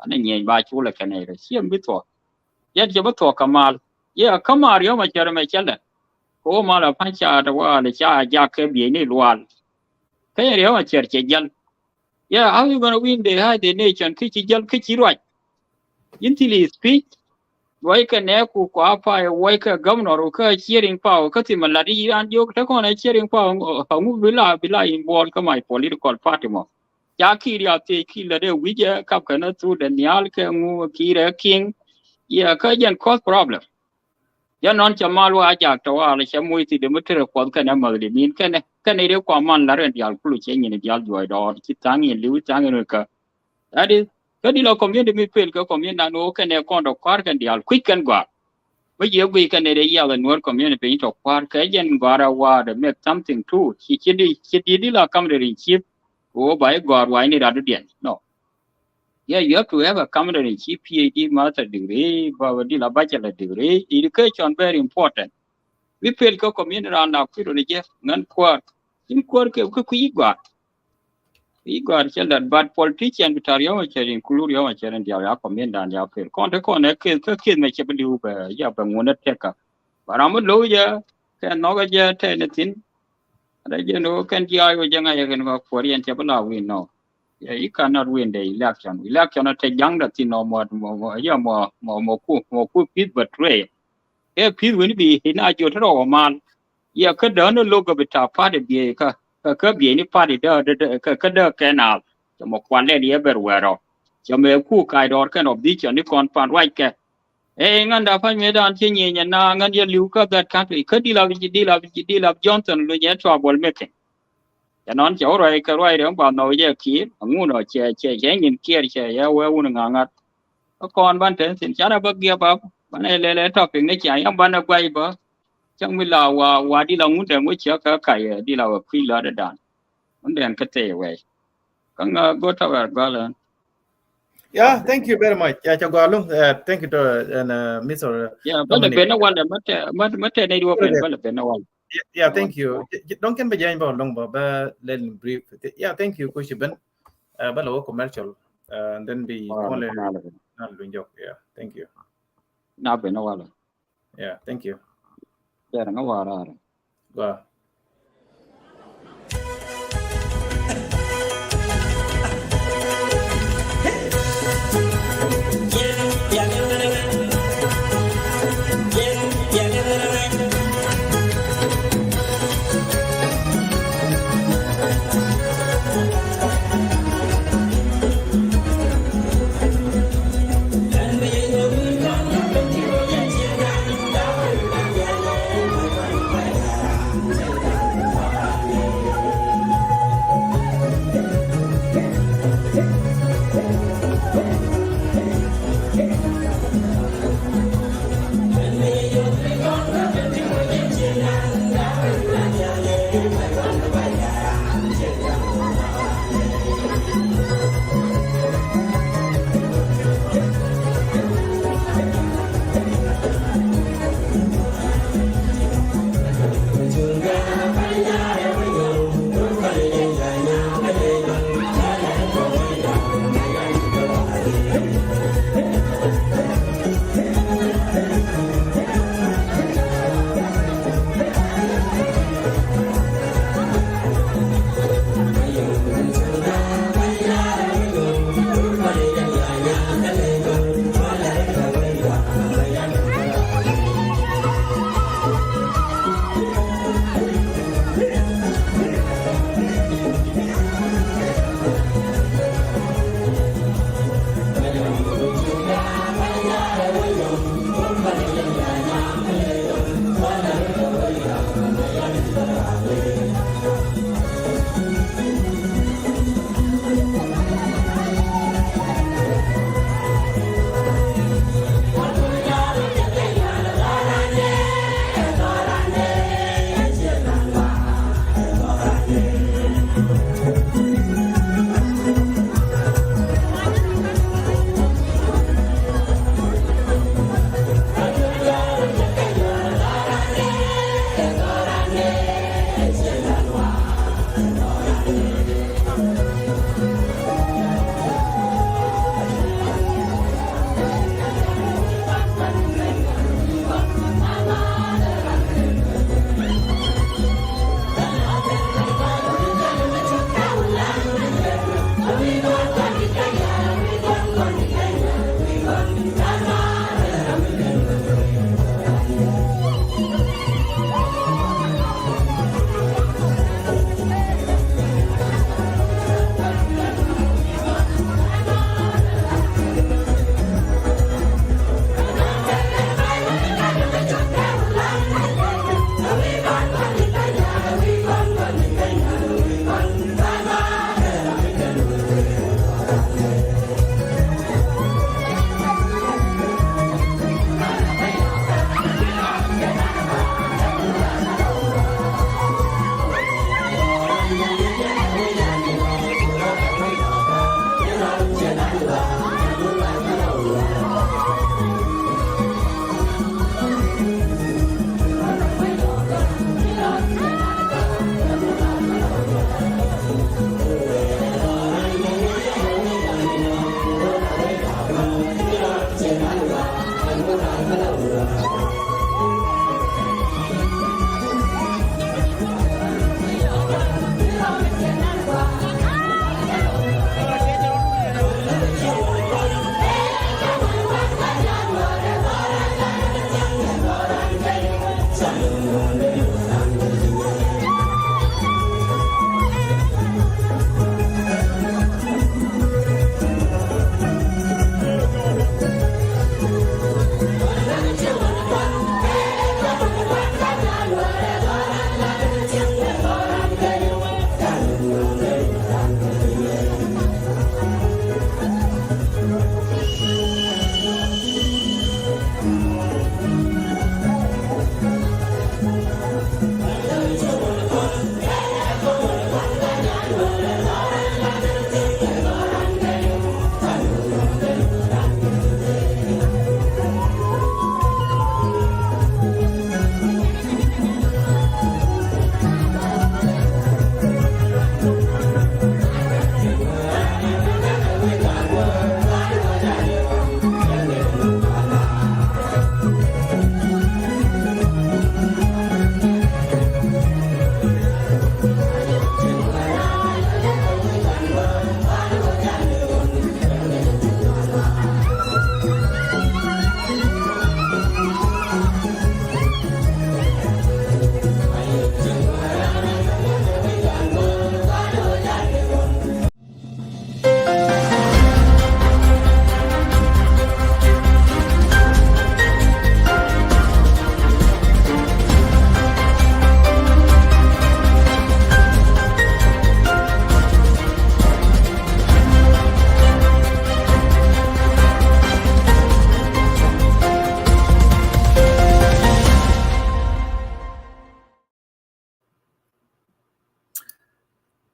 Ani nyieny ba culɛ kɛn ɛ rɛ ciɛ mi thuɔk. Yɛn cɛ bi thuɔk kɛ mal. Yɛ kä mal Riɛk Macär mɛ cɛ lɛ. Kɛ wä mal a pa̱ny ca te wal ca jak kɛ biey ni lual. Kä yɛn Riɛk Macär cɛ jɛl. Yeah, how you gonna win the, how the nation? Kä ci jäl, kä ci ruac. Yɛn thil speech. Wai kɛ nɛ ku kua pa, wai kɛ governor, kä cheering power, kä thim a lat yi an jok, te kɔn a cheering power, ŋu bi la, bi la involved kä my political party mɔ. Ca Kiir ya thiec Kiir la dee wi̱c ɛ kap kɛ na through the nial kɛ ŋu Kiir ɛ king. Yeah, kä jɛn cause problem. Jɛ nɔn cɛ mal wa jak tɔ wal cɛ moc thi dee mi terɛ kuɔth kɛnɛ mäthli min kɛnɛ, kɛnɛ dee kua man la rɛn dial kulu cɛ nyin dial juɔc dɔɔr ci thaŋ in liwi thaŋ in kä. That is, kä di la community mi pel kɛ community nan wä kɛnɛ kɔn dɔ kuar kɛn dial kuic kɛn gɔar. Mi jiɛ guic kɛnɛ dee yiath a nuɔr community piny tɔ kuar kɛ jɛn gɔar a wa dee make something too. Ci, ci di, ci di di la kam de rin cip. Wä ba i gɔar wa ini radu diɛn. No. Yeah, you have to have a commander in chief, P H D, master degree, ba, ba, di la bachelor degree, education very important. Mi pel kä community ran la kui̱ rɔ ni jɛ, ŋän kuäär. Cin kuäär kɛ, kɛ kui̱ gɔaa. Kui̱ gɔaa cɛ lat, but politician bi tar yɔmɔ cɛ rin, kulur yɔmɔ cɛ rin diaw ya community dan ya pel. Kɔn te kɔn ɛ keth, kä keth mɛ cɛ bi liw bɛ, ya bɛ ŋun ɛ tɛka. Ba ram mi low jɛ, kɛ nhɔk jɛ tɛ ni thin. Ada jɛ ni wä kɛn jiac wä jɛ ŋa̱c yɛ kɛn kɔ kuɔr yɛn cɛ bi la win nɔ. Yeah, you cannot win the election. Election a te jaŋda thin nɔ mɔ, mɔ, mɔ, yeah, mɔ, mɔ, mɔ ku, mɔ ku peace betray. Kɛ peace win bi hin a jot rɔ wä mal. Yeah, kä dä ni lok bi ta party bi kä, kä, kä bi ni party dä, dä, dä, kä, kä dä kɛ na. Cɛ mɔ kual lɛ ni everywhere rɔ. Cɛ mɛ ku kai dɔr kɛn opposition ni kɔn pan ruac kɛ. Ee, ŋän da pa̱ny mëë dan ci nyieny ɛn na ŋän yɛ li̱w kä that country. Kä dil a, dil a, dil a Johnson lu nyɛ trouble making. Cɛ nɔn cɛ wä ruac kɛ ruac rɛ ŋuan nhɔk jɛ Kiir. Aŋun ɔ cɛ, cɛ, cɛ nyin Kiir cɛ yɛ wee wun ŋa̱ŋa̱t. Kä kɔn ban tɛn thin canɛ bä give up. Banɛ lɛlɛ topic ni cia yɛn banɛ guay bä. Cäŋ mi la wa, wa dil a ŋun dɛn wä ciɛ kä kay, dil a wä kui̱ lɔt dan. Ŋun dɛn kä thɛy wɛy. Kä ŋä go tawɛr gualä. Yeah, thank you very much. Yeah, ca gua lung. Uh, thank you to, uh, and, uh, Mister Yeah, bä lɛ Dominic. Ben a walɛ, mɛ tɛ, mɛ, mɛ tɛ nɛ di wä ben, bä lɛ ben a walɛ. Yeah, yeah, thank you. J-, j-, dɔŋ kɛn bɛ jɛny bä lɔŋ bä, bä lɛ ni brief. Yeah, thank you, Kuci Ben. Uh, bä lɛ wä commercial. Uh, and then bi kɔn lɛ na luny jɔk. Yeah, thank you. Na ben a walɛ. Yeah, thank you. Bɛ ŋa wararɛ. Gua.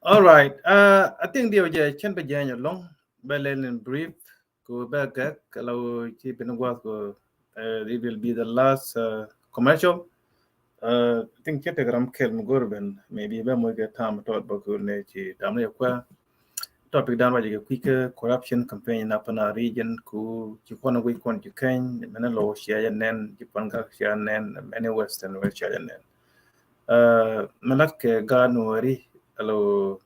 All right. Uh, I think diɛ jɛ cɛn bɛ jɛ nyɛ lɔŋ bɛ lɛl in brief ko bɛ gɛk kɛ la wä ci bin guath ko, uh, it will be the last, uh, commercial. Uh, I think cɛ tek ram kɛl mi gor ben, maybe bɛ mɔ kɛ tam tɔt bä ko ne ci tam ne kua. Topic dan wa jɛ kɛ kui̱ kɛ corruption campaign in Upper Nile region ku ci kɔn wec kɔn ci keny mɛn lɔ cia jɛ nɛn ci pɔn gak cia nɛn mɛn Western wec cia jɛ nɛn. Uh, mɛ lat kɛ gaat Nuɔri alo,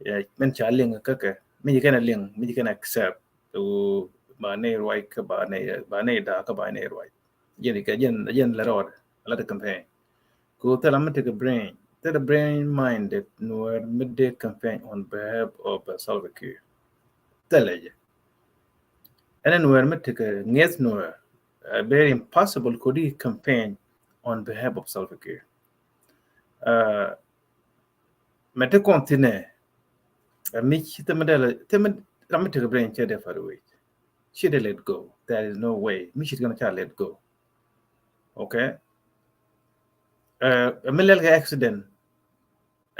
yeah, mɛn ca liŋ kä kɛ mi ci kɛn a liŋ mi ci kɛn a accept. Wu ba nɛ ruac kä ba nɛ, ba nɛ da kä ba nɛ ruac. Jɛn kɛ jɛn, jɛn lɛ rɔɔd lat kɛ campaign. Ku thilɛ mi tekɛ brain, thilɛ brain minded Nuɔr mi dee campaign on behalf of, uh, Salva Kiir. Thilɛ jɛ. Ɛn Nuɔr mi tekɛ ŋiɛth Nuɔr, uh, very impossible kodi campaign on behalf of Salva Kiir. Uh, mɛ ti kɔn thinɛ, uh, mi ci thimɛ dɛlɛ, thimɛ ram mi tekɛ brain cɛ dee far away. Ci dee let go. There is no way. Mi ci gonna ca let go. Okay. Uh, mi lɛl kɛ accident.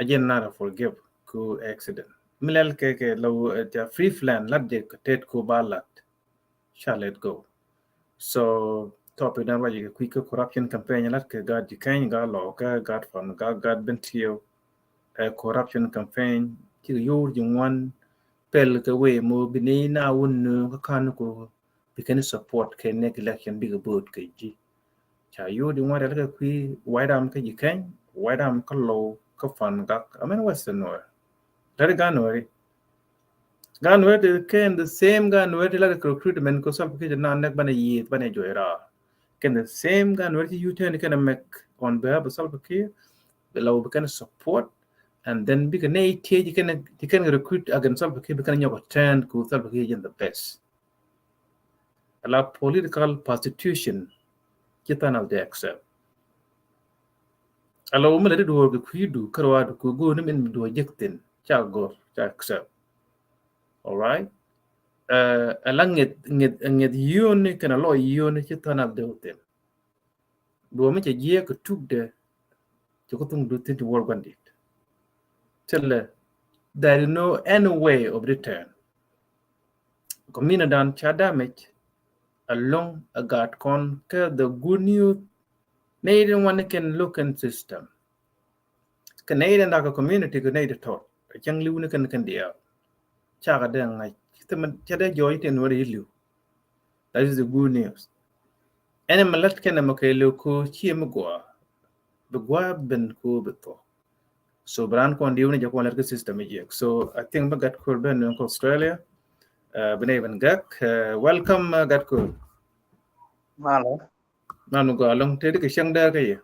A jɛn nara forgive ku accident. Mi lɛl kɛ kɛ law, uh, free plan lat jɛ kɛ tet ku ba lat. Ca let go. So topic dan ruac kɛ kui̱ kɛ corruption campaign lat kɛ gaat ji̱ keny, gaat lɔ kɛ gaat fan, gaat, gaat ben tiɛw. Ɛ corruption campaign ci kɛ yor ji̱ ŋuan pɛl kɛ wee mo bi ni na wun nu kä kan ku bi kɛn support kɛ next election bikɛ vote kɛ ji̱. Ca yodi ŋuan rɛl kɛ kui̱ White Army kä ji̱ keny, White Army kä low kä fan gak. I mean Western Nuer. Lari gaat Nuɛri. Gaat Nuɛri ti kɛn the same gaat Nuɛri ti lari kɛ recruitment ko Salva Kiir na nɛk banɛ yieth banɛ juɔy raa. Kɛn the same gaat Nuɛri ti U ten kɛn mek on behalf of Salva Kiir. Bi low bi kɛn support. And then bikɛ nɛ tiɛ ti kɛn, ti kɛn recruit against Salva Kiir bi kɛn nyɔk turn ko Salva Kiir jɛn the best. Ala political prostitution ci than as they accept. Ala wä mi la di duɔr kɛ kui̱du kärɔadu kɛ go̱o̱ni min duɔr jek thin ca gɔr ca accept. All right. Uh, ala ŋeth, ŋeth, ŋeth yoni kɛn a lɔ yoni ci than as they thin. Duɔ̱ɔ̱p mi cɛ jiɛɛk kɛ tukdɛ cɛ kä thuŋ duth thi̱n ti wuɔr gua̱ndit. Thilɛ, there is no any way of return. Community dan ca damage along a gat kɔn kä the good news. Nɛy tin wani kɛn loken system. Kɛ nɛy tin dak community kɛ nɛy tin tɔt a cäŋ liwni kɛn kɛn diaal. Cakɛ dee ŋa̱c cɛ dee jɔɔc tin wani yi liw. That is the good news. Ɛn ɛmɛ lät kɛn ɛmɔ kɛ lɛ ko ciɛ mi gua. Bi gua ben ko bi thɔ. So bi raan kɔn diw ni jɛ kɔn lät kɛ system jiɛk. So I think bi gat kor ben ni kɔ Australia. Bi nɛ ben gak. Welcome gat kor. Malo. Mal mi gua lɔŋ te di kɛ cɛŋ dɛ kɛ yɛ.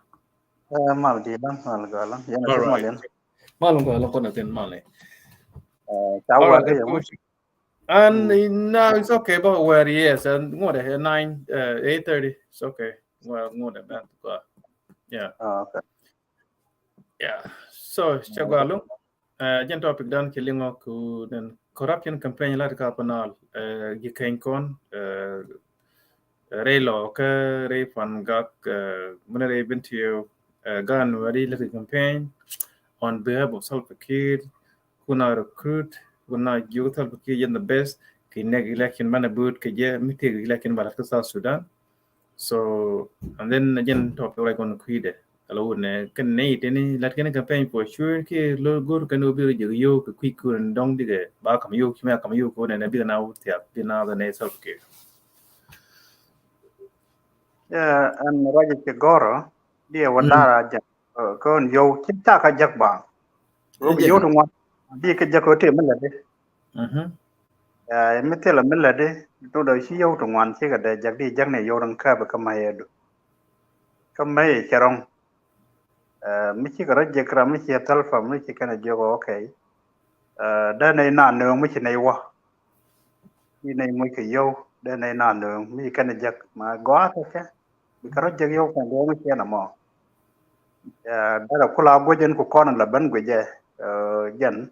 Mal di lɔŋ, mal gua lɔŋ. Yɛn a mal yɛn. Mal mi gua lɔŋ kɔn a thin mal ni. Ca wa kɛ yɛ. And mm. Now it's okay, but where, yes, and what, uh, nine, uh, eight thirty. It's okay. Well, more than that. But, yeah. Oh, okay. Yeah. So, cɛ gua lɔŋ. Jɛn topic dan ci liŋɔ ku den corruption campaign lat ka panal. Ji̱ keny kɔn rɛy lɔ kä rɛy pan gak. Mini rɛy bin tiyo gan wɛri lati campaign on behalf of Salva Kiir. Kuna recruit, kuna jiök Salva Kiir jɛn the best ki nɛk election banɛ bööt kɛ jɛ mi tëk election ba lat kä South Sudan. So and then jɛn topic rɛy kɔn kui̱dɛ. Kɛ lɔ wut nɛ kɛn nɛ iteni lat kɛn campaign for sure ki lɔ go̱r kɛn wä bi rɔ jek yio̱w kɛ kui̱ kun dɔŋ bikɛ ba kam yio̱w ci mɛ kam yio̱w kun nɛ bikɛ na wut thiak bi na the nɛ Salva Kiir. Yeah, and rɔjɛ ci gɔrɔ diɛ wä dara jɛ. Kɔn yio̱w ci ca ka jek ba. Yio̱w ti ŋuan bi kɛ jek kɛ ti mi lɛ di. Mi thilɛ mi lɛ di. Tun dɔ ci yio̱w ti ŋuan ci kɛ dɛ jek di jek nɛ yio̱w rin kɛp kä mɛ yɛ du. Kä mɛ yɛ cɛ rɔŋ. Mi ci kɛ rɔ jek ram mi ci thɛl fam mi ci kɛn a jiök okay. Dee nɛ na nööŋ mi ci nɛ wä. Mi nɛ muc kɛ yio̱w dee nɛ na nööŋ mi ci kɛn a jek ma gɔaa kɛ kɛ. Bi kɛ rɔ jek yio̱w kɛn duɔ̱ɔ̱ŋ ciɛn ɛmɔ. Derɛ kula guic in ku kɔn in la ben guic jɛ jɛn.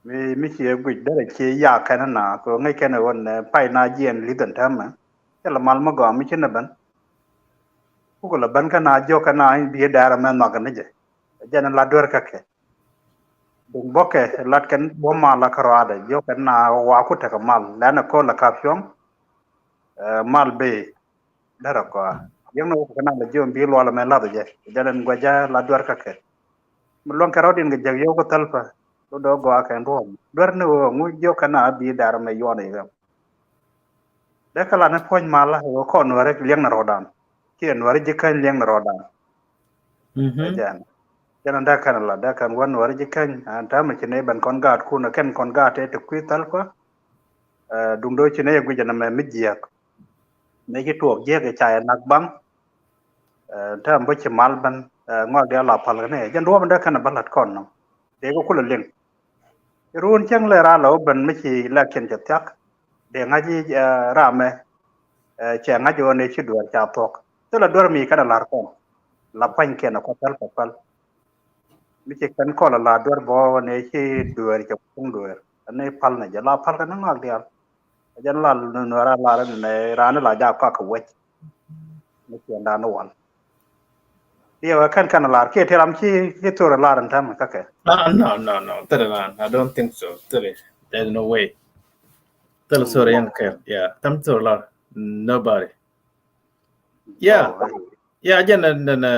Mi mi ci guic derɛ ci ya kɛn na kɛ ŋäc kɛn ɣän pay na jiɛn lith in täämɛ. Cɛ la mal mi gɔaa mi ci ni ben. Kukɛ la ben kä na jiɔk kɛ na in bi dɛɛr ɛmɛ nhɔk ni jɛ. Jɛn in la duer kä kɛ. Duŋ bɔkɛ lat kɛn buɔ̱m mal la kä rɔadɛ jiɔk kɛn na wa ku tekɛ mal lɛn ɛ ko̱l la ka piɔ̱ŋ. Mal bee. Derɛ gɔaa. Jiäkni wä kɛ na la jiɔn bi luɔl mɛ lath jɛ. Jɛn in guɛcä la duer kä kɛ. Mi luɔ̱ŋ kɛ rɔ̱diɛn kɛ jek yio̱w kä thäl pä. Lo dɔ̱ gɔaa kɛn duɔ̱ɔ̱m. Duer ni wä ŋu jiɔk kɛ na bi dar mɛ yuɔn i̱ gɛm. Dee kä la ni puɔ̱ny mal la wä kɔn wä rek liɛŋ ni rɔɔdan. Kiɛ nuäri ji̱ käny liɛŋ ni rɔɔdan. Jɛn jɛn dee kɛn la dee kɛn wä nuäri ji̱ käny. An täämɛ ci ni ben kɔn gaat kun kɛn kɔn gaat te ti kui̱ thäl pä. Duŋ do̱ ci ni yɛ guic ɛn ɛmɛ mi jiääk. Mëë ci tuɔɔk jiäk ɛ ca yɛ nak baŋ. Tääm bä ci mal ben ŋɔak diaal la pal kɛ ni jɛn duɔ̱ɔ̱p in dee kɛn bä la̱t kɔn nɔ. Dee kɛ kulɛ liŋ. Ruun cäŋ lɛ raar la wä ben mi ci lɛk cin cɛ thiak. Dee ŋa̱c i̱ ramɛ cɛ ŋa̱c ɣöö ni ci dueer ca thuɔ̱k. Thilɛ duer mi kɛn ɛ la̱r kɔn la pua̱nykiɛn ɛ kɔ päl kɛ päl. Mi ci kɛn kɔl ala duer bɔ ni ci duer cɛ kuŋ duer ni pal ni jɛ la pal kɛ ni ŋɔak diaal. Jɛn la nuɛra lar ni rani la ja kɔak kɛ wec. Ni ciɛn dan ni wal. Diɛ wɛ kɛn kɛn lar kiɛ ti ram ci ci thor lar ni tɛm kakɛ. No, no, no, no. Thor lar. I don't think so. Thor, there's no way. Thor, sorry, yan kɛl. Yeah, tam thor lar. Nobody. Yeah. Yeah, jɛn nɛ nɛ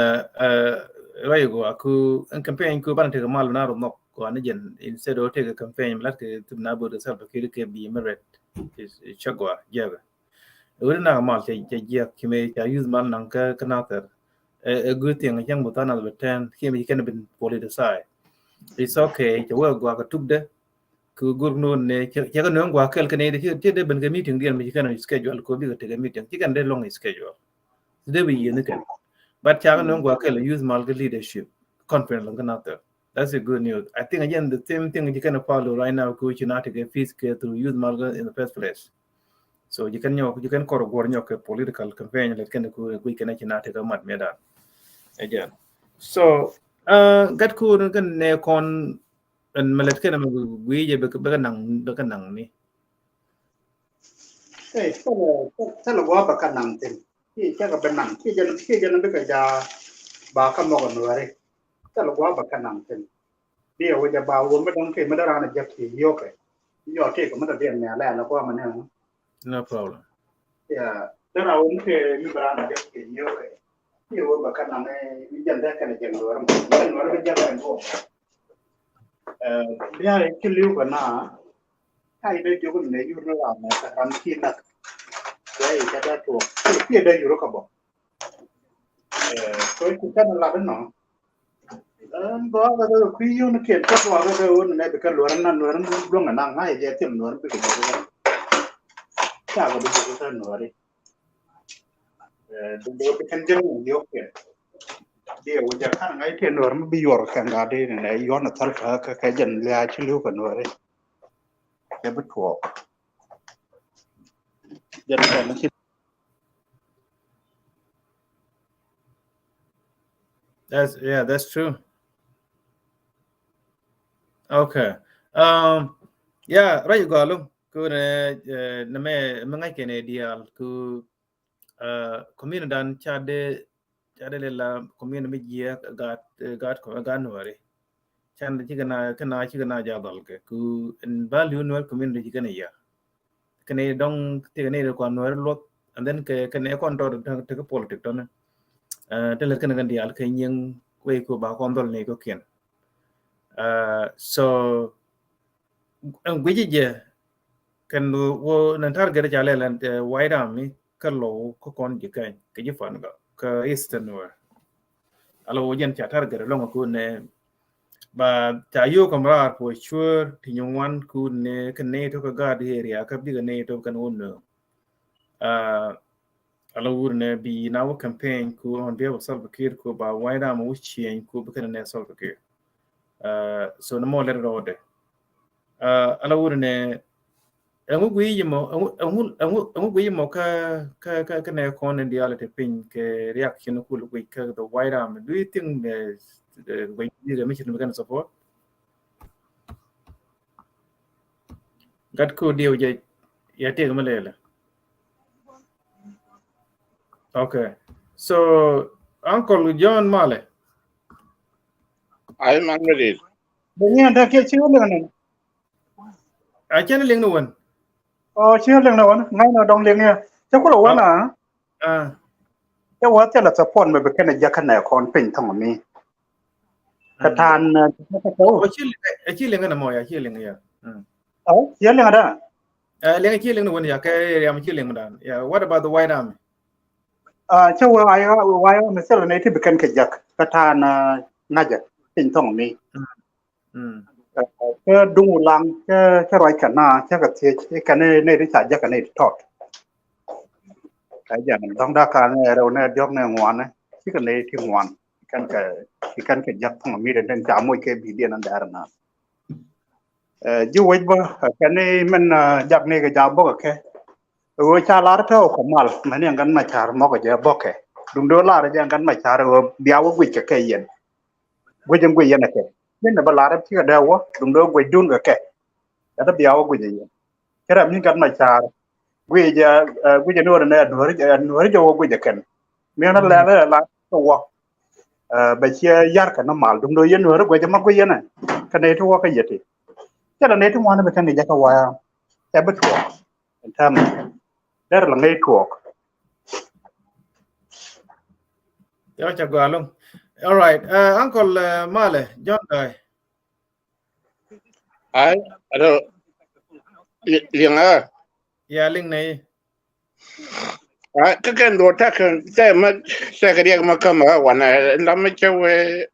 rɛy gua ku ɛn campaign ku banɛ tekɛ mal na rɔ nhɔk kua ni jɛn instead of tekɛ campaign lat kɛ tip na bot kɛ Salva Kiir kɛ bi mi ret. Cɛ gua jiɛbɛ. Weri na mal cɛ jiɛk kimɛ ca use mal naŋ kä kä nathɛr. A good thing cɛŋ bot na bɛ tɛn kimɛ ci kɛn bin politicized. It's okay. Cɛ wee gua kɛ tukdɛ. Kɛ group nööŋ nɛ cɛ kɛ nööŋ gua kɛl kɛ nɛ ti ti dee ben kɛ meeting diɛn mi ci kɛn schedule ko bikɛ tekɛ meeting ci kɛn dee lɔŋ schedule. Ti dee bi yieni kɛn. But ca kɛ nööŋ gua kɛl use mal kɛ leadership conference lɔŋ kɛ nathɛr. That's a good news. I think again the same thing ci kɛn follow right now ko ci na tekɛ peace kɛ through use mal kɛ in the first place. So ci kɛn nyɔk ci kɛn kɔr guɔr nyɔk kɛ political campaign lɛ kɛn ko guic kɛn ci na tekɛ mat mɛ dan. Again. So gat ko kɛn nɛ kɔn Ɛn mɛ lɛt kɛn mɛ guic jɛ bɛ kɛ naŋ bɛ kɛ naŋ ni. Ɛ thilɛ thilɛ guɔ bɛ kɛ naŋ thin. Kiɛ cɛ kɛ bɛ naŋ kiɛ jɛn kiɛ jɛn bikɛ ja ba kä mɔk nuɛri. Thilɛ guɔ bɛ kɛ naŋ thin. Biɛ wä jɛ ba wä mi dɔŋ kiɛ mi dee ran jɛ kiɛ yio̱kɛ. Yɔ tëëk mi dee biɛ mɛ lɛ lɛ guɔ mɛ nɛ. No problem. Yeah, dee ran wä mi kiɛ mi dee ran jɛ kiɛ yio̱kɛ. Kiɛ wä bɛ kɛ naŋ ni jɛn dee kɛn jɛn nuɛri mɔ jɛn nuɛri bi jɛn kɛn duɔ. Bia ci liu kɛ na ka inɛ jok ni nɛ yur ni ram mɛ kɛ ram ki nak. Dee i̱ ca dee tuɔɔk kiɛ dee yurä kɛ bɔ. Ɛ, kɛ ku kɛn lat inɔ. Ɛn gɔaa kɛ kɛ kui̱ yun kiɛn kä tuɔɔk kɛ kɛ wun nɛ bi kɛ luɔr na luɔr duɔŋ na ŋa̱c jɛ thil luɔr bi kɛ jɛ. Ca kɛ bi jɛ kɛ luɔr. Ɛ, duŋ dee bi kɛn jɛ wun diɔk kiɛn. Diɛ wun jɛ kan ŋa̱c kiɛn luɔr mi bi yuɔr kɛn gaa di nɛ yuɔr na thal kɛ kɛ jɛn liaa ci liw kɛ luɔr. Kɛ bi tuɔɔk. Jɛn kɛn ci That's, yeah, that's true. Okay. Um, yeah, right, gɔlu. Ku nɛ, eh, nɛ mɛ, mɛ ŋa̱c kɛn ɛ diaal. Ku, uh, community dan ca dee, ca dee lɛ la community mi jiɛ gaat, eh, gaat kɔ, gaat Nuɛri. Can cikɛ na, kɛ na, cikɛ na ja dhɔl kɛ. Ku in value Nuɛri community cikɛ na ya. Kɛnɛ dɔŋ ti kɛnɛ kɔn Nuɛri luɔth, and then kɛ, kɛnɛ kɔn tɔ ti kɛ politic tɔnɛ. Uh, ti lɛ kɛnɛ kɛn diaal kɛ nyiŋ wei ku ba kɔn dhɔl ni kɔ kiɛn. Uh, so, ɛn guici jɛ kɛn wo nɛ target ca lɛ lɛn, eh, White Army kä Lou kä kɔn ji̱ kɛny kɛ ji̱ Fangak kä Eastern Nuer. Ala wo jɛn ca target lɔŋ ku nɛ ba ca yio̱o̱k kɛ mɛ raar puɔ cuäär ti nyin ŋuan ku nɛ kɛ nɛ tɔ kɛ guard area kä bikɛ nɛ tɔ kɛn wun nɛ. Uh, ala wur nɛ bi na wä campaign ku on behalf of Salva Kiir ku ba White Army wä change ku bi kɛn nɛ Salva Kiir. Uh, so nɛ mɔ lɛt rɔɔdɛ. Uh, ala wur nɛ ɛŋu guiy mɔ, ɛŋu, ɛŋu, ɛŋu, ɛŋu guiy mɔ kä, kä, kä, kä nɛ kɔn in reality piny kɛ reaction kul guiy kä the White Army. Do you think the, the guiy mi ci mi kɛn support? Gat ko diw jɛ ya tiek mi lele. Okay. So, Uncle John Male. Ai, man mi dit. Deni anda ke ci wani wani. A cɛn liŋ ni wän. Ɔ, ci liŋ ni wän. Ŋa̱c ni dɔŋ liŋ ya. Cɛ kulɛ wän a. Ah. Cɛ wä thilɛ support mɛ bi kɛn a jak kɛn a kɔn piny thɔŋ mi. Kɛ ta̱a̱n, eh, kɛ kɛ kɛ wä. Ɔ, ci liŋ, ɛ, ci liŋ ni mɔ ya, ci liŋ ya. Mm. Ɔ, ci liŋ da. Ɛ, liŋ ci liŋ ni wän ya, kɛ riam ci liŋ da. Yeah, what about the White Army? Ah, cɛ wä ay, ay, ay, mɛ thilɛ ni ti bi kɛn kɛ jak. Kɛ ta̱a̱n, eh, ŋa̱cä piny thɔŋ mi. Mm. Mm. Ɛ, kɛ duŋ Ulaŋ, kɛ, kɛ ruac kɛ na, kɛ kɛ thiec, kɛ ni, ni ti ca jɛ kɛ ni ti tɔt. Ɛ jɛn dɔ̱ŋ da̱k kan ni rɛw ni diɔ̱k ni ŋuan ni, cikɛ ni ti ŋuan. Kɛn kɛ, kɛn kɛ jɛ puŋ mi den ca moc kɛ bi diɛn an dɛr na. Ɛ, ji̱ wec bä, ɛ, kɛ ni mɛn, ɛ, jak ni kɛ ja bɔk kɛ. Ɛ, wec ca lar tɛ wä kɛ mal, mɛn ni ɛn gan ma car mɔk kɛ jɛ bɔk kɛ. Duŋ do̱ lar jɛ ɛn gan ma car wä bia wä guic kɛ kɛ yɛn. Guic in guic yɛn ɛ kɛ. Min nɛ bä lar cikɛ dee wä, duŋ dee guicdun kɛ kɛ. Ɛ dee bia wä guic ɛ yɛn. Cɛ rɛ min gat ma car. Guic ɛ, ɛ, guic ɛ ni wä nɛ nuɔ̱ri, ɛ, nuɔ̱ri jɛ wä guic ɛ kɛn. Min nɛ lɛl ɛ la kɛ wä. Ɛ, bɛ ciɛ yar kɛ ni mal. Duŋ dee yɛn nuɔ̱ri guic ɛ ma guic yɛn ɛ. Kɛ nɛ ti wä kɛ yɛ ti. Cɛ rɛ nɛ ti ŋuan bɛ kɛn ni jɛ kɛ wä ya. Cɛ bi tuɔɔk. Ɛn täämɛ. Derɛ la ŋäc tuɔɔk. Yɔ ca gɔaa loŋ. All right. Uh, Uncle, uh, Male, John Guy. Ai, ado, li-, liŋ a. Ya liŋ nɛ. Ai, kä kɛn duɔ tak, tɛ ma, tɛ kɛ riɛk ma käm a wanɛ, la ma cɛ wee,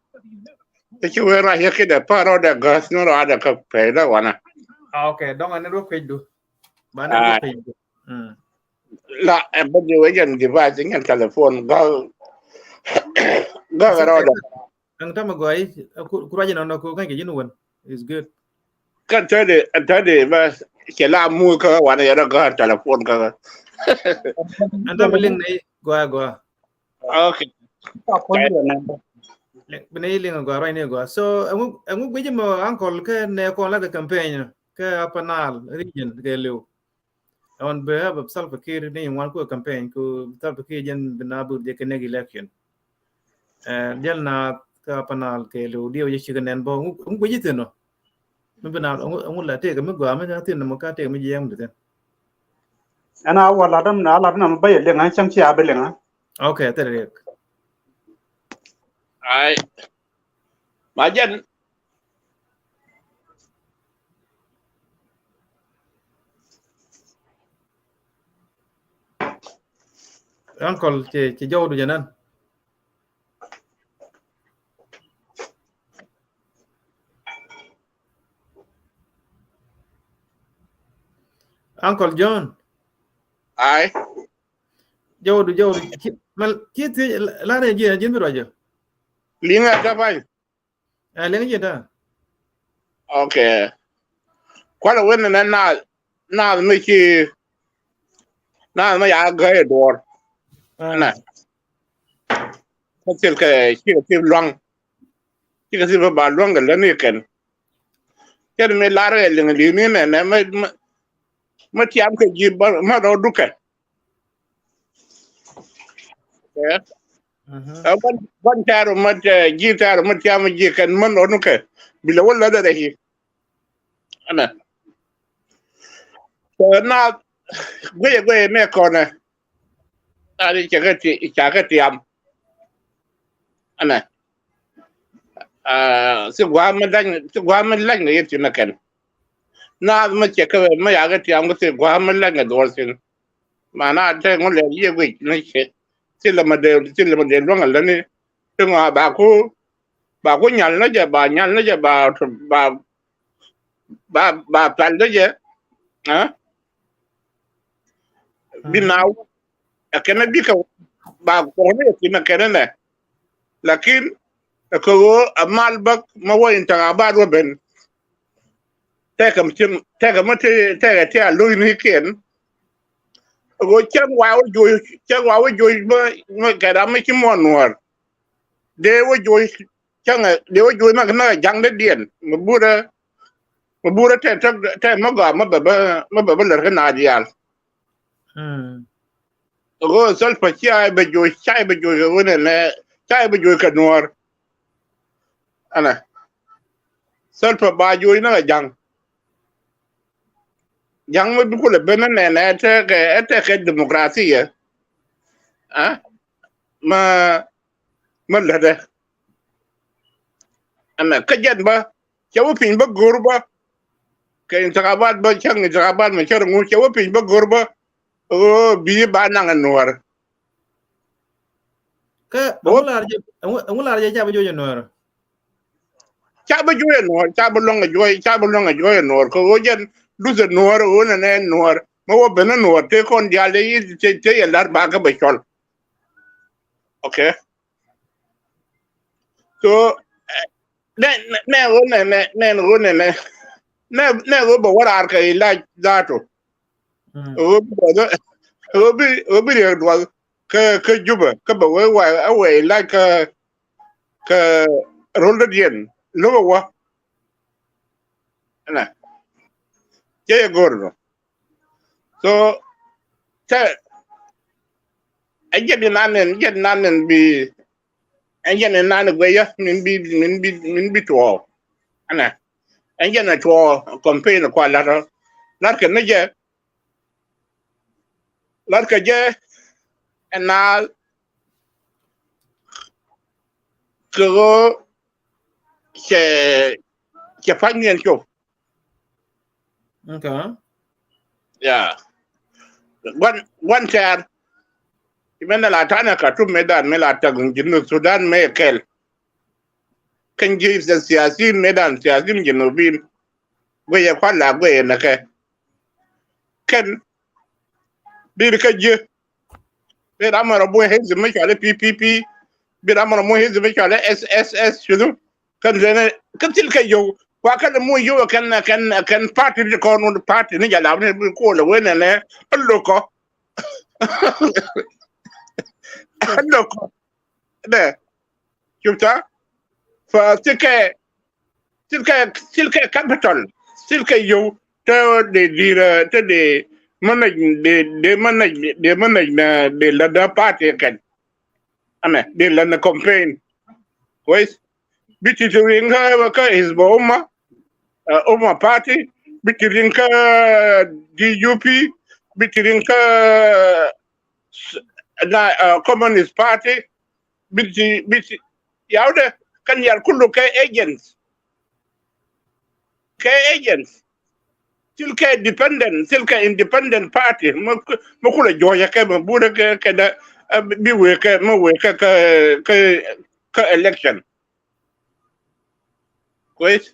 cɛ wee ruac yɛ kidɛ parɔ dɛ gäth ni ruac dɛ kä pɛy dɛ wanɛ. Ah, okay. Dɔŋ ani ruɔ page du. Ba ni ruɔ page du. Mm. La, ɛ bä di wee jɛn device, jɛn telephone, gak, gak rɔɔdɛ. Ɛn tamɛ gɔaa i̱ ku ruac inɔnɔ ku ŋäc kɛ ji̱n wän. It's good. Kä tɛdi, tɛdi bä cɛ la muth kä wanɛ yɛn gak telephone kä. Ɛn tamɛ liŋ ni gɔaa gɔaa. Okay. Bi ni liŋ gɔaa ruac ni gɔaa. So ɛŋu, ɛŋu guic mɔ uncle kä nɛ kɔn la kɛ campaign kä Upper Nile region kɛ liw. On behalf of Salva Kiir ni ŋuan ku campaign ku Salva Kiir jɛn bi na bi jɛ kɛ nɛk election. Ɛ, diɛl na kä Upper Nile kɛ liw diɛw jɛ cikɛ nɛn bɔ, ŋu, ŋu guic ithin nɔ. Mi bi na, ŋu, ŋu la tëëk mi gɔaa mi thin nɔ mɔ ka tëëk mi jiɛɛŋ mi thin. Ɛn a wä lat däm na lat däm na mi bä yɛ liŋ a cäŋ ci a bi liŋ a. Okay, thil riɛk. Ai. Ma jɛn. Uncle, cɛ, cɛ jɔwdu jɛ nan. Uncle John. Ai. Jɔwdu, jɔwdu. Ci, mal, ci ti, la ne jiɛ, jiɛ mi rɔjɔ. Liŋa ta pany. Ɛ, liŋ jiɛ ta. Okay. Kualɛ wen nɛ na, na mi ci, na mi ya gɛ duɔr. Ah. Na. Ka thil kɛ, ci kɛ thil luaŋ. Ci kɛ thil ba luaŋ kɛ lɛ ni kɛn. Cɛ mi lar kɛ liŋ liŋ ni nɛ, nɛ mɛ, mɛ, mɛ tiam kɛ ji̱ ba, mɛ rɔ dukɛ. Ɛ. Mhm. Ɛ, ban, ban tɛɛr mɛ, ɛ, ji̱ tɛɛr mɛ tiam ji̱ kɛn mɛ rɔ dukɛ. Bilɛ wä lɛ dɛ dɛ hi. Ɛnɛ. Ɛ, na guiɛ guiɛ mɛ kɔnɛ. Ani cɛ kɛ ti, ca kɛ tiam. Ɛnɛ. Aa, thi gua̱a̱ mi la̱ny, thi gua̱a̱ mi la̱ny kɛ yet ti nɛ kɛn. Naath mi cɛ kɛ mi yakɛ tiam kɛ thi gua̱a̱ mi la̱ny kɛ dhuɔl thin. Mana te ŋun lɛ yiëë guic ni cɛ. Thi lɛ ma dee, thi lɛ ma dee luäŋ a läni. Thi ŋɔa ba ku, ba ku nyal ni jɛ, ba nyal ni jɛ, ba, ba, ba, ba pal ni jɛ. Aa? Bi na wä ɛ kɛnɛ bikɛ ba kɔn ɛ kɛnɛ kɛnɛ nɛ. Lakin ɛ kɛ ɣöö ɛ mal bäk ma wä in tɛk a ba duɔ ben. Tɛkɛ mi, tɛkɛ mi ti, tɛkɛ ti a lo̱c ni kiɛn. Ɛ ɣöö cäŋ wa wä joc, cäŋ wa wä joc ma, ma kɛ ram mi ci muɔn nuɔ̱ɔ̱r. Dee wä joc cäŋɛ, dee wä joc ma kɛ näk ɛ jaŋ dee diɛn mi burɛ, mi burɛ tɛ, tɛ, tɛ mi gɔaa mi bɛ bä, mi bɛ bä lär kä na diaal. Mm. Ɣöö Salva cia bɛ joc, cia bɛ joc kɛ ɣöö nɛ nɛ, cia bɛ joc kɛ nuɔ̱ɔ̱r. Ɛnɛ. Salva ba joc ni kɛ ja̱ŋ. Ja̱ŋ mi bi kulɛ ben nɛ nɛ, ɛ tekɛ, ɛ tekɛ demokrasi yɛ. Ɛ? Ma, ma lätdɛ. Ɛnɛ, kä jɛn bä, cɛ wä piny bä go̱r bä. Kɛ intikabat bä, cäŋ intikabat mɛ cär ŋu, cɛ wä piny bä go̱r bä. Ɣöö bi ba naŋ ɛ nuɔ̱ɔ̱r. Kä bä ɛŋu lar jɛ, ɛŋu, ɛŋu lar jɛ ca bä joc ɛ nuɔ̱ɔ̱r? Ca bä joc ɛ nuɔ̱ɔ̱r, ca bä luäŋ ɛ joc, ca bä luäŋ ɛ joc ɛ nuɔ̱ɔ̱r. Kɛ ɣöö jɛn luth ɛ nuɔ̱ɔ̱r, ɣöö nɛ nɛ nuɔ̱ɔ̱r. Mɛ wä ben ɛ nuɔ̱ɔ̱r, tëë kɔn diaal tëë, tëë, tëë yɛ la̱r ba kä bɛ cɔl. Okay. So, eh, nɛ, nɛ, nɛ ɣöö nɛ, nɛ, nɛ ɣöö nɛ, nɛ, nɛ, nɛ ɣöö bɛ wä raar kɛ ilac dhato. Mm. Ɣöö bi, ɣöö bi, ɣöö bi riɛk duɔth kä, kä Jubɛ, kä bɛ wee wa, a wee ilac kä, kä ro̱l dädiɛn. Lo̱k ɛ wä. Ɛnɛ. Cɛ yɛ go̱r nɔ. So, te, ɛ jɛn in an in, jɛn in an in bi, ɛ jɛn in an in guɛyä, min bi, min bi, min bi tuɔɔ. Ɛnɛ, ɛ jɛn in tuɔɔ campaign kua lat, lat kɛ ni jɛ, lat kɛ jɛ, ɛn na kɛ ɣöö cɛ, cɛ pa̱ny niɛn cop. Okay. Yeah. Gua̱n, gua̱n tɛ̈r. Imɛn la tanɛ Khartoum mëë dan mëë la tak Junub Sudan mëë kɛl. Kɛn ji̱ siyasiin mëë dan siyasiin Junubin. Guɛyɛ kua̱n la guɛyɛ nɛ kɛ. Kɛn. Bi ri kä ji̱. Bi ram mɔ rɔ muc hizb mi cɔal i̱ P P P. Bi ram mɔ rɔ muc hizb mi cɔal i̱ S S S, you know. Kɛn lɛnɛ, kɛn thil kɛ yio̱w. Kua kɛn muc yio̱w kɛn, kɛn, kɛn party ti kɔn wun party ni jɛ lam ni bi kuɔl wen nɛ nɛ. Ɛ lo̱kɔ. Ɛ lo̱kɔ. Nɛ. Cupta. Fa thil kɛ, thil kɛ, thil kɛ capital, thil kɛ yio̱w, te dee dirɛ, te dee manage, dee, dee manage, dee manage nɛ, dee lätdä party kɛn. Ɛmɛ, dee lätnɛ campaign. Kwes, bi ti ti riŋ kä, kä Hizb Umma, uh, Umma Party, bi ti riŋ kä D U P, bi ti riŋ kä, s-, na, uh, Communist Party, bi ti, bi ti, yaw dɛ, kɛn yal kullu kɛ agents. Kɛ agents. Thil kɛ dependent, thil kɛ independent party. Mɛ, mɛ kulɛ juɔcɛ kɛ mɛ burɛ kɛ, kɛ dɛ, bi wëë kɛ, mi wëë kɛ kä kä election. Kwes.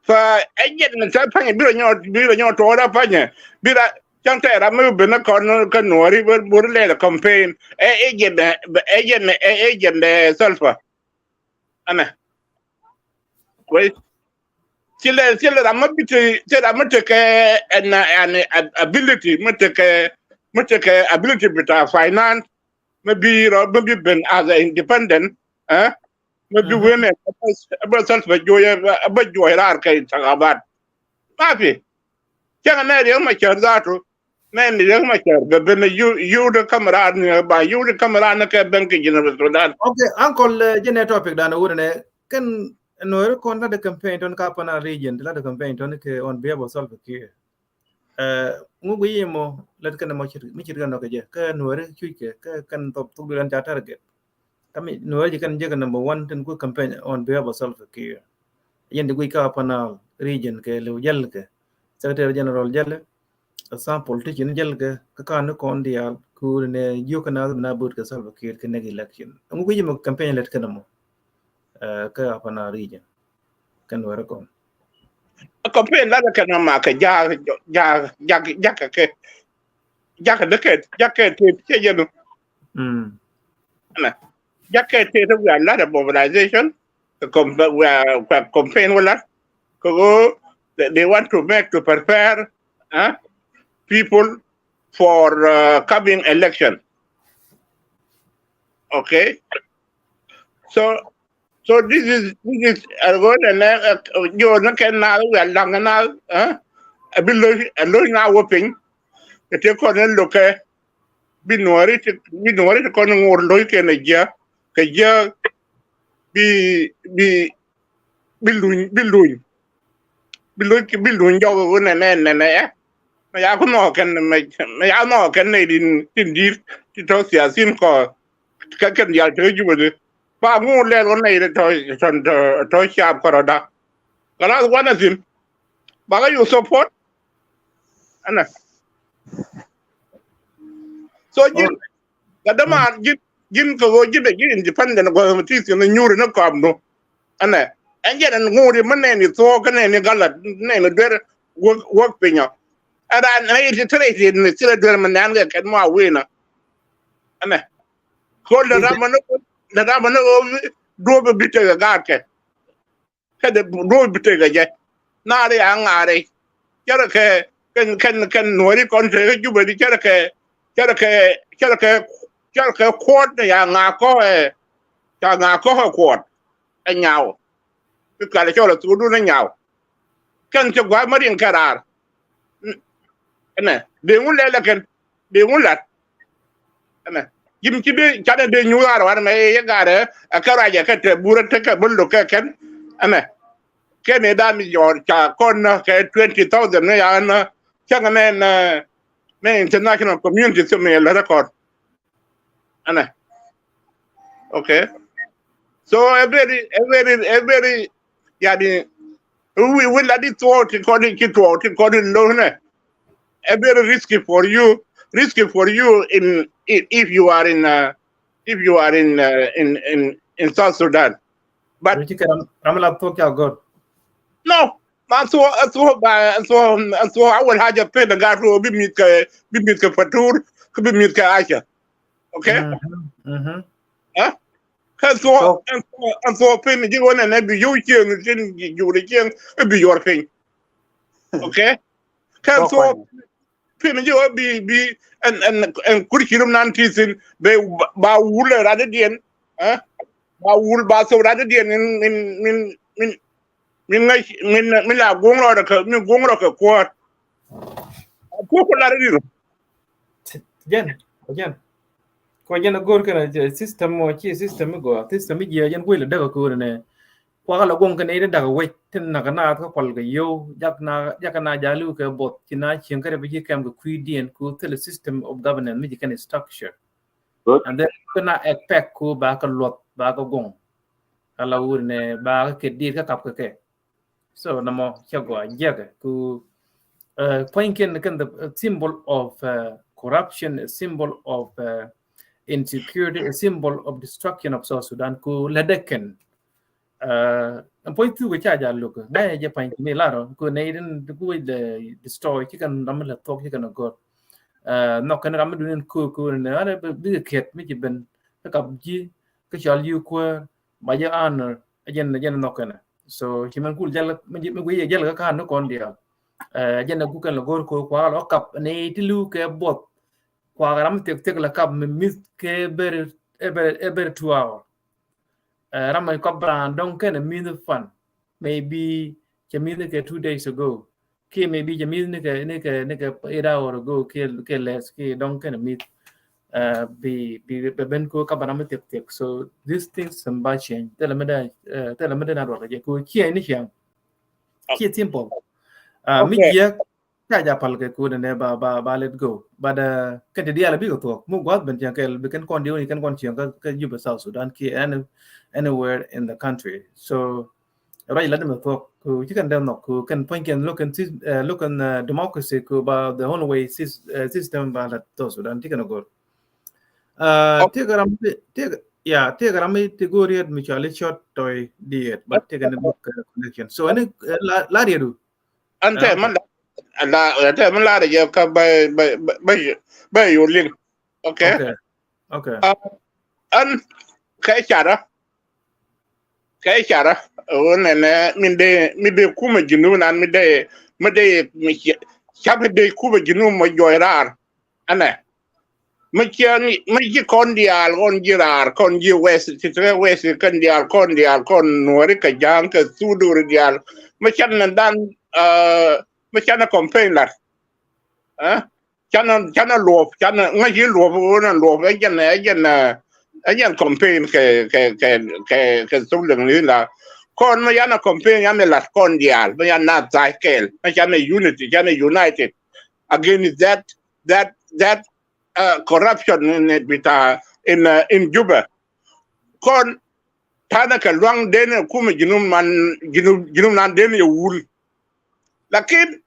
Fa agent ni ta panyɛ bi rɔ nyɔ, bi rɔ nyɔ tɔɔda panyɛ bi ra cäŋ tɛ ram mi bi ni kɔn kä Nuɔri bi bur lɛ campaign. Ɛ agent, agent, agent Salva. Ɛnɛ. Kwes. Ci lɛ, ci lɛ ram mi bi ti, ci ram mi ti kɛ ɛn, ɛn ability, mi ti kɛ, mi ti kɛ ability bita finance, mi bi rɔ, mi bi ben as a independent, eh? Mi bi wen ɛ bä Salva Kiir, bä juɔc raar kɛ intikabat. Ma fi. Cäŋ nɛ Riek Machar zatu. Nɛ ni Riek Machar bɛ ben yu, yu de kamera ni ba, yu de kamera ni kɛ ben kɛ Jinub Sudan. Okay, uncle, jɛ nɛ topic dan wurɛ nɛ kɛn Nuɛri kɔn la de campaign tɔn ka Upper Nile region, la de campaign tɔn kɛ on behalf of Salva Kiir. Ŋu gui yimɔ lät kɛn mɔ cit, mi cit kɛn nɔ kɛ jɛ kɛ Nuɛri cuc kɛ kɛ kɛn thop thuk dulan ca target. Kami Nuɛri ji kɛn jɛ kɛ number one tin ku campaign on behalf of Salva Kiir. Yɛn di gui ka Upper Nile region kɛ liw jɛl kɛ Secretary General jɛl, some politician jɛl kɛ kɛ kan ni kɔn diaal ku ni jiök kɛ na na bööt kɛ Salva Kiir kɛ next election. Ŋu gui yimɔ campaign lät kɛn mɔ kɛ Upper Nile region. Kɛn wɛrɛ kɔn. Campaign la kɛn ma kɛ jak jak jak jak kɛ jak dɛ kɛ jak kɛ tet cɛ jɛ nu. Mm. Ɛnɛ jak kɛ tet we are lot of mobilization. Kɛ campaign wala kɛ go they want to make to prepare, huh, people for, uh, coming election. Okay. So So this is, this is a good and, uh, jo na kɛ na we lang na, eh? A bi lo, a lo na wo pin. Kɛ te kɔn ni lo kɛ bi Nuɔri ti, bi Nuɔri ti kɔn ŋor lo kɛ na jia. Kɛ jia bi, bi, bi luny, bi luny. Bi luny, bi luny jɔk wo nɛ nɛ nɛ nɛ. Mɛ ya ku nɔ kɛn mɛ, mɛ ya nɔ kɛn nɛ din tin dir ti tɔ siasin kɔ. Kɛ kɛn dial te Juba di. Ba ŋu lɛl wä nɛy tɔ, tɔ, tɔ, tɔ cap kɔrɔda. Kala wanɛ thin. Ba ka you support. Ɛnɛ. So jin ka dama jin, jin ka go jin da jin independent go ti thin nyuri na kɔm do. Ɛnɛ. Ɛn jɛ ɛn ŋuri mɛ nɛni thok kɛ nɛni galat nɛni dwer wok, wok pinyɔ. Ɛn ran nɛy ti tɛrɛ ti ni thilɛ dwer mɛ nɛn kɛ kɛn mɔ a wina. Ɛnɛ. Kol de ram ni, de ram ni duɔp bi tekɛ gaat kɛ. Kɛ de duɔp bi tekɛ jɛ. Naari a ŋaari. Cɛrɛ kɛ kɛn, kɛn, kɛn Nuɔri kɔn tekɛ Juba di cɛrɛ kɛ, cɛrɛ kɛ, cɛrɛ kɛ, cɛrɛ kɛ kuɔt ni ya ŋa kɔkɛ, ca ŋa kɔkɛ kuɔt. Ɛ nyaw. Bi kal cɔl a thukdun ɛ nyaw. Kɛn cɛ gua̱a̱ ma riŋ kɛ raar. Ɛnɛ dee ŋun lɛl ɛ kɛn dee ŋun lat. Ɛnɛ jim ci bi canɛ dee nyuuth ar wan mɛ yɛ garɛ ɛ kɛ ruacɛ kɛ tɛ burɛ tekɛ bä lo̱k kɛ kɛn. Ɛnɛ kɛn ɛ dam jɔɔr ca kɔn nä kɛ twenty thousand ni ya nä cäŋ nɛ nä international community thim yɛ lät ɛ kɔn. Ɛnɛ. Okay. So ɛ very, ɛ very, ɛ very, yani, wi, wi la di tuɔɔk ti kɔn di ci tuɔɔk ti kɔn di lo̱k nɛ. Ɛ very risky for you, risky for you in, in, if you are in, uh, if you are in, uh, in, in, in South Sudan. But ram, ram la tuɔɔk ca gɔt. No. Ma thuɔ, a thuɔ ba, a thuɔ, a thuɔ awal haja pen a gat ruɔ bi mit kɛ, bi mit kɛ Fatur, kɛ bi mit kɛ Aca. Okay? Ɛ? Kɛ thuɔ, a thuɔ, a thuɔ pen ji wä nɛ nɛ bi yow cieŋ, tin juri cieŋ, bi yuɔr piny. Okay? Kɛ thuɔ pen ji wä bi, bi, ɛn, ɛn, ɛn kur ci rum nan ti thin, bɛ ba wul ɛ rat diɛn, ɛ? Ba wul ba thok rat diɛn min, min, min, min, min ŋäc, min, min la guŋ rɔ kɛ, min guŋ rɔ kɛ kuɔt. Kuɔt ku lar rir. Jɛn, jɛn. Kɔ jɛn a go̱r kɛn a system mɔ ci system mi gɔaa, system mi jiɛ jɛn guil a däk a ko̱r nɛ. Kuak a la guŋ kɛn a ini dak a wec tin nak a naath kä kual kɛ yio̱w jak na, jak na jali wä kɛ buɔth ci na cieŋ kɛ rɛ bi ci kɛm kɛ kui̱diɛn ku thil system of governance mi ci kɛn structure. And then kɛ na expect ku ba kɛ luɔth ba kɛ guŋ. Ala wur nɛ ba kɛ kɛ dir kä kap kɛ kɛ. So namɔ cɛ gɔaa jiɛkɛ ku, uh, puɔ̱ny kɛn kɛn the, uh, symbol of, uh, corruption, a symbol of, uh, insecurity, a symbol of destruction of South Sudan. Ku lɛ dee kɛn. Ɛn puɔ̱ny thuk ca jal lo̱k ŋa̱c jɛ pa̱ny mi lar ɔ ku nɛy din ti ku wec lɛ destroy ci kɛn ram mi lɛ thuɔk ci kɛn a gɔr. Nhɔk kɛn ram mi dun in ku ku nɛ an bikɛ kiɛt mi ci ben kä kap ji̱ kä cɔal ji̱ kuäär ba jɛ honor. Jɛn jɛn nhɔk kɛn. So ci mɛn kul jal mi guiy jɛ jal kä kan ni kɔn diaal. Jɛn ku kɛn lɛ gɔr ku kuak lɔ kap nɛy ti liw kɛ buɔth. Kuak ram mi thiek thiek lɛ kap mi mi̱th kɛ ber ber ber two hour. Ram mi kɔp bran dɔŋ kɛn mi̱th fan. Maybe cɛ mi̱th ni kɛ two days ago. Kiɛ maybe cɛ mi̱th ni kɛ ni kɛ ni kɛ eight hour ago kiɛ kiɛ less kiɛ dɔŋ kɛn mi̱th. Bi bi bɛ ben ko kap ram mi thiek thiek. So these things some ba change. Thilɛ mi dee thilɛ mi dee na ruɔk jɛ ko kiɛ ni ciaŋ. Kiɛ simple. Mi jiɛk ca ja pal kɛ kudɛ nɛ ba ba ba let go. But kɛn ti dial bikɛ thuɔk mu guath ben cɛn kɛl bi kɛn kɔn dioni kɛn kɔn ciɛn kä Juba South Sudan kiɛ any anywhere in the country. So ruac lat mi thuɔk ku ci kɛn dee nhɔk ku kɛn puɔ̱ny kɛn look in look in democracy ku ba the whole way system ba lat South Sudan ci kɛn gor. Tiek ram tiek ya tiek ram ti gor yet mi cɔal i short toy diet but tiek ni connection. So any la riedu. An tɛ mɛ la an tɛ mɛ la rɛ jɛ ka bɛ bɛ bɛ bɛ yu lin. Okay. Okay. An kɛ cara kɛ cara wun nɛ nɛ min de min de kumɛ jinu nan min de min de mi ca min de kumɛ jinu mɔ jɔy rar. Ɛnɛ mi ciɛ mi ci kɔn diaal kɔn ji̱ raar kɔn ji̱ wɛth ci tekɛ wɛth kɛn diaal kɔn diaal kɔn nuɔri kɛ ja̱a̱ŋ kɛ thudori diaal mi can ni dan mi can ni campaign lat. Can ni can ni luɔp can ni ŋäc yi luɔp ɣöö ni luɔp ɛ jɛn ɛ jɛn ɛ jɛn campaign kɛ kɛ kɛ kɛ kɛ thuk liŋ ni la kɔn mi yan ni campaign yan ni lat kɔn diaal mi yan na thac kɛɛl mi can ni unity can ni united against that that that uh, corruption in bita in uh, in Juba. Kɔn tanɛ kɛ luaŋ den kumɛ jinum man jinum jinum nan den yɛ wul. Lakin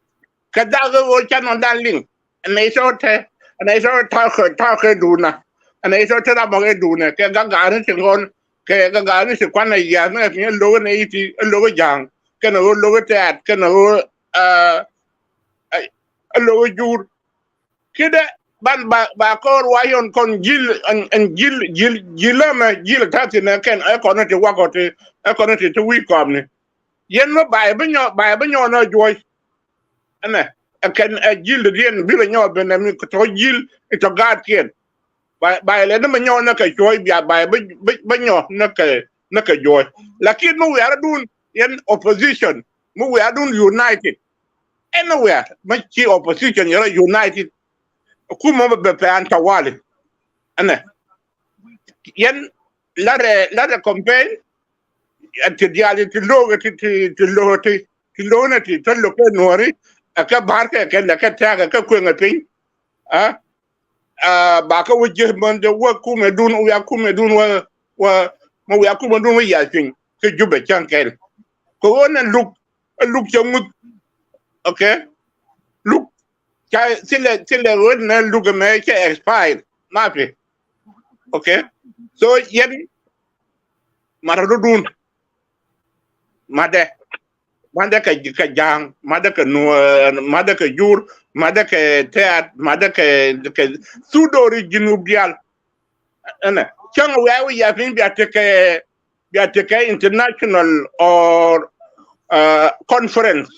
kɛ dak ɣöö can nɔn dan liŋ ɛnɛ itɔ tɛ ɛnɛ itɔ tɔkɛ tɔkɛ duna ɛnɛ itɔ tɛ ramɔ kɛ duna kɛ gagaani ti ŋɔn kɛ gagaani ti kuanɛ yiath ni kɛ ti lokä nɛ iti lokä ja̱a̱ŋ kɛnɛ ɣöö lokä tɛɛt kɛnɛ ɣöö ɛ lokä jur. Kidɛ ban ba ba kɔr wa yɔn kɔn jil ɛn jil jil jil ɛmɛ jil ta̱thi̱n ɛ kɛn ɛ kɔn ti wakɔ ti ɛ kɔn ti ti wi̱i̱ kɔmni. Yɛn mi ba yɛ bi nyɔ ba yɛ bi nyɔ nɔ juɔc. Ɛnɛ ɛ kɛn ɛ jil di diɛn bi rɛ nyɔ ben ɛ mi tɔ jil itɔ gaatkiɛn. Ba ba yɛ lɛ ni mi nyɔ nɛ kɛ juɔc bia ba yɛ bi bi nyɔ nɛ kɛ nɛ kɛ juɔc. Lakin mi wiarädun yɛn opposition mi wiarädun united. Anywhere mi ci opposition yɛrɛ united. Kumɛ bɛ pɛn tawali. Ɛnɛ yɛn larɛ larɛ campaign. Ti diali ti loge ti ti ti loge ti ti loge ti ti loge nuɔri. Ɛ kɛ bar kɛ kɛ nɛ kɛ tɛk ɛ kɛ kueŋɛ piny. Ɛ ɛ ba kɛ wä jiɛ män jɛ wä kumɛ dun wä kumɛ dun wä wä ma wä kumɛ dun wä yal piny kɛ Jubɛ cäŋ kɛl. Kɛ wä nɛ luk ɛ luk cɛ ŋuth. Okay. Luk ca thilɛ thilɛ wä nɛ luk ɛmɛ cɛ expire. Mafi. Okay. So yɛn marä dudun madɛ madɛ kɛ kɛ ja̱a̱ŋ madɛ kɛ nuɔ̱ɔ̱r madɛ kɛ jur madɛ kɛ tɛ̈t madɛ kɛ kɛ thudori jinub dial. Ɛnɛ cäŋ wiaa wi̱i̱ ya piny bia tekɛ bia tekɛ international or uh, conference.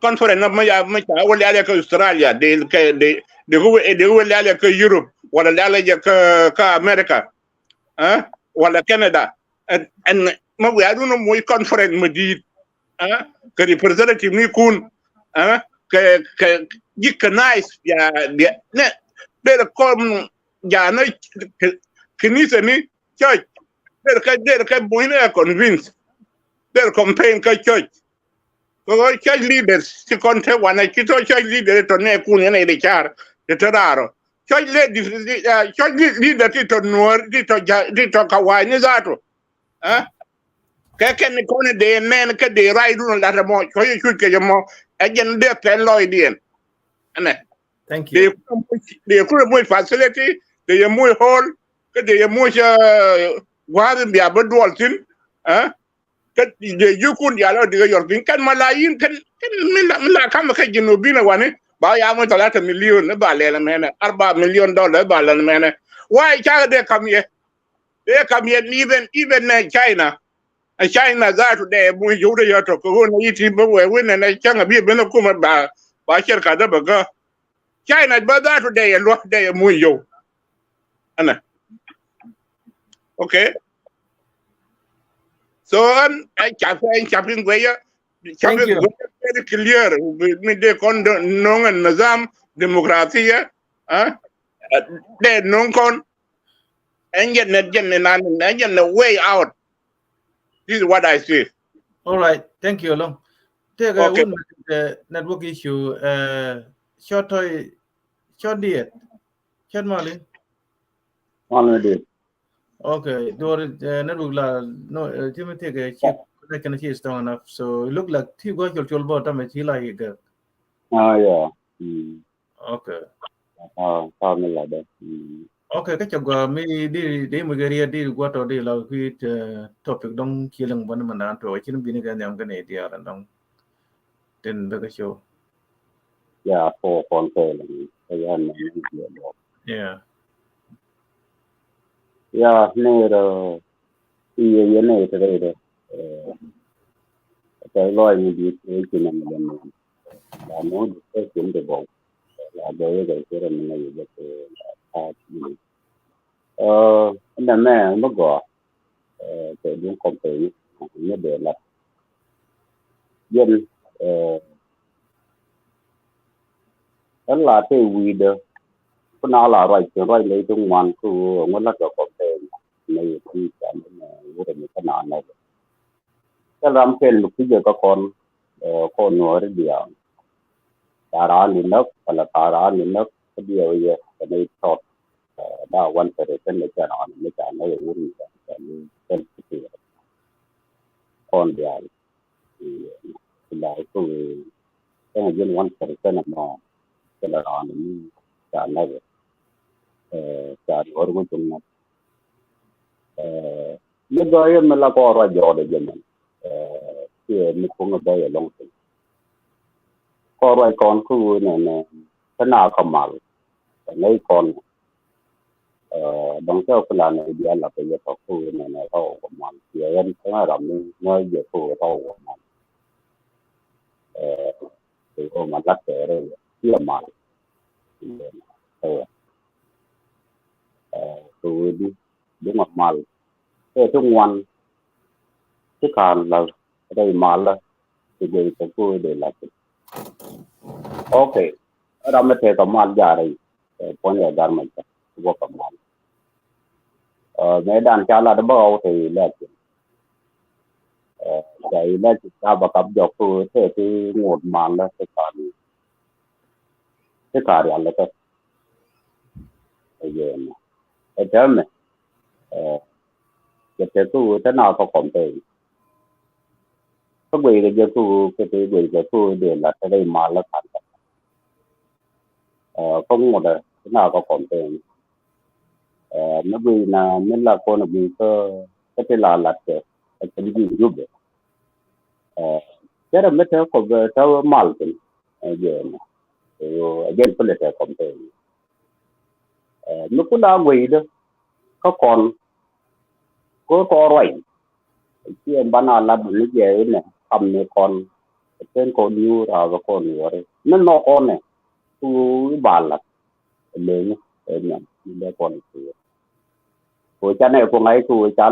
Conference na ma ya ma ca wä lialɛ kä Australia de kɛ de de kɛ wä lialɛ kä Europe wala lialɛ jɛ kä kä America. Wala Canada. Ɛn ma wiaa dun moc conference ma di̱i̱t. Kɛ representative ni kun kɛ kɛ ji̱ kɛ nice bia bia nɛ derɛ kɔm jaanä kɛ nithɛ ni church. Derɛ kɛ derɛ kɛ moc ni ɛ convince. Derɛ campaign kä church. Kɛ ɣöö church leaders ti kɔn te wanɛ ci tɔ church leader tɔ nɛ kun yɛn ɛ de car te te raarɔ. Church leaders ti tɔ nuɔr ti tɔ ja ti tɔ kawa̱a̱c ni dhaatu. Kɛ kɛn ni kɔn dee nɛn kä dee rac dun lat ɛmɔ cuɔ̱c cuc kɛ jɛ mɔ. Ɛ jɛn dee pɛn lɔcdiɛn. Ɛnɛ. Thank you. Dee kun moc facility. dee yɛ moc ɣɔl, kä dee yɛ moc, eh, gua̱a̱th in bia bä duɔl thi̱n, eh? Kä dee ji̱kun diaal ɔ dikɛ yɔl piny kɛn ma la yin kɛn, kɛn mi la, mi la kamɛ kä Junubin ɛ wani ba ya moc talata million i̱ ba lɛl mɛnɛ, arba million dollar i̱ ba lɛl mɛnɛ. Why cakɛ dee kam yɛ? Dee kam yɛ even, even nɛ China. Ɛ China dhatu dee moc yio̱w dee yɛ tɔk kɛ ɣöö nɛ yi ti bä wɛ win nɛ nɛ cäŋ a bi ben ɛ kumɛ ba, ba cɛr ka dee bɛ gä. China bä dhatu dee yɛ lua̱k dee yɛ moc yio̱w. Ɛnɛ. Okay. So ɛn ɛ cap, ɛn cap in guɛyä. Cap in guɛyä very clear. Mi dee kɔn no̱ŋ ɛn nizam demokratia. Dee no̱ŋ kɔn. Ɛn jɛn nɛ, jɛn nɛ nan, ɛn jɛn nɛ way out. This is what I see. All right, thank you, Long. Tëëkɛ wun mɛ, eh, network issue, eh, cɔt tɔy, cɔt diet, cɔt mali. Mali diet. Okay, duɔr, eh, network la, no, eh, ti mi tëëkɛ ci connection ci strong enough. So it look like ti gua col col bɔ tamɛ ci la yi gɛ. Ah, yeah. Mm. Okay. Ah, family la dɛ. Mm. Okay, kä cɛ gua mi di, di mi gɛ riɛ di gua tɔ di la kui̱, eh, topic dɔŋ ci liŋ bä ni mɛ nan tuɔk ci ni bi ni kɛ nhiam kɛ ni diaal dɔŋ. Tin bɛ kɛ show. Yeah, for control. Yeah. Yeah, ni rɛ iye ye ni te rɛ. Eh, te lɔy ni bi te ci ni mi lɛ ni. La no de te ci ni de bɔ. La bɛ yɛ kɛ cɛ rɛ mi na yɛ kɛ la ta ni. Ɛ, ɛn nɛ mɛ mi gɔaa, ɛ, kɛ duŋ kɔmpeni mi dee lat. Yɛn, ɛ, ɛn la tëë wi̱i̱dä, ku na la ruac kɛn ruac ley ti ŋuan ku ŋu lat kɛ kɔmpeni. Nɛ yɛ kui̱ can, ɛ, wurɛ mi kä na nɛ. Thil ram kɛl mi kui̱cɛ kä kɔn, ɛ, kɔn nuɔɔri diaal. Ca raan di näk, wala ca raan di näk, kä diɛw yɛ, kɛ ni tɔt. Ɛ, da wan percent lɛ ca raan mi ca näk yɛ wur mi ca, ca ni thil ti ti. Kɔn diaal. Ɛ, ti la iku, kɛn a jin one percent mɔ, kɛ la raan mi ca näk yɛ. Ɛ, ca nuɔɔri ŋu cuŋ näk. Ɛ, mi gɔyɛ mi la kɔn ruac jɔɔdɛ jɛ mɛn. Ɛ, kiɛ mi kuŋ bɛ yɛ lɔŋ thi̱n. Kɔn ruac kɔn kä ɣöö nɛnɛ kä na kä mal. Kä nɛy kɔn. Ɛ, dɔ̱ŋ cɛ ku la nɛy diaal la kɛ yɛ kɔ kä ɣöö nɛnɛ kä wä kɔ mal. Kiɛ ɣän kä ram mi ŋäc jɛ kä ɣöö kä wä kɔ mal. Ɛ, kɛ ɣöö ma lat kɛ rɛy kiɛ mal. Ɛ, ɛ, kɛ ɣöö di duŋ a mal. Ɛ ti ŋuan ti ka̱n la rɛy malä ti guey kɛ ku dee la̱t. Okay. Ram mi tëë kɛ mal ja̱ rɛy, ɛ, puɔ̱ny ɛ gar mɛ cä ti bä kɛ mal. Ɛ, mëë dan ca lat bä ɣɔw te election. Ɛ, ca election ca bä kap jɔk ku tëë ti ŋot malä ti ka̱n. Ti ka̱ rial lɛ kɛ. Ɛ yɛn ɛ tɛmɛ. Ɛ, kɛ tɛ kä ɣöö te na kä kɔmpɛny. Kä guey kɛ jɛ kä ɣöö kɛ te guey kɛ kä ɣöö dee la te rɛy mal lä ka̱n kɛ. Ɛ, kä ŋuɔ̱t ɛ te na kä kɔmpɛny. Ɛ, mi guey na mi la kɔn guey kä, kä te la lat kɛ ɛ kɛ bi guey jubɛ. Ɛ, cɛ rɛ mi te kɔ bɛ te mal thin. Ɛ jɛ mɔ. Ɛ jɛ kulɛ te kɔmpɛny. Ɛ, mi ku la gueydä kä kɔn. Kɛ kɔn ruac. Ciɛ ban a lat ni jɛ inɛ kam ni kɔn. Kɛn kɔn niu rath kɔn yuɔri ni nɔ kɔn nɛ. Ku iba lat. Leni ɛ nyam ni lɛ kɔn ku. Ku ca nɛ ku ŋa̱c ku ca.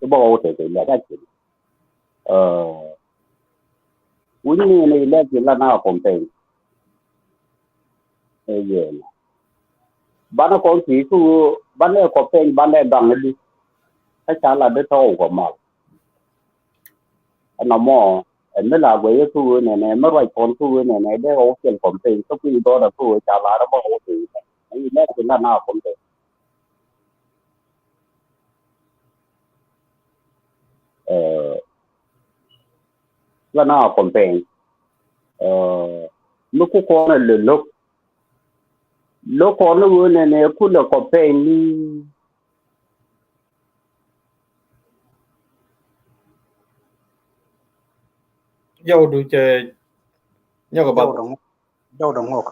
Iba wä wä tɛ kɛ lɛ ka cin. Ɛ, wuni ni ni lɛ ki la na kɔmpɛny. Ɛ yɛn. Banɛ kɔn ki ku banɛ kɔmpɛny banɛ gaŋ di. Kä ca la di tɔw kɔ mal. Ɛn nɔmɔ ɛ mi la guɛ yɛ ku nɛnɛ mi ruac kɔn ku nɛnɛ dee kɔ wä piɛl kɔmpɛny kä ku dɔɔdɛ ku ca la rɛ bä wä tɛ. Ɛ lɛ ki la na kɔmpɛny. Ɛ, la na kɔmpɛny. Ɛ, mi ku kɔn ɛ lɛ lo̱k. Lo̱k kɔn ni ɣöö nɛnɛ kulɛ kɔ pɛny ni. Jɔwdu cɛ nyɔk a bath. Jɔwdu ŋok.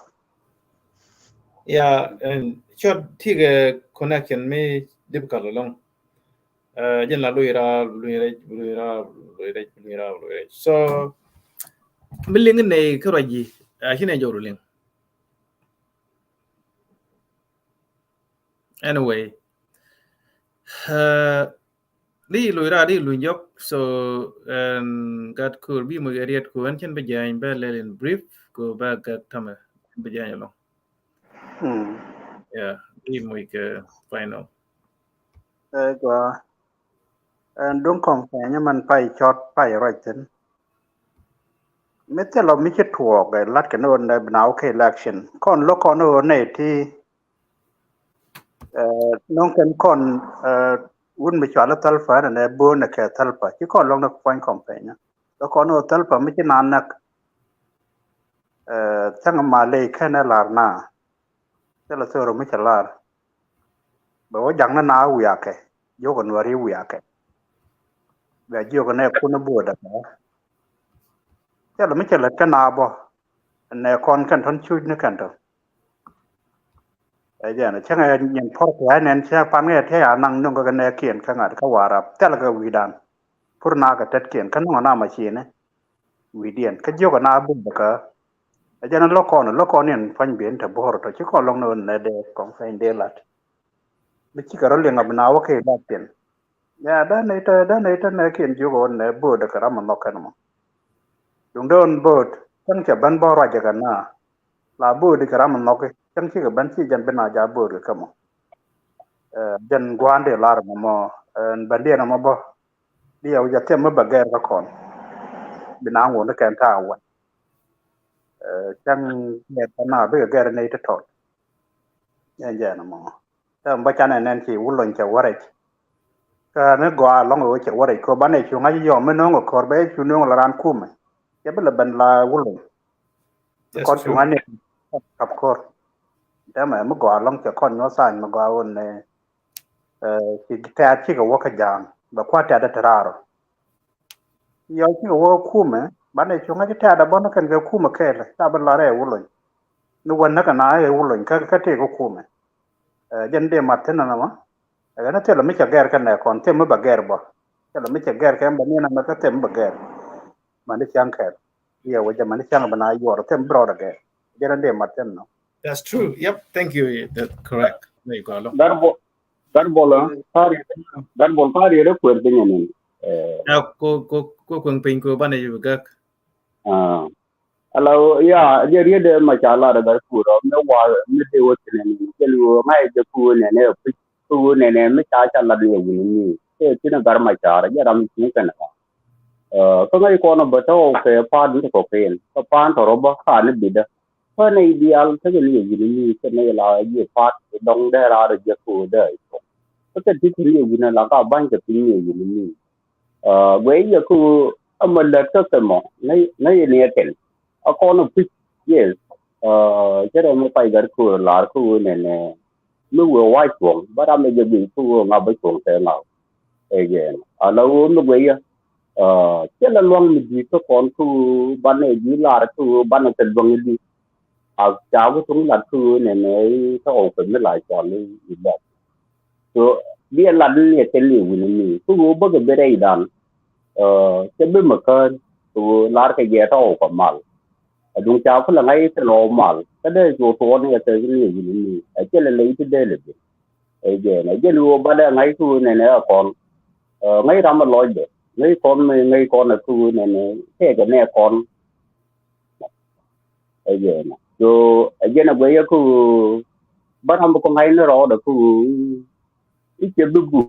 Ya, cuɔt tikɛ connection mi difficult along. Jɛn la luny ra luny rɛc luny ra luny rɛc luny ra luny rɛc. So mi liŋ nɛ kä ruac ji̱, ci nɛ jɔwdu liŋ. Anyway, di luny ra di luny jɔk. So gat kur bi mo riet ku ɛn cɛn bi jany bɛ lɛl in brief ku bɛ gak tamɛ bi jany along. Yeah, bi mo ke final. Ɛ gua ɛn duŋ kɔŋ pɛny man pay cɔt pay ruac thin. Mi thilɔ mi ci tuɔɔk ɛ lat kɛ ni ɣöö nɛ bi na wä kɛ election kɔn lo̱k kɔn ni ɣöö nɛ ti. Ɛ nɔŋ kɛn kɔn ɛ wut mi cual i̱ Thalpa ɛn nɛ bo̱o̱n ɛ kɛ Thalpa ci kɔn lo̱k ni puɔ̱ny kɔn pɛny. Lo̱k kɔn ni ɣöö Thalpa mi ci na näk. Ɛ thäŋ ma ley kɛn ɛ lar na thilɔ thöör mi cɛ lar. Bɛ wä jaŋ ni na wiakɛ jiök ɛ nuɔri wiakɛ. Bɛ jiök ɛ nɛ kun ɛ bo̱o̱dɛ kɛ. Thilɛ mi cɛ lät kä na bä nɛ kɔn kɛn tɔn cuc ni kɛn tɔ. Ɛ jɛn cäŋ ɛ nyin pɔr kɛ ɛ nɛn cä pan ŋɛ tiɛ a naŋ nuŋ kä nɛ kiɛn kä ŋa̱t kä Warap thilɛ kɛ wi̱i̱dan. Pur na kɛ tet kiɛn kä nuŋ na ma cini wi̱i̱diɛn kä jiök na bum bä kä. Ɛ jɛn lo̱k kɔn lo̱k kɔn in pua̱ny bi̱i̱n te bo̱o̱r tɔ ci kɔn lo̱ŋ ni nɛ dee kɔŋ pɛny dee lat. Bi cikɛ rɔ liŋ a bi na wä kɛ lat thiɛn. Ya dä nɛy tɛ dä nɛy tɛ nɛ kiɛn jiök ɣän nɛ bo̱o̱t kɛ ram mi nhɔk kɛn mɔ. Duŋdɛ ɣän bo̱o̱t cäŋ cɛ ben bä ruacɛ kɛ na la bo̱o̱t kɛ ram mi nhɔk cäŋ cikɛ ben ci jɛn bi na ja bo̱o̱t kɛ kɛ mɔ. Jɛn gua̱a̱n dee lar mɔ mɔ ɛn ben diɛn mɔ bä. Di yɛ wi̱c a thiɛm mi bɛ gɛr kä kɔn bi na ŋuɔ̱n kɛn ta̱a̱ wän. Cäŋ gɛr kä na bikɛ gɛr nɛy ti tɔt. Jɛn jɛn mɔ. Tɛ bä canɛ nɛn ci wulony cɛ wärɛc. Kä ni gɔaa lɔŋ ɣöö cɛ wärɛc kɔ banɛ cu ŋa̱c yɔm mi no̱o̱ŋ ɛ kɔr bɛ cu no̱o̱ŋ la raan kumɛ. Cɛ bi lɛ ben la wulony. Kɔn cu ŋa̱c ni kap kɔr. Tɛmɛ mi gɔaa lɔŋ cɛ kɔn nyuɔ̱th thany mi gɔaa wun ni. Ci tɛ̈t cikɛ wä kä ja̱a̱ŋ bɛ kua̱r tɛ̈t ɛ te raar ɔ. Yɔl cikɛ wä kumɛ banɛ cuŋä ci tɛ̈t ɛ bɔn kɛn kɛ kumɛ kɛɛl ca bi lar ɛ wulony. Ni wän näk ɛn a ɛ wulony kä kä tëë kä kumɛ. Jɛn dee mat thi̱n ɛn ɛmɔ. Ɛ ɣän thilɛ mi cɛ gɛr kɛn ɛ kɔn thil mi bɛ gɛr bä. Thilɛ mi cɛ gɛr kɛn bä ni ɛn ɛmɛ kä thil mi bɛ gɛr. Mani cäŋ kɛɛl. Yɛ wä jɛ mani cäŋ bä na yuɔr thil mi bi rɔɔdɛ gɛr. Jɛn dee mat thi̱n ɛnɔ. That's true. Yep. Thank you. That's correct. There you go. That bo- That bol, ah, kari, that bol kari rɛ kuer piny anin. Eh. Ya ko ko ko kueŋ piny ko banɛ yu gak. Ah. Ala ya jɛ riet dɛ ma ca lar gar kuer ɔ mi wa mi de wä tine ni. Jɛ lu ŋa jɛ ku ne ne pi ku ne ne mi ca ca lar ni wuni ni. Ke tine gar ma ca jɛ ram ti kɛn ka. Eh, ka ŋa kɔn bä tɔ ke pan ni ko ken. Ka pan tɔ ro ba ka ni bida. Kä nɛy diaal tekɛ ni yɛ wi̱ni mi kɛ nɛy la jiɛ pa̱a̱t dɔ̱ŋ dee raar jɛ kä ɣöö dee a cuɔ̱ŋ. Kä kɛ ti ti ni yɛ wi̱ni la ka ba̱ny kɛ piny ni yɛ wi̱ni mi. Guɛ yɛ kä ɣöö ɛmɛ lät kä kɛ mɔ nɛy yɛ ni ɛ kɛn a kɔn a puc. Yes. Cɛ rɛ mi pay gat kä ɣöö lar kä ɣöö nɛnɛ mi wee wa cuɔ̱ŋ bä ram ɛ jɛ guic kä ɣöö ŋa̱ bä cuɔ̱ŋ kɛ ŋa̱. Ɛ jɛn a la ɣöö mi guɛ yɛ. Cɛ la luaŋ mi di̱i̱t kä kɔn kä ɣöö banɛ ji̱ lar kä ɣöö banɛ kɛ luaŋ i̱ di̱i̱t. A ca ku thuŋ lat kä ɣöö nɛnɛ i̱ kä ɣɔw kɛ mi la cɔl i̱ lɛp. So biɛ lat ni ɛ kɛ li̱w wi̱ni mi kä ɣöö bäkɛ bi rɛydan. Cɛ bi mɛ kään kä ɣöö lar kɛ jɛ tɔw kɛ mal. A duŋ ca ku lɛ ŋa̱c i̱ kɛ lɔw mal kä dee cu tuɔɔn i̱ ɛ kɛ li̱w wi̱ni mi ɛ cɛ lɛ lɛ i̱ ti dee lɛ bi. Ɛ jɛn ɛ jɛn ɣöö ba dee ŋa̱c kä ɣöö nɛnɛ ɛ kɔn. Ŋäc ram ɛ lɔcdɛ ŋäc kɔn mi ŋäc kɔn ɛ kä ɣöö nɛnɛ tɛkɛ nɛ kɔn. Ɛ jɛn ɛ so ɛ jɛn ɛ guɛyɛ kä ɣöö ba ram bi kɔn ŋa̱c ni rɔɔdɛ kä ɣöö i̱ cɛ bi gup.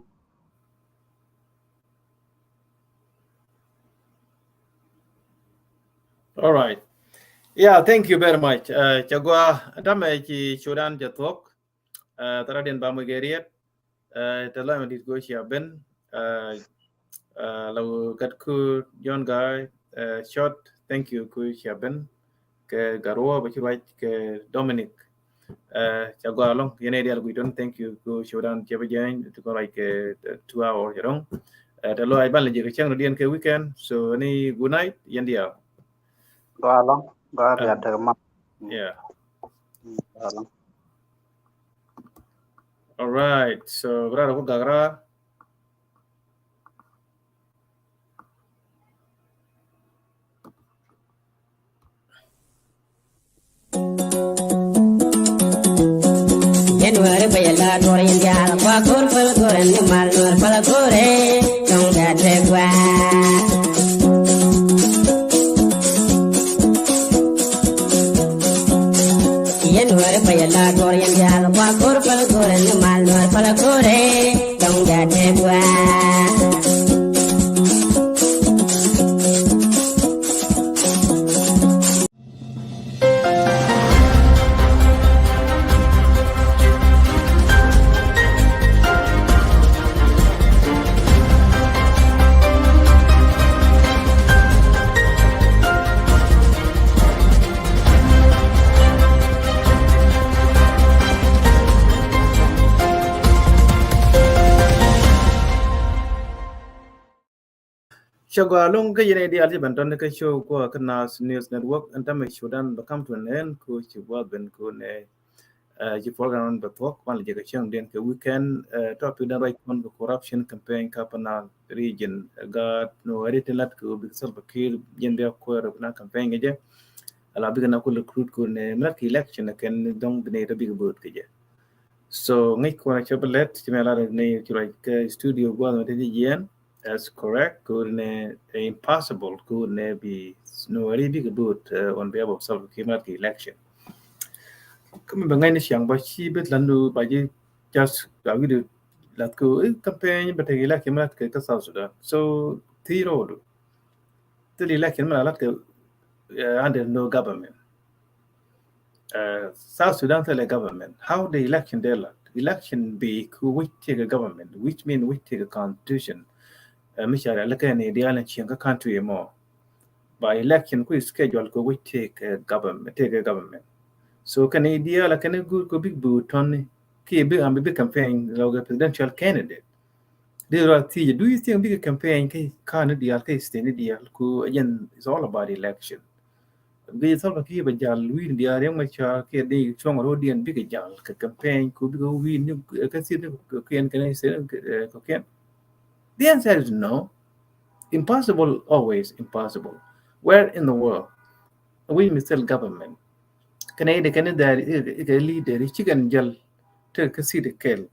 All right. Yeah, thank you very much. Cɛ gua tamɛ ci cudan cɛ thuɔk. Thara diɛn ba muc kɛ riet. Tɛ lɔc mi dit go̱o̱c cia ben. La gat ku John Guy, Short, thank you ku cia ben. Kɛ Garwa ba ci ruac kɛ Dominic. Ca gɔaa ɛlɔ̱ŋ, yɛn ɛ diaal guic tɔn, thank you. Ku showdan cɛ bä jɛny ti kɔn ruac kɛ two hour cɛ dɔŋ. Tɛ lɔ a ban lɛ jɛ kɛ cäŋ ni diɛn kɛ weekend. So ni good night yɛn diaal. Gɔaa ɛlɔ̱ŋ, gɔaa. Yeah. All right. So bra rɛ ku gak ra. January bɛ yɛ la duɔr yɛn diaal kua kor pal kor ɛn ni mal nuɔr pal kor ɛ tɔŋ da tɛ gua. January bɛ yɛ la duɔr yɛn diaal kua kor pal kor ɛn ni mal nuɔr pal kor ɛ tɔŋ da tɛ gua. Cɛ gɔaa ɛlɔ̱ŋ kä yɛn ɛ diaal ci ben tɔn kä show kuɔ kä Nas News Network. Ɛn tämɛ showdan bɛ kam to an end ku ci gua̱a̱th ben ku nɛ ci program bɛ thuɔ̱k kuan lɛ jɛ kɛ cäŋ diɛn kɛ weekend. Topic dan ruac kuan kɛ corruption campaign kä Upper Nile region. Gaat Nuɛri tin lat kɛ bik Salva Kiir jɛn bia kuɛɛr bina campaign kɛ jɛ. Ala bik na ku recruit ku nɛ mi lat kɛ election kɛn dɔŋ bi nɛ ta bik bööt kɛ jɛ. So ŋäc kuɔn a cä bi lɛt ci mɛ lar ni ci ruac kɛ studio gua̱a̱th mɛ ti jiɛn. That's correct. Ku ni impossible ku ni bi Nuɛri bikɛ vote on behalf of Salva Kiir mat kɛ election. Kä mi bɛ ŋäc ni ciaŋ ba ci bit landu ba ji just a wi̱dɛ lat ku campaign ba tek election mat kɛ kä South Sudan. So thi rodu thil election mi la lat kɛ under no government. South Sudan thil ɛ government. How the election dee lat? Election bi ku wi̱c tekɛ government, which mean wi̱c tekɛ constitution. Mi ca rial kɛ ni diaal ni cieŋ kä country mɔ. Ba election ku schedule ku wi̱c tekɛ government, tekɛ government. So kɛ ni diaal kɛ ni guur ku bik bu tɔn ni ki bi am bi campaign lɔ kɛ presidential candidate. Di rɔ thiec, do you think bikɛ campaign kä kä ni diaal kä state ni diaal ku again it's all about election. Bi Salva Kiir bɛ jal wi̱i̱ ni diaal Riek Machar kiɛ di cuɔ̱ŋ ro̱diɛn bikɛ jal kɛ campaign ku bikɛ wi̱i̱ ni kä state ni kɔ̱kiɛn kɛ ni state ni kɔ̱kiɛn. The answer is no. Impossible, always impossible. Where in the world? Wi̱i̱ mi thil government. Kɛn i̱ di kɛn i̱ dhɛr i̱ kɛ leader i̱ cikɛn jäl tekɛ city kɛl.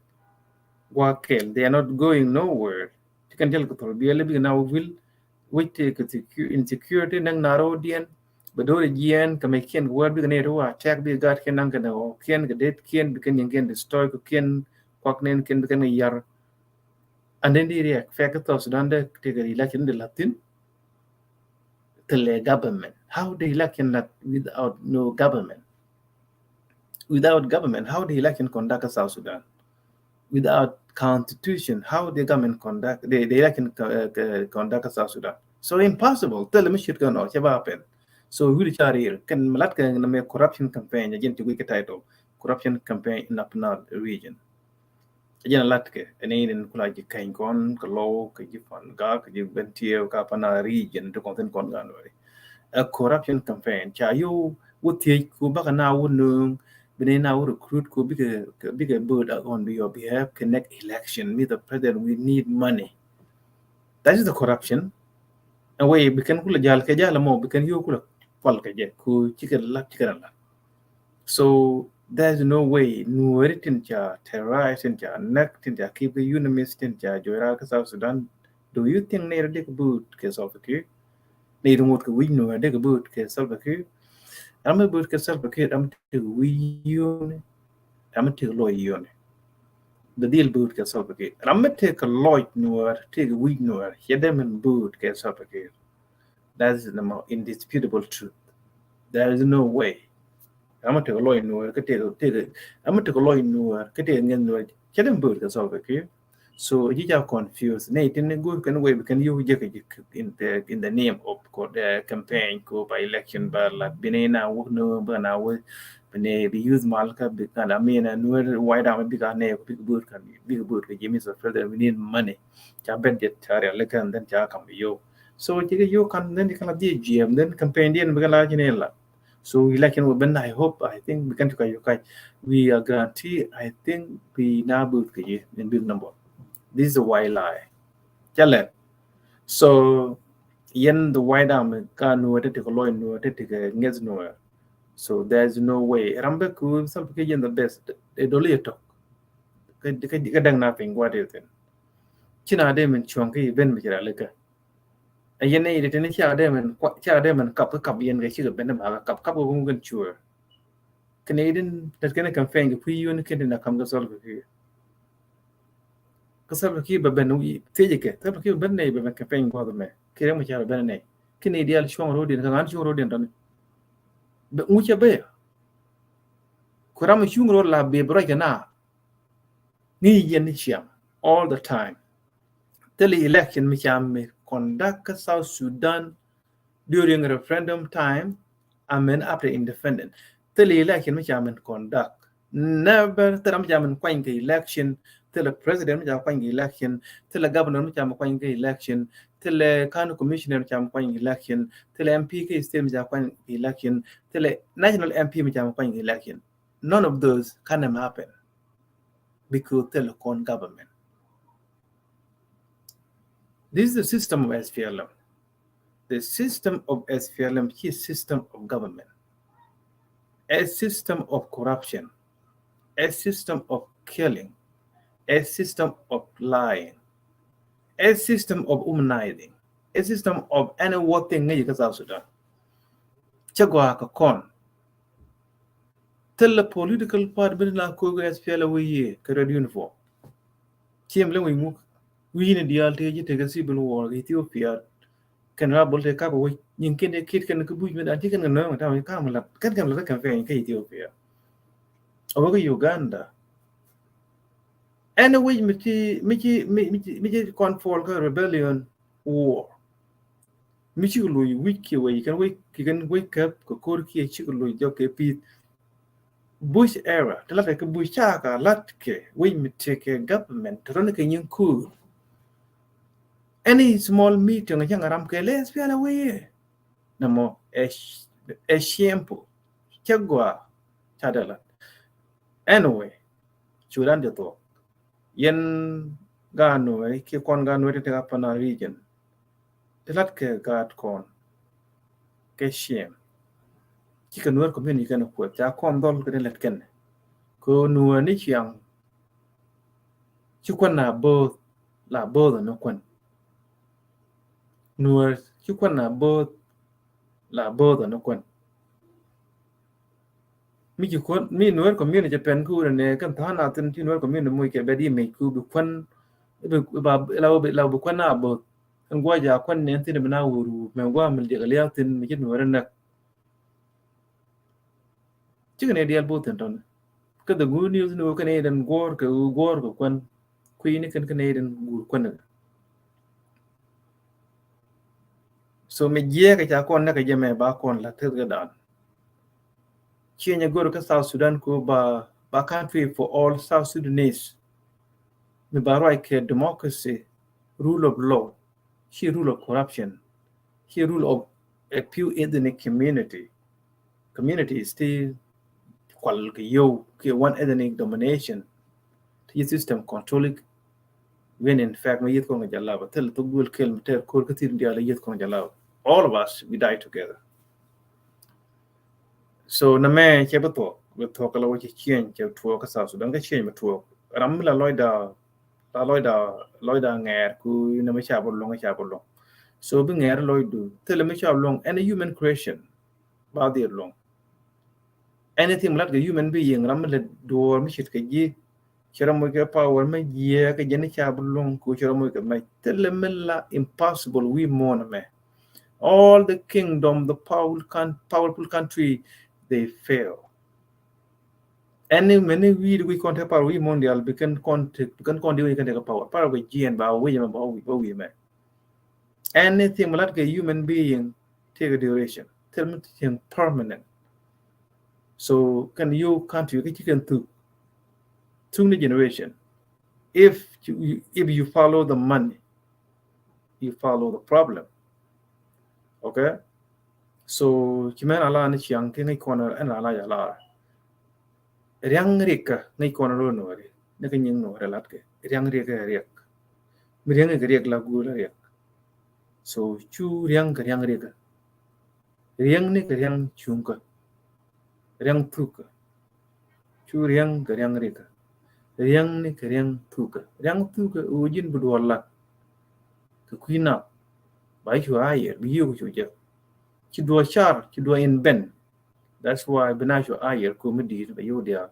Wa kɛl, they are not going nowhere. Cikɛn jäl kɛ thol biɛl i̱ bikɛ na wi̱l wi̱c tekɛ insecurity näk na ro̱diɛn. Bɛ do̱r i̱ jiɛn kɛ mɛ kiɛn kɛ wɛr bikɛ nɛy ti wa attack bikɛ gaat kiɛn naŋ kɛn ɛ ɣɔ̱kiɛn kɛ det kiɛn bikɛn yɛn kiɛn destroy kɛ kiɛn kuak nɛn kiɛn bikɛn kɛ yar. And then di riɛk fɛk kä South Sudan dee tekɛ election di la̱thi̱n. Thilɛ government. How the election lat without no government? Without government, how the election conduct kä South Sudan? Without constitution, how the government conduct the, the election conduct kä South Sudan? So impossible. Thilɛ mi shit kɛ nɔ cɛ ba happen. So wi̱i̱ di ca riɛl kɛn mi lat kɛ nɛ mɛ corruption campaign, a jɛn ti wi̱i̱ kɛ title corruption campaign in Upper Nile region. Jɛn a lat kɛ ɛn in in kula ji̱ kɛny kɔn kɛ low kɛ ji̱ pan ga kɛ ji̱ ben tiɛw ka pana region ti kɔn thin kɔn gan wɛri. A corruption campaign ca yow wä thiec ku baka na wä nööŋ bini na wä recruit ku bikɛ bikɛ bööd on your behalf kɛ next election. Mister President, we need money. That is the corruption. Ɛn wee bi kɛn kulɛ jal kɛ jal mɔ bi kɛn yo̱o̱ kulɛ kual kɛ jɛ ku cikɛ lak cikɛ lak. So there's no way Nuɛri tin ca terrorize tin ca näk tin ca keep the enemies tin ca joy rar kä South Sudan. Do you think nɛy rɔ dek bööt kɛ Salva Kiir? Nɛy rɔ ŋot kɛ wi̱c Nuɛri dek bööt kɛ Salva Kiir? Ram mi bööt kɛ Salva Kiir ram mi tek wi̱i̱ yoni. Ram mi tek lɔc yoni. Bɛ dhil bööt kɛ Salva Kiir. Ram mi tek kɛ lɔc Nuɛr tek wi̱c Nuɛr cɛ dee min bööt kɛ Salva Kiir. That is the most indisputable truth. There is no way. Ram mi tek lɔc Nuɛr kä tek tek ram mi tek lɔc Nuɛr kä tek ŋɛth Nuɛr cɛ dee min bööt kɛ Salva Kiir. So ji̱ ca confuse. Nɛ itin ni go̱o̱r kɛn wee bi kɛn yio̱w jek in the, in the name of, uh, campaign ko by election ba la bi nɛ na wä no ba na wä bi nɛ bi use mal ka bi ka la mi na Nuer White Army bi ka nɛ bi ka bur kan bi ka bur ka ji̱ mi so further we need money. Ca ben jet ca real kan then ca kam yio̱w. So ji̱ ka yio̱w kan then ji̱ kan la ji̱ jiɛm then campaign diɛn bi ka la ji̱ nɛ la. So election wä ben, I hope, I think bi kɛn ti ka yio̱w kaj. We are guarantee, I think bi na bur ka ji̱ in big number. This is a white lie. Ca lɛ. So yɛn the White Army ka Nuer te ti kɛ lɔc Nuer te ti kɛ ŋeth Nuer. So there is no way. Ram bɛ ku Salva Kiir yɛn the best. Ɛ doli yɛ tɔk. Kä, kä, kä däŋ na piny gua̱a̱th yɛ thin. Ci na dee min cuɔ̱ŋ kä event mi ci ra lika. Ɛ yɛn ni iti tini cia dee min kua, cia dee min kap kä kap yɛn kɛ cikɛ ben ni ba kä kap, kap kɛ wun kɛn cuɛ. Kɛn idin tɛt kɛn campaign kɛ kui̱ yun kɛn ti na kam kɛ Salva Kiir. Kä Salva Kiir bɛ ben thiec kɛ, Salva Kiir bɛ ben nɛy bɛ ben campaign gua̱th mɛ. Kiir mɛ cia bɛ ben nɛy. Kɛn idial cuɔ̱ŋ ro̱diɛn, kä ŋa̱n cuɔ̱ŋ ro̱diɛn tɔni. Bɛ ŋucɛ bɛ. Ku ram cuŋ ro̱d la bɛ bɛ ruac kɛ na. Ŋi̱i̱c yɛn ni ciaŋ all the time. Thilɛ election mi ca mi conduct kä South Sudan during referendum time, I mean after independent. Thilɛ election mi ca mi conduct. Never thilɛ mi ca mi kuany kɛ election. Thilɛ president mi ca kuany kɛ election. Thilɛ governor mi ca mi kuany kɛ election. Thilɛ county commissioner mi ca mi kuany kɛ election. Thilɛ M P kɛ state mi ca kuany kɛ election. Thilɛ national M P mi ca mi kuany kɛ election. None of those can happen because thilɛ kɔn government. This is the system of S P L M. The system of S P L M is system of government, a system of corruption, a system of killing, a system of lying, a system of humanizing, a system of any worst thing ŋäc kä South Sudan. Cɛ gɔaa kɛ kɔn. Thilɛ political party bi la ko̱o̱k S P L A wi̱i̱ kɛ red uniform. Ciɛ mi lɛ wi̱i̱ ŋuk wi̱i̱ ni diaal tëë ji̱ tekɛ civil war kɛ Ethiopia. Kɛn ra bol tëë kak wi̱c nyin kɛn dee kit kɛn kä buc mi dan ci kɛn kɛ nööŋ tam kam la kɛn kɛn la kɛn fɛny kä Ethiopia. A wä kä Uganda. Ɛn wi̱c mi ci mi ci mi ci mi ci kɔn puɔl kä rebellion war. Mi cikɛ loc wi̱c kiɛ wec kɛn wec kɛ kɛn wec käp kɛ ko̱r kiɛ cikɛ loc jɔk kɛ pi̱th. Bush era ti lat kɛ Bush ca ka lat kɛ wec mi tekɛ government ti rɔn kɛ nyin kuur. Any small meeting cäŋ ram kɛ lɛ S P L A wec yɛ. Nɛ mɔ ɛ shameful. Cɛ gɔaa ca dee lat. Anyway, cu dan jɛ thuɔk. Yɛn gaat Nuɛɛri kiɛ kɔn gaat Nuɛɛri ti te Upper Nile region. Ti lat kɛ gaat kɔn kɛ shame. Cikɛ Nuɛɛri community kɛn kuɛth ca kɔn dhɔl kɛ ti lät kɛn. Kɛ Nuɛɛri ni ciaŋ ci kuɛn na bo̱o̱th la bo̱o̱th ni kuɛn. Nuɛɛri ci kuɛn na bo̱o̱th la bo̱o̱th ni kuɛn. Mi ci kuɔn mi Nuɛɛri community pɛn ku wunɛ nɛ kɛn tha̱a̱ŋ na thin ci Nuɛɛri community moc kɛ bɛ di mec ku bi kuɛn bi la bi la bi kuɛn na bo̱o̱th. Ɛn gua̱c a kuɛn nɛ thin bi na wur wur mɛ gua̱ mi liɛk liak thin mi ci Nuɛɛri näk. Cikɛ nɛ diɛl bo̱o̱th thin tɔn. Kä the good news ni wä kɛn i̱ den guɔ̱ɔ̱r kɛ wä guɔ̱ɔ̱r kɛ kuɛn kui̱ni kɛn kɛn i̱ den guur kuɛn kɛ. So mi jiɛɛkɛ ca kɔn näk kɛ jɛ mɛ ba kɔn la teth kɛ dan. Ciɛ nyɛ go̱r kä South Sudan ko ba ba country for all South Sudanese. Mi ba ruac kɛ democracy, rule of law, ci rule of corruption, ci rule of a few ethnic community. Community is still kual kɛ yio̱w kɛ one ethnic domination. Ti system control it. When in fact mi yith kɔn kɛ jalaba thil thok duel kel mi ter kor kä thil dial yith kɔn jalaba. All of us we die together. So na mɛ cɛ bi thuɔk bi thuɔk kɛ la wä cɛ change cɛ tuɔk kä South Sudan kä change bi tuɔk. Ram mi la lɔcda la lɔcda lɔcda ŋɛɛr ku na mi ca bi luɔŋ ca bi luɔŋ. So bi ŋɛɛr lɔcdu thil mi ca luɔŋ ɛn human creation. Ba dhil luɔŋ. Anything mi lat kɛ human being ram mi lɛ duɔɔr mi ce̱tkɛ ji̱. Cɛ rɔ moc kɛ power mi jiɛɛk kɛ jɛn i̱ ca bi luɔ̱ŋ ku cɛ rɔ moc kɛ mɛ thilɛ mi la impossible wi̱i̱ muɔ̱ɔ̱n ɛmɛ. All the kingdom, the powerful coun-, powerful country, they fail. Ɛn ni mɛn ni wi̱i̱ di wi̱i̱ kɔn te par wi̱i̱ muɔ̱n diaal bi kɛn kɔn te, bi kɛn kɔn di wi̱i̱ kɛn te kɛ power. Par wi̱i̱ jiɛn ba wi̱i̱ mɛ, ba wi̱i̱, ba wi̱i̱ mɛ. Anything mi lat kɛ human being take a duration. Thil mi ti cieŋ permanent. So kɛn yio̱w country kä ci kɛn thuk. Thuk ni generation. If you, if you follow the money, you follow the problem. Okay? So ci mɛn a la ni ciaŋ ki ŋäc kɔn ɛn a la ya la. Riaŋ riɛk kä ŋäc kɔn rɔ nuɔri ni kɛ nyiŋ nuɔri lat kɛ riaŋ riɛk kɛ riɛk. Mi riaŋ kɛ riɛk la guur la riɛk. So cu riaŋ kɛ riaŋ riɛk kä. Riaŋ ni kɛ riaŋ cuŋ kä. Riaŋ thuk kä. Cu riaŋ kɛ riaŋ riɛk kä. Riaŋ ni kɛ riaŋ thuk kä. Riaŋ thuk kä ɣöö ji̱n bi duɔl lat. Kɛ kui̱ nap ba cu a yɛr bi yio̱w cu jɛ. Ci duɔl car ci duɔl in ben. That's why bi na cu a yɛr ku mi di̱i̱t bɛ yio̱w diaal.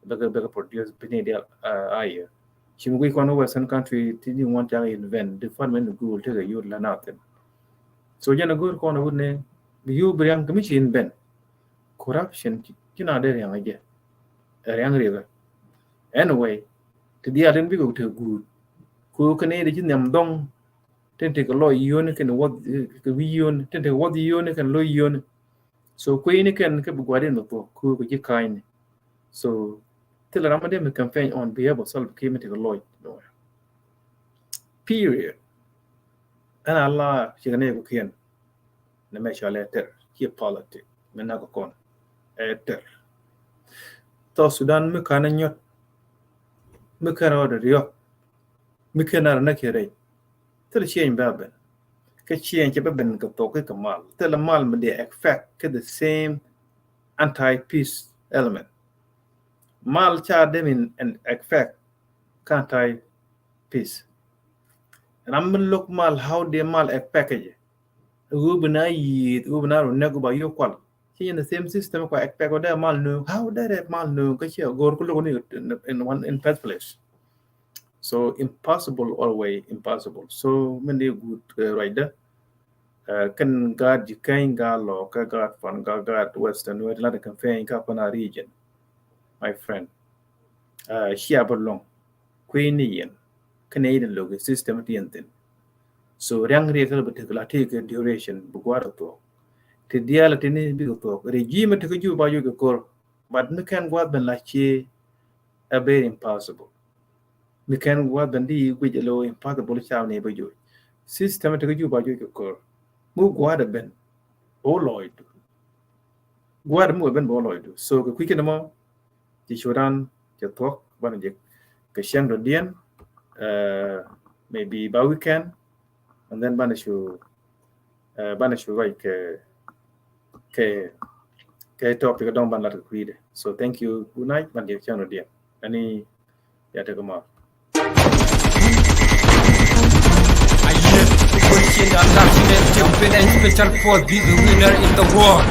Bɛ kɛ, bɛ kɛ produce bi ni diaal a yɛr. Ci mi guic kɔn Western country ti ni ŋuan ca invent department ni guul tekɛ yio̱w la nothing. So jɛn a go̱o̱r kɔn a wut ni bi yio̱w bi riaŋ kɛ mi ci invent. Corruption ci na dee riaŋ a jɛ. Riaŋ riɛk kä. Anyway, ti diaal tin bikɛ wut te guul. Ku kɛ ni di ci nhiam dɔŋ. Tin ti kɛ lɔc yio̱w ni kɛn wath kɛ wi̱i̱ yio̱w ni tin ti kɛ wath yio̱w ni kɛn lɔc yio̱w ni. So kui̱ni kɛn kä bi gua̱diɛn bɛ thuɔ̱k ku kɛ ji̱ ka̱a̱cni. So thilɛ ram mi dee mi campaign on behalf of Salva Kiir mi tekɛ lɔc. Period. Ɛn a la cikɛ nɛy kukiɛn. Ni mɛ cɔal ɛ tɛr ciɛ politic mi nak kɔn ɛ tɛr. South Sudan mi ka̱n ɛ nyɔt mi kɛn rɔɔdɛ riɔk mi kɛn a rɔ nak kɛ rɛy. Thilɛ change bɛ ben. Kä change bɛ ben kɛ thok kɛ mal. Thilɛ mal mi dee expect kɛ the same anti-peace element. Mal ca dee mi expect kä anti-peace. Ram mi lo̱k mal, how dee mal expect kɛ jɛ. Ɣöö bi na yi̱i̱th, ɣöö bi na rɔ nɛk, ɣöö ba yio̱w kual. Ci in the same system kua expect wä dee mal nööŋ. How dee dee mal nööŋ kä ciɛ go̱o̱r ku lo̱k ni in, in one, in first place. So impossible, always impossible. So min dee guut, uh, ruacdä. Uh, kɛn gaat Jikäny, gaat Lɔɔkä, gaat Pan, gaat, gaat Western, wet lat kɛn pɛny kä Pan region. My friend. Uh, cia bä lɔŋ. Kui̱ni yɛn. Kɛn i̱ den lo̱k system ti yɛn thin. So riaŋ riɛk kɛ bi tek la ti kɛ duration bi gua̱a̱r thuɔ̱k. Ti diaal ti ni bi thuɔ̱k. Regime ti kɛ jup ba juc kɛ kor. But mi kɛn gua̱a̱th ben la cie a very impossible. Mi kɛn gua̱a̱th ben di guic lo impossible ca ni bä juc. System ti kɛ jup ba juc kɛ kor. Mu gua̱a̱th ben. O lɔcdu. Gua̱a̱th mu ben bä o lɔcdu. So kɛ kui̱ kɛn mɔ. Ci Sudan cɛ thuɔ̱k banɛ jɛ kɛ cäŋ dɔ̱diɛn, uh, maybe ba weekend, and then banɛ cu, uh, banɛ cu ruac kɛ, kɛ, kɛ topic dɔ̱ŋ banɛ lat kɛ kui̱dɛ. So thank you, good night, banɛ jɛ kɛ cäŋ dɔ̱diɛn. Ani ya tekɛ mal. Special force, be the winner in the war.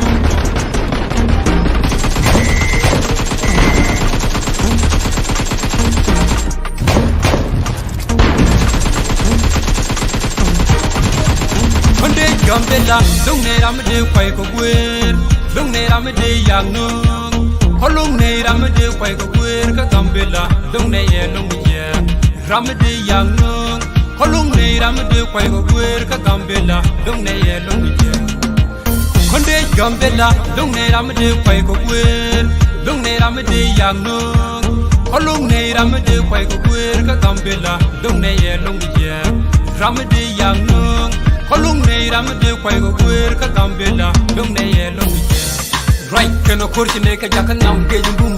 Kɔn dee Gambela, dɔŋ nɛ ram dee kuay kɛ guer, dɔŋ nɛ ram dee yak nööŋ. Kɔ loŋ nɛ ram dee kuay kɛ guer kä Gambela, dɔŋ nɛ yɛ loŋ yɛ. Ram mi dee yak nööŋ, kɔ loŋ nɛ ram mi dee kuay kɛ guer kä Gambela, loŋ nɛ yɛ loŋ mi jɛ. Kɔn dee Gambela, loŋ nɛ ram mi dee kuay kɛ guer, loŋ nɛ ram mi dee yak nööŋ. Kɔ loŋ nɛ ram mi dee kuay kɛ guer kä Gambela, loŋ nɛ yɛ loŋ mi jɛ. Ram mi dee yak nööŋ, kɔ loŋ nɛ ram mi dee kuay kɛ guer kä Gambela, loŋ nɛ yɛ loŋ mi jɛ. Ruac kɛn a ko̱r ci nɛ kɛ jakä nhiam gec bum.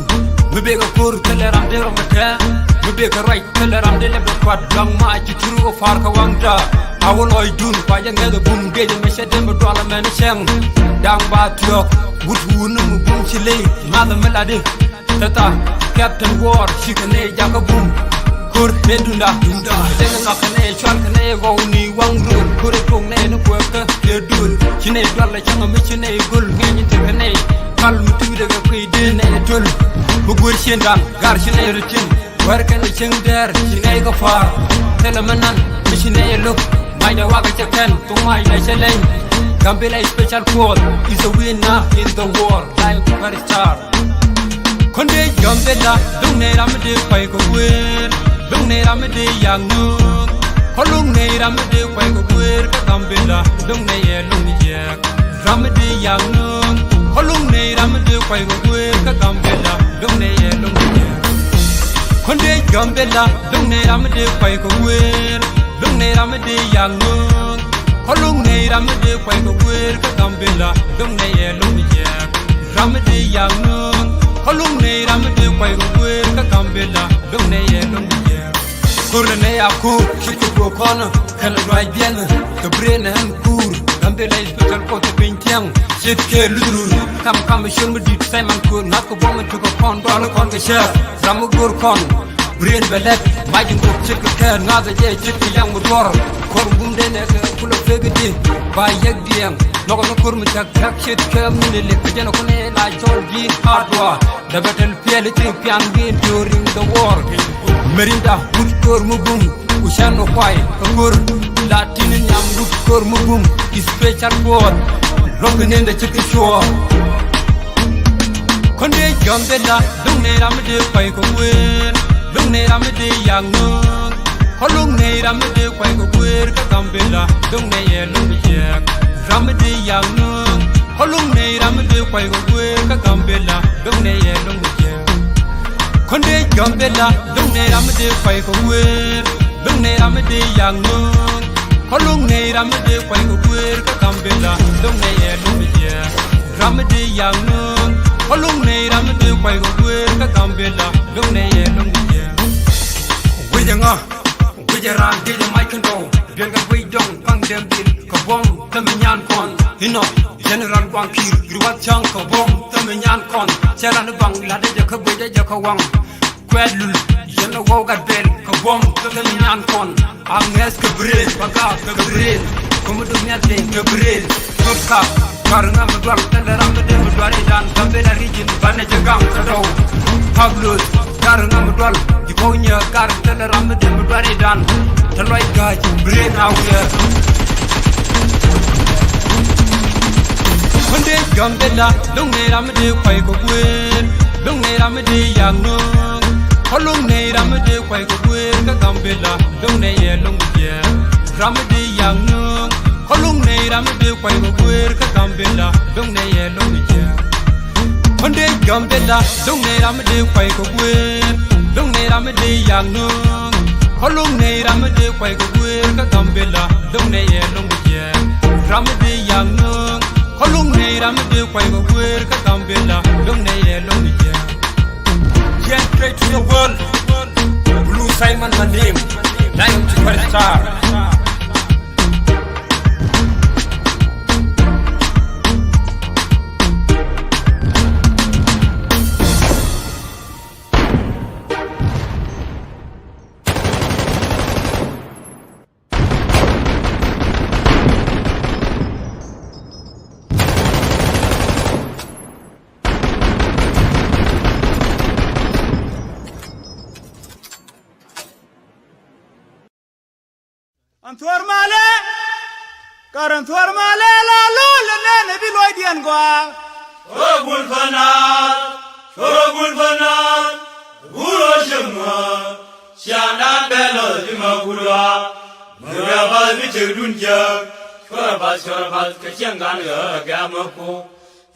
Mi bek a ko̱r thilɛ ram dee rɔm kɛ. Mi bek a ruac thilɛ ram dee lɛ bɛ kuat luaŋ ma ci turu a par kɛ waŋda. A wä lɔcdun kua jɛ ŋɛth a bum gec mi cɛ dee mi dual a mɛn cɛŋ. Da̱ŋ ba thiɔk wut wun mi bum ci ley math mi latdi. Tata, Captain War, cikɛ nɛ jakä bum. Ko̱r nɛ dunda, dunda. Dee ŋak nɛ cual kɛ nɛ gɔw ni waŋ rul. Ko̱r ɛ tuɔk nɛ ni kuɛ kä kɛ dul. Ci nɛ dual lɛ cäŋ mi ci nɛ gol. Ŋɛny tekɛ nɛ kal mi tuudɛ kɛ kui̱ dee nɛ dul. Mi guer cien dan, gar ci nɛ rutin. Wɛr kɛn cieŋ dɛɛr ci nɛ kɛ pa̱a̱r. Thilɛ mi nan mi ci nɛ lo̱k. Macdɛ wakɛ cɛ kɛn, thok macdɛ cɛ leny. Gambela special force is a winner in the war. Like superstar. Kɔn dee jɔm Gambela, duŋ nɛy ram mi dee kuay kɛ guer, duŋ nɛy ram mi dee yak nööŋ. Kɔ luŋ nɛy ram mi dee kuay kɛ guer kä Gambela, duŋ nɛy yɛ luŋ jiɛk. Ram mi dee yak nööŋ, kɔ luŋ nɛy ram mi dee kuay kɛ guer kä Gambela, duŋ nɛy yɛ luŋ jiɛk. Kɔn dee Gambela, duŋ nɛy ram mi dee kuay kɛ guer, duŋ nɛy ram mi dee yak nööŋ. Kɔ luŋ nɛy ram mi dee kuay kɛ guer kä Gambela, duŋ nɛy yɛ luŋ jiɛk. Ram mi dee yak nööŋ, kɔ luŋ nɛy ram mi dee kuay kɛ guer kä Gambela, duŋ nɛy yɛ luŋ jiɛk. Kor nɛ nɛy a ko̱o̱k ci kɛ guɔ kɔn kɛn luac biɛn kɛ breen ɛn kuur. Gambela special court piny tiɛŋ ce̱tkɛ luth rur. Kam kam col mi di̱t Simon Kuor ŋa̱th kɛ buɔ̱m in tukɛ kɔn dɔl kɔn kɛ cäär. Ram mi go̱r kɔn breen bɛ lɛt mac in gok ce̱tkɛ kɛɛr ŋa̱th ɛ jɛ ce̱tkɛ yaŋ mi duɔr. Kor bum den ɛ kɛ kulɛ pek di ba yɛk diɛŋ. Nɔk ni kor mi cak cak ce̱tkɛ mi ni lek kɛ jɛn ɛ kun ɛ la cɔl ji̱ a duɔr. Dɛ bɛ tɛl piɛl i̱ ci pian wi̱i̱ during the war. Merinda wut kor mi bum ku cɛn ɔ kuay kä kor. La tin nyam wut kor mi bum i̱ special board. Luɔk ni nda ci ki cuɔɔr. Kɔn dee Gambela, luŋ nɛy ram mi dee kuay kɛ wer, luŋ nɛy ram mi dee yak nööŋ. Kɔ luŋ nɛy ram mi dee kuay kɛ guer kä Gambela, duŋ nɛy yɛ luŋ jiɛk. Ram mi dee yak nööŋ, kɔ luŋ nɛy ram mi dee kuay kɛ guer kä Gambela, duŋ nɛy yɛ luŋ jiɛk. Kɔn dee Gambela, duŋ nɛy ram mi dee kuay kɛ guer, duŋ nɛy ram mi dee yak nööŋ. Kɔ luŋ nɛy ram mi dee kuay kɛ guer kä Gambela, duŋ nɛy yɛ luŋ jiɛk. Ram mi dee yak nööŋ, kɔ luŋ nɛy ram mi dee kuay kɛ guer kä Gambela, duŋ nɛy yɛ luŋ jiɛk. Guic ɛŋa? Guic ɛ raan guic ɛ mac kɛn dɔw. Duel kɛ guic dɔŋ baŋ dɛm dhil kɛ buɔ̱m thämi nyan kɔn. Inɔ General Guaŋ Kiir riwat ca̱ŋ kɛ buɔ̱m thämi nyan kɔn. Cɛ ran i̱ baŋ lat ɛ jɛ kä guic ɛ jɛ kä waŋ. Kuɛt lul yɛn ɛ wɔw gat bɛl kɛ buɔ̱m thämi nyan kɔn. Aŋɛth kɛ breen bä gaak kɛ breen. Komi duk nhial teny kɛ breen. Thop kap gar ŋa mi dual thilɛ ram mi dee mi dual idan. Gambela region banɛ jɛ gaŋ kä dɔw. Pablos gar ŋa mi dual ji̱ kɔw nyɛ gar thilɛ ram mi dee mi dual idan. Te lɔc ga̱a̱c breen a wiɛɛr. Kɔn dee Gambela, luŋ nɛy ram mi dee kuay kɛ guer, luŋ nɛy ram mi dee yak nööŋ. Kɔ luŋ nɛy ram mi dee kuay kɛ guer kä Gambela, luŋ nɛy yɛ luŋ jiɛk. Ram mi dee yak nööŋ, kɔ luŋ nɛy ram mi dee kuay kɛ guer kä Gambela, luŋ nɛy yɛ luŋ jiɛk. Kɔn dee Gambela, luŋ nɛy ram mi dee kuay kɛ guer, luŋ nɛy ram mi dee yak nööŋ. Kɔ luŋ nɛy ram mi dee kuay kɛ guer kä Gambela, luŋ nɛy yɛ luŋ jiɛk. Ram mi dee yak nööŋ, kɔ luŋ nɛy ram mi dee kuay kɛ guer kä Gambela, luŋ nɛy yɛ luŋ jiɛk. Jen pray to the world. Blue Simon my name. Lion to Star. Ɛn thuɔ̱ɔ̱r malɛ, kar ɛn thuɔ̱ɔ̱r malɛ la lo̱l ɛ nɛn ɛ bi luɔ̱cdiɛn gɔaa. Cor ɛ gul päl naath, cor ɛ gul päl naath, ɛ bur ɣöö cieŋ nuäär, ciaaŋdan bɛ lɔth ji̱ ma gul ɣɔaa. Mɛ wiaa bath bi tëkdun jiääk, cor ɛ bath, cor ɛ bath kɛ cieŋ gan ɣä ɛ gɛ̈m ɛ kuɔ̱k.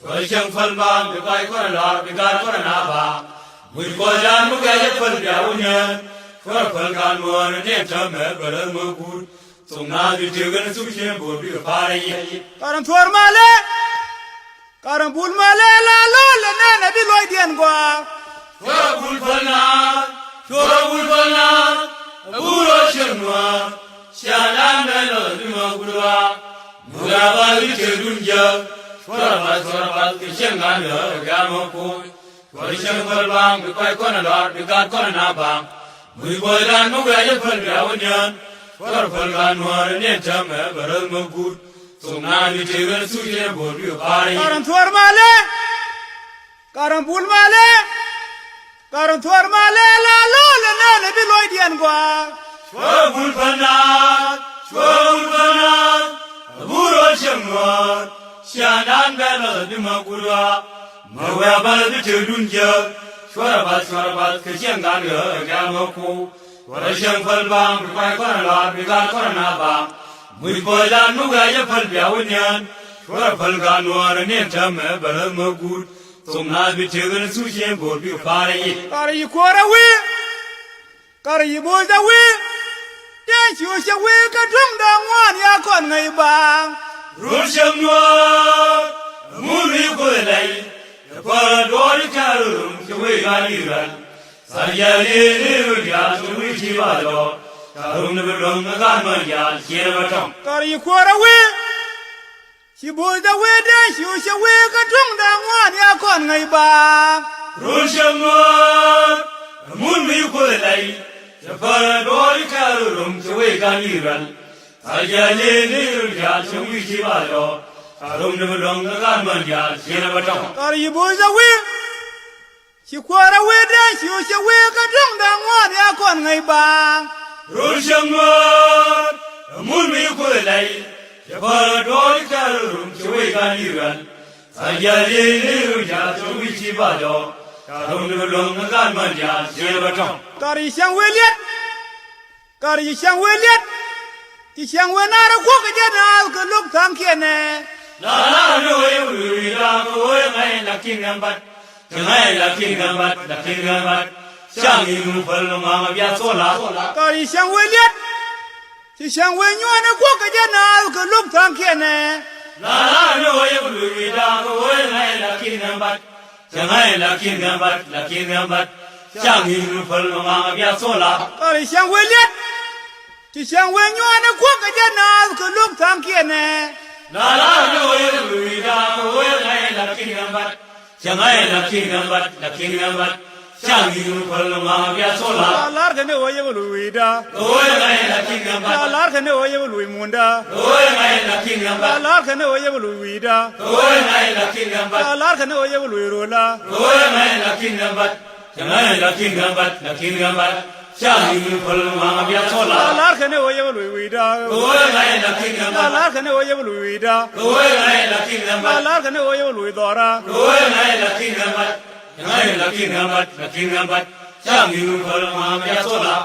Cor cieŋ päl baaŋ bi kuay kɔn ɛ lɔr bi gaat kɔn ɛ na baaŋ. Muc kuɔth dan mi gɛc ɛ päl bia wä niɛn. Cor ɛ päl gaat muɔ̱ɔ̱n ɛ niɛn täämɛ bɛ läth mi guut. Thok naath bi tiek ɛn thuk cieŋ bo̱o̱r bi kɛ pa̱a̱r ɛ yiëë. Kar ɛn thuɔ̱ɔ̱r malɛ. Kar ɛn bul malɛ la lo̱l ɛ nɛn ɛ bi luɔ̱cdiɛn gɔaa. Cor ɛ bul päl naath, cor ɛ bul päl naath, ɛ bul ɣöö cieŋ nuäär. Ciaaŋdan bɛ lɔth ji̱ ma gul ɣɔaa. Mɛ wiaa bath bi tëkdun jiääk. Cor ɛ bath, cor ɛ bath kɛ cieŋ gan ɣä ɛ gɛ̈m ɛ kuɔ̱k. Cor cieŋ päl baaŋ bi kuay kɔn ɛ lɔr bi gaat kɔn ɛ na baaŋ. Muc kuɔth dan mi wiaa jɛ päl bia wä niɛn. Cor päl gaat nuäär ɛ niɛn täämɛ bɛ läth mi guut. Thok naath bi tëk ɛn thuk cieŋ bo̱o̱r bi kɛ pa̱a̱r ɛ yiëë. Kar ɛn thuɔ̱ɔ̱r malɛ. Kar ɛn bul malɛ. Kar ɛn thuɔ̱ɔ̱r malɛ la lo̱l ɛ nɛn ɛ bi luɔ̱cdiɛn gɔaa. Cor ɛ bul päl naath, cor ɛ bul päl naath, ɛ bur ɣöö cieŋ nuäär. Ciaaŋdan bɛ lɔth ji̱ ma gul ɣɔaa. Mɛ wiaa bath bi tëkdun jiääk. Cuɔrɛ bath, cuɔrɛ bath, kɛ cieŋ gan ɣä kɛ mɛ ku. Cuɔrɛ cieŋ päl baŋ, bi kuay kɔrɛ lar, bi gat kɔrɛ na baŋ. Muc puɔ̱c la nuk ɛ jɛ päl bia wä nian. Cuɔrɛ päl gan nuɔɔr ni ɛn täämɛ bɛ rɛ mɛ guut. Thok na bi tëk ni thu cieŋ go̱o̱r bi pa̱a̱r yi. Kar yi kuɔrɛ wi̱i̱. Kar yi bo̱o̱c da wi̱i̱. Tëë ci wä cɛ wi̱i̱ kä duŋ da ŋuan ya kɔn ŋäc baŋ. Run cieŋ nuɔɔr. Mun wi̱i̱ kuɔth lɛy. Cɛ päl duɔɔr i̱ kɛl rum ci wec ran i̱ ran. Thar jɛl i̱ ni run diaal ci wi̱i̱ ci ba jɔɔk. Ca rum ni bi luäŋ ni gan män diaal ciɛ bä tɔŋ. Kar yi kuɔrɛ wi̱i̱. Ci bo̱o̱c da wi̱i̱ dee ci wä cɛ wi̱i̱ kä duŋ da ŋuan ya kɔn ŋäc baŋ. Run cieŋ nuɔɔr. Mun wi̱i̱ kuɔth lɛy. Cɛ päl duɔɔr i̱ kɛl rum ci wec ran i̱ ran. Thar jɛl i̱ ni run diaal ci wi̱i̱ ci ba jɔɔk. Ca rum ni bi luäŋ ni gan män diaal ciɛ bä tɔŋ. Kar yi bo̱o̱c da wi̱i̱. Ci kuäärä wee dee ci wä cɛ wee kä duŋ da ŋuan ya kɔn ŋäc baŋ. Run cieŋ nuɔɔr. Mun wi̱i̱ kuɔth lɛy. Cɛ päl duɔɔr i̱ kɛl rum ci wec ran i̱ ran. Thar jɛl i̱ ni run diaal ci wi̱i̱ ci ba jɔɔk. Ca rum ni bi luäŋ ni gan män diaal ciɛ bä tɔŋ. Kar yi cäŋ wee liɛt. Kar yi cäŋ wee liɛt. Ci cäŋ wee naar kuɔk kɛ jɛ naath kɛ lo̱k tha̱a̱ŋkiɛn ɛ. La la ni wee wee wee la kɛ wee ŋa̱c la ki̱n ŋa̱c bat. Cɛ ŋa̱c la ki̱n ŋa̱c bat, la ki̱n ŋa̱c bat. Cäŋ yi nu päl ŋa̱ŋ bia thola. Kar yi cäŋ wee liɛt. Ci cäŋ wee nyuɔ̱ɔ̱n ɛ kuɔk kɛ jɛ naath kɛ lo̱k tha̱a̱ŋkiɛn ɛ. La la ni wee wee wee la kɛ wee ŋa̱c la ki̱n ŋa̱c bat. Cɛ ŋa̱c la ki̱n ŋa̱c bat, la ki̱n ŋa̱c bat. Cäŋ yi nu päl ŋa̱ŋ bia thola. Kar yi cäŋ wee liɛt. Ci cäŋ wee nyuɔ̱ɔ̱n ɛ kuɔk kɛ jɛ naath kɛ lo̱k tha̱a̱ŋkiɛn ɛ. La la ni wee wee wi̱i̱ da̱a̱ kɛ wee ŋa̱c la ki̱n ŋa̱c bat. Cɛ ŋa̱c la ki̱n ŋa̱c bat, la ki̱n ŋa̱c bat. Cäŋ yi nu päl ŋa̱ŋ bia thola. La lar kɛ ni wee yɛ bä luy wi̱i̱ da̱a̱. Kɛ wee ŋa̱c la ki̱n ŋa̱c bat. La lar kɛ ni wee yɛ bä luy mun da̱a̱. Kɛ wee ŋa̱c la ki̱n ŋa̱c bat. La lar kɛ ni wee yɛ bä luy wi̱i̱ da̱a̱. Kɛ wee ŋa̱c la ki̱n ŋa̱c bat. La lar kɛ ni wee yɛ bä luy ro̱o̱la. Kɛ wee ŋa̱c la ki̱n ŋa̱c bat. Cɛ ŋa̱c la ki̱n ŋa̱c bat, la ki̱n ŋa̱c bat. Cäŋ yi nu päl ŋa̱ŋ bia thola. La lar kɛ ni wee yɛ bä luy wi̱i̱ da̱a̱. Kɛ wee ŋa̱c la ki̱n ŋa̱c bat. La lar kɛ ni wee yɛ bä luy wi̱i̱ da̱a̱. Kɛ wee ŋa̱c la ki̱n ŋa̱c bat. La lar kɛ ni wee yɛ bä luy dhɔra. Kɛ wee ŋa̱c la ki̱n ŋa̱c bat. Cɛ ŋa̱c la ki̱n ŋa̱c bat, la ki̱n ŋa̱c bat. Cäŋ yi nu päl ŋa̱ŋ bia thola.